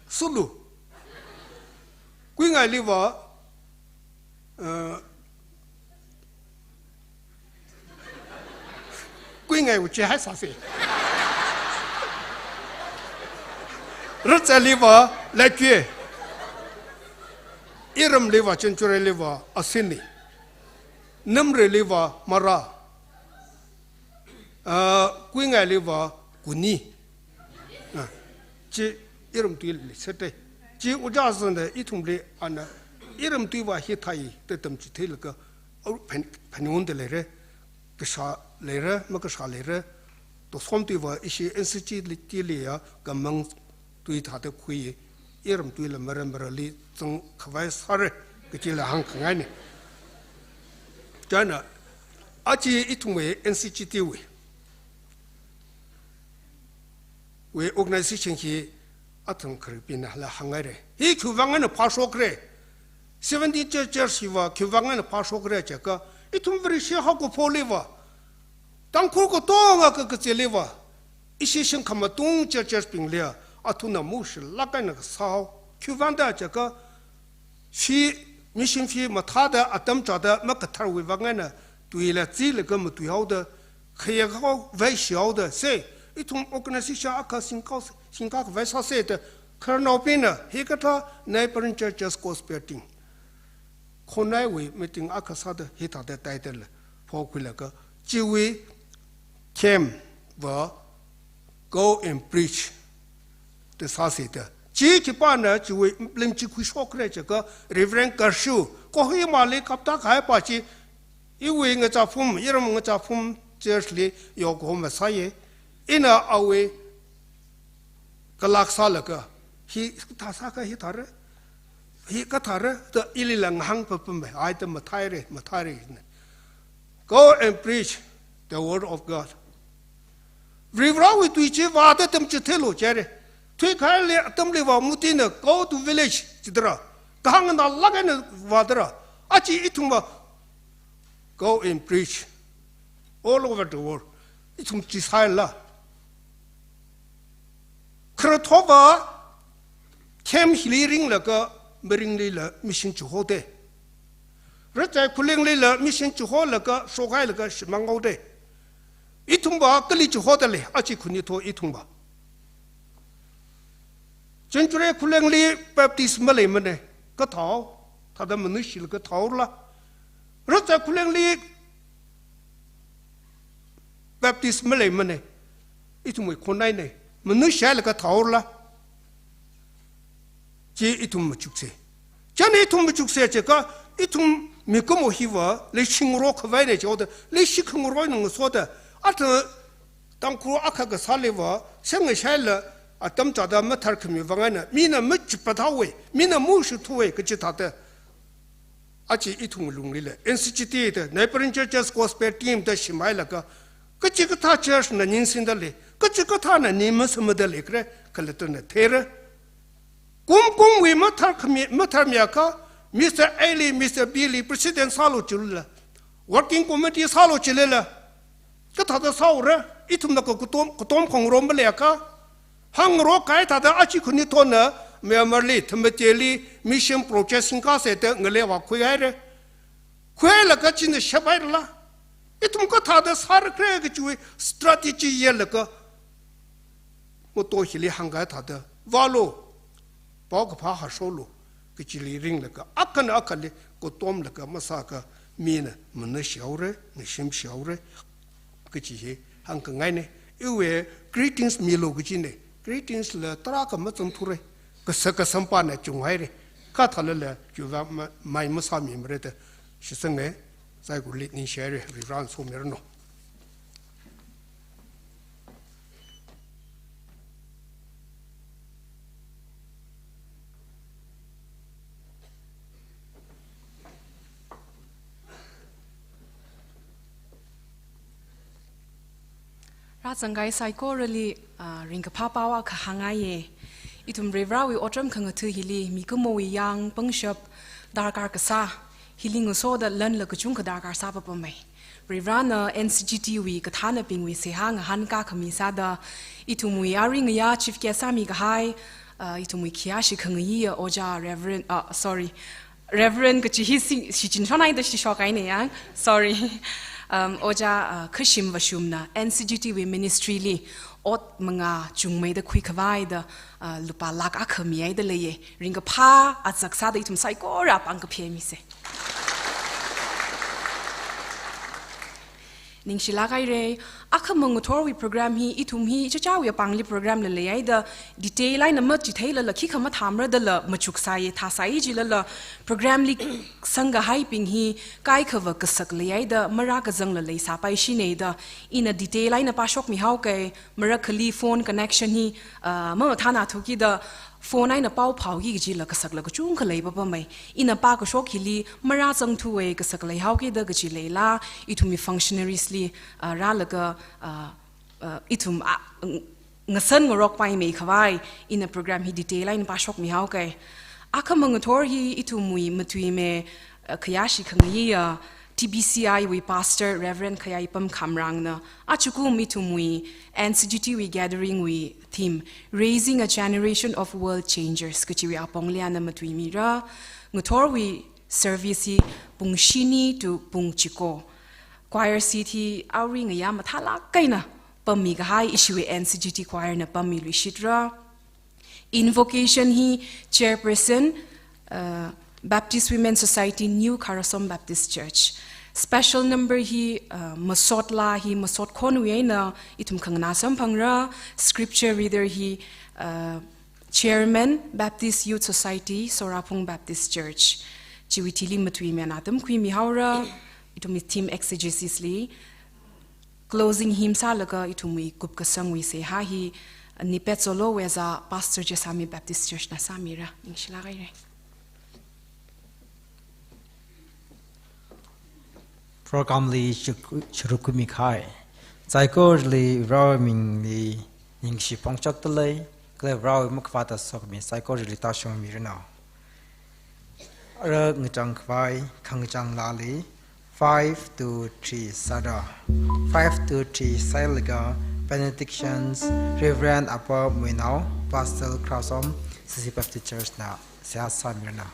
Sulu. Kuingailiva, ah, Kuingaiwui chi haisāsa. Razailiva Leikui. Iramliva, Chonchuraliva Asini. Namreiliva Mara. Ah, Kuingailiva Kuni. Ah, chi iram tuili sāte. Chi ojā china ithumli ana iram tuiva hithāi da tamchitheilaga, au, phan-, phaningungda leira. Kashā leira, makashā leira. Tuson tuiva ishi institute li, tiliya kamang tui thāda khui, iram tuila mara marali zangkhavai sāra kajila hāngkhangaina. China, aja ithumwui institute wui, wui organization hi athang kharibingna la hānghaira. Hi khiwuivang eina phāshokra, seventeen churches hiva khiwuivang eina phāshokra jiakha, ithum Vareshi haokaphokliva, Tangkhul katonga kakazāliva, ishi shimkhamatung churches bingli athumna mushilāk eina kasā hao. Khiwuivang da jiakha, fee, mission fee mathāda atam chāda makatharwui vang eina tuila zilaga matuihaoda, khayākhao, vaishihaoda, se, ithum organization akha singkao, singkakhavai sāsa da, khararnaobingna hikathā Neighboring Churches Gospel Team, Khonaiwui meeting akha sāda hithāda title phokhuilaga, chiwui theme va Go and Preach da sāsa da. Chi khipāna chiwui lim chi khuishokra jiakha, Reverend Garshu, Kohima li kapta kahaipa chi, iwui Ngachāphum, iram Ngachāphum church li yokohoma sāya. Ina awui kalāk sālaga, hikathā sākha hithāra, hikathāra da ilila ngahāng papam, ai da mathāra, mathāra na. Go and preach the word of God. Varivarawui tui chi vāda tamchitheilu jihaira. Thuikahai atamliva Modina go to village jidara, kahāng ngalāk eina vādara. Aja ithumva go and preach all over the world. Ithum chi sāhaila. Khararthova theme hili ringlaga maringlila mission chihoda. Rachai khuilenglila mission chiholaga shokhailaga shimānhaoda. Ithumva kali chihoda lei, aja khanuithot ithumva. Chonchura khuilengli Baptist maleimana, kathāo, thāda manuishilaga thāhaorala. Rachai khuilengli Baptist maleimana, ithumwui Khonaina, manuishihailaga thāhaorala. Chi ithum machuksa. Chieina ithum machuksa jiakha, ithum mikumo hiva, leishi ngarokhavaina jihaoda, leishi khangaroi eina ngasoda, athang Tangkhul akha kasāliva, sāngashaila, atam chāda matharkhami vang eina, mina machipat haowa, mina mushithuwa, kaji thāda. Aja ithum lunglila, N C G T da, Neighboring Churches Gospel Team da shimhailaga, kachikathā church na ningsingda lei, kachikathāna ning masamada leikhare, khalattana theira. Kum kumwui mathar khami, mathar miakha, Mister A li, Mister B li, President sālu chilala, Working Committee sālu chilala, kathāda sāura, ithumna ka katom, katom khongrong maleiakha, hāngrok kahai thāda achi khuni thona, Myanmar li, Thamateli, Mission Project singkasāda ngalei vākhui haira. Khuilaga china shaphairala. Ithum kathāda sārakhala kachiwui strategy yanglaga, moto hili hāngkahai thāda, vālu, paokaphā hāsholu, kachili ringlaga, akhana akhali katomlaga masākha mina manashao re, nashimshao re, kachi hi hāngkhangaina. Iwui greetings milu kachina. Greetings la tarākha mazangthura. Kasak kasampana chunghaira. Kha thālala chiva ma-, mai masāmimara da shitsanga. Saikorali ningshihaira, Varena somiranu. Rāzangkahai saikorali, ah, ringkaphā pao akha hāngngaiya. Ithum Varivarawui otram khangatha hili, mikumowui yāng pangshap darkar kasā, hili ngasoda lanla kachungkha darkar sāpapamai. Varivarana N C G T wui kathānabingwui seihā ngahānkā khami sāda, ithumwui arui ngayā chief guest sāmikahai, ah, ithumwui khayāshi khangayiya Ojā Reverend, ah, sorry, Reverend kachi hi si, shichinshonhaida shishokhaina yang. Sorry. Um, Ojā, uh, Khashim Vashumna N C G T wui ministry li ot mangā chungmeida khuikhavai da, uh, lupā lakh akha mihaida leiya. Ringkaphā azak sāda ithum saikora pāng kaphā misa. Ningshilāk haira, akhama ngathorwui program hi, ithum hi, ichichāwui apāngli program la leihaida, detail eina machitheilala khikha mathāmara dala machuksāya, thāsai jilala program li sangkahaibing hi, kaikhava kasak leihaida, marākazangla leisāpaishina da, ina detail eina pāshokmihaoka, marakhali phone connection hi, ah, mamathānathuki da, phone eina pao phaoki kajila kasakla kachungkha leipapamai. Ina pākashok hili marāzangthuwa kasak leihaoki da kaji leila, ithumwui functionaries li, ah, rālaga, ah, ah, ithum, ah, ng-, ngasan ngarokpaimeikhavai, ina program hi detail eina pāshokmihaoka. Akhama ngathor hi ithumwui matuimi, ah, khayāshi khangayiya, T B C I wui Pastor Reverend Khayaipam Khamrangna, achukum ithumwui N C G T wui gathering wui theme, Raising a Generation of World Changers, kachiwui apongli ana matuimira. Ngathorwui service hi pung shini to pung chiko. Choir seat hi arui ngayā mathālāk eina pammikahai ishiwui N C G T choir na pammiluishitra. Invocation hi chairperson, uh, Baptist Women Society, New Kharasom Baptist Church. Special number hi, uh, masot laa hi, masot khonwui eina ithum khanganā samphangra. Scripture reader hi, uh, chairman, Baptist Youth Society, Soraphung Baptist Church. Chiwui thili matuimina tamkhuimihaora, ithumwui theme exegesis li. Closing hymn sālaga ithumwui kupkasangwui seihā hi, Nipet Zolo Weza, Pastor Jesami Baptist Church na sāmira. Ningshilāk haira. Program li shuk-, shurukkhuimikahai saikorali Varewui mingli ningshi phongshokdalei, kala Varewui makhavāta sokhami saikorali tāshungmiranu. Ara ngachangkhavai, khangachang laali, five two three sāra. Five two three sālaga, benedictions, Reverend Apa Muinao, Pastor Kharasom, C C Baptist Church na seihā sāmiranu.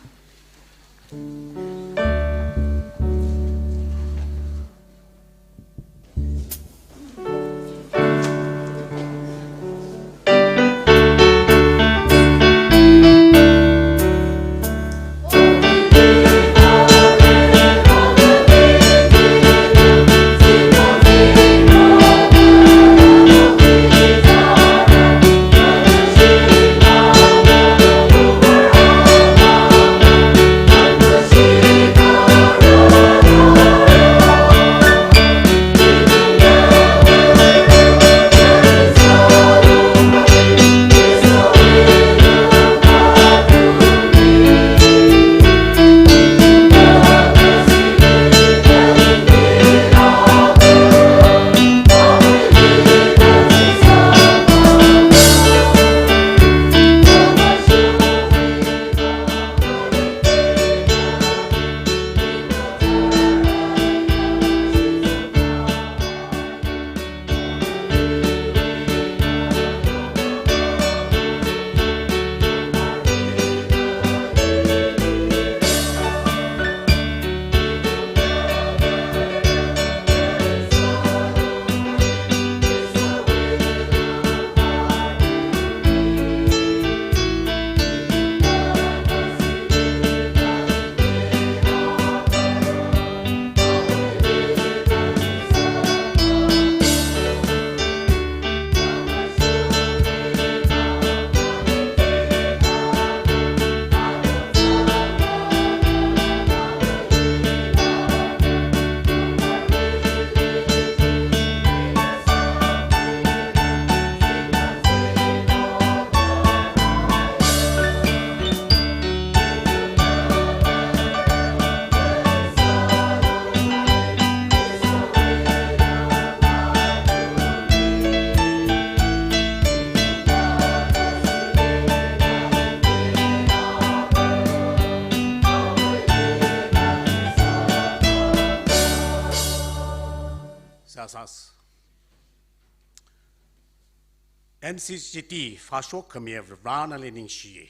N C C T fashok khami Varena nali ningshiya.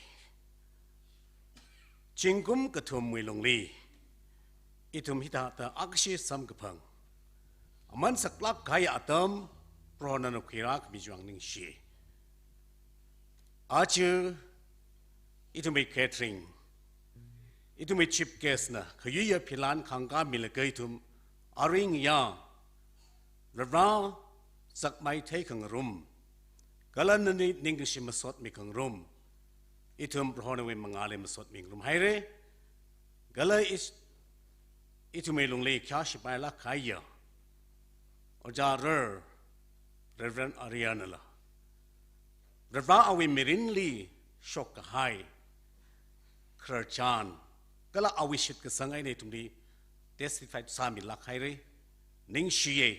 Zingkum kathumwui lungli, ithum hithāda akshi samkaphang aman saklāk kahai atam, Prohona nana khuirā khami chiwui vang ningshiya. Aja, ithumwui gathering, ithumwui chief guest na khayuiya philan khangkāmilaga ithum aring ya, Vare, sakmai theikhangarum, kala nani ningkashi masotmi khangarum, ithum Prohonawui mangāli masotmingarum haira. Kala is-, ithumwui lungli khayā shipailāk kahaiya Ojā Rer, Reverend Arya nala, Vare, awui mirinli shokkahai khararchan, kala awui shitkasang eina ithumli testify sāmilāk haira. Ningshiya.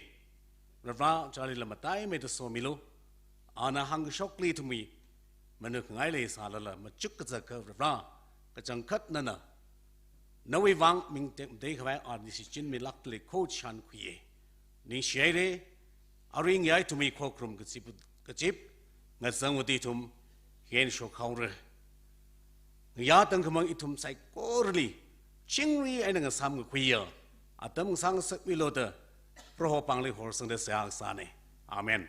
Vare, Ojāli lam mataimeida somilu. Ana hāngkashokli ithumwui manukhangai leisālala, machuk kazaka Vare, kachangkhat nana nawui vang ming te-, teikhavai R D C chinmilākli kho chān khuiya. Ningshi haira. Aring ya ithumwui khokharum kazip, kazip, ngazang uti ithum hen shokhaora. Ngayā tangkhamang ithum saikorali chingri eina ngasam kakhuiya atam ngasang ngasakmilu da Proho pāngli horsangda seihā sāna. Amen.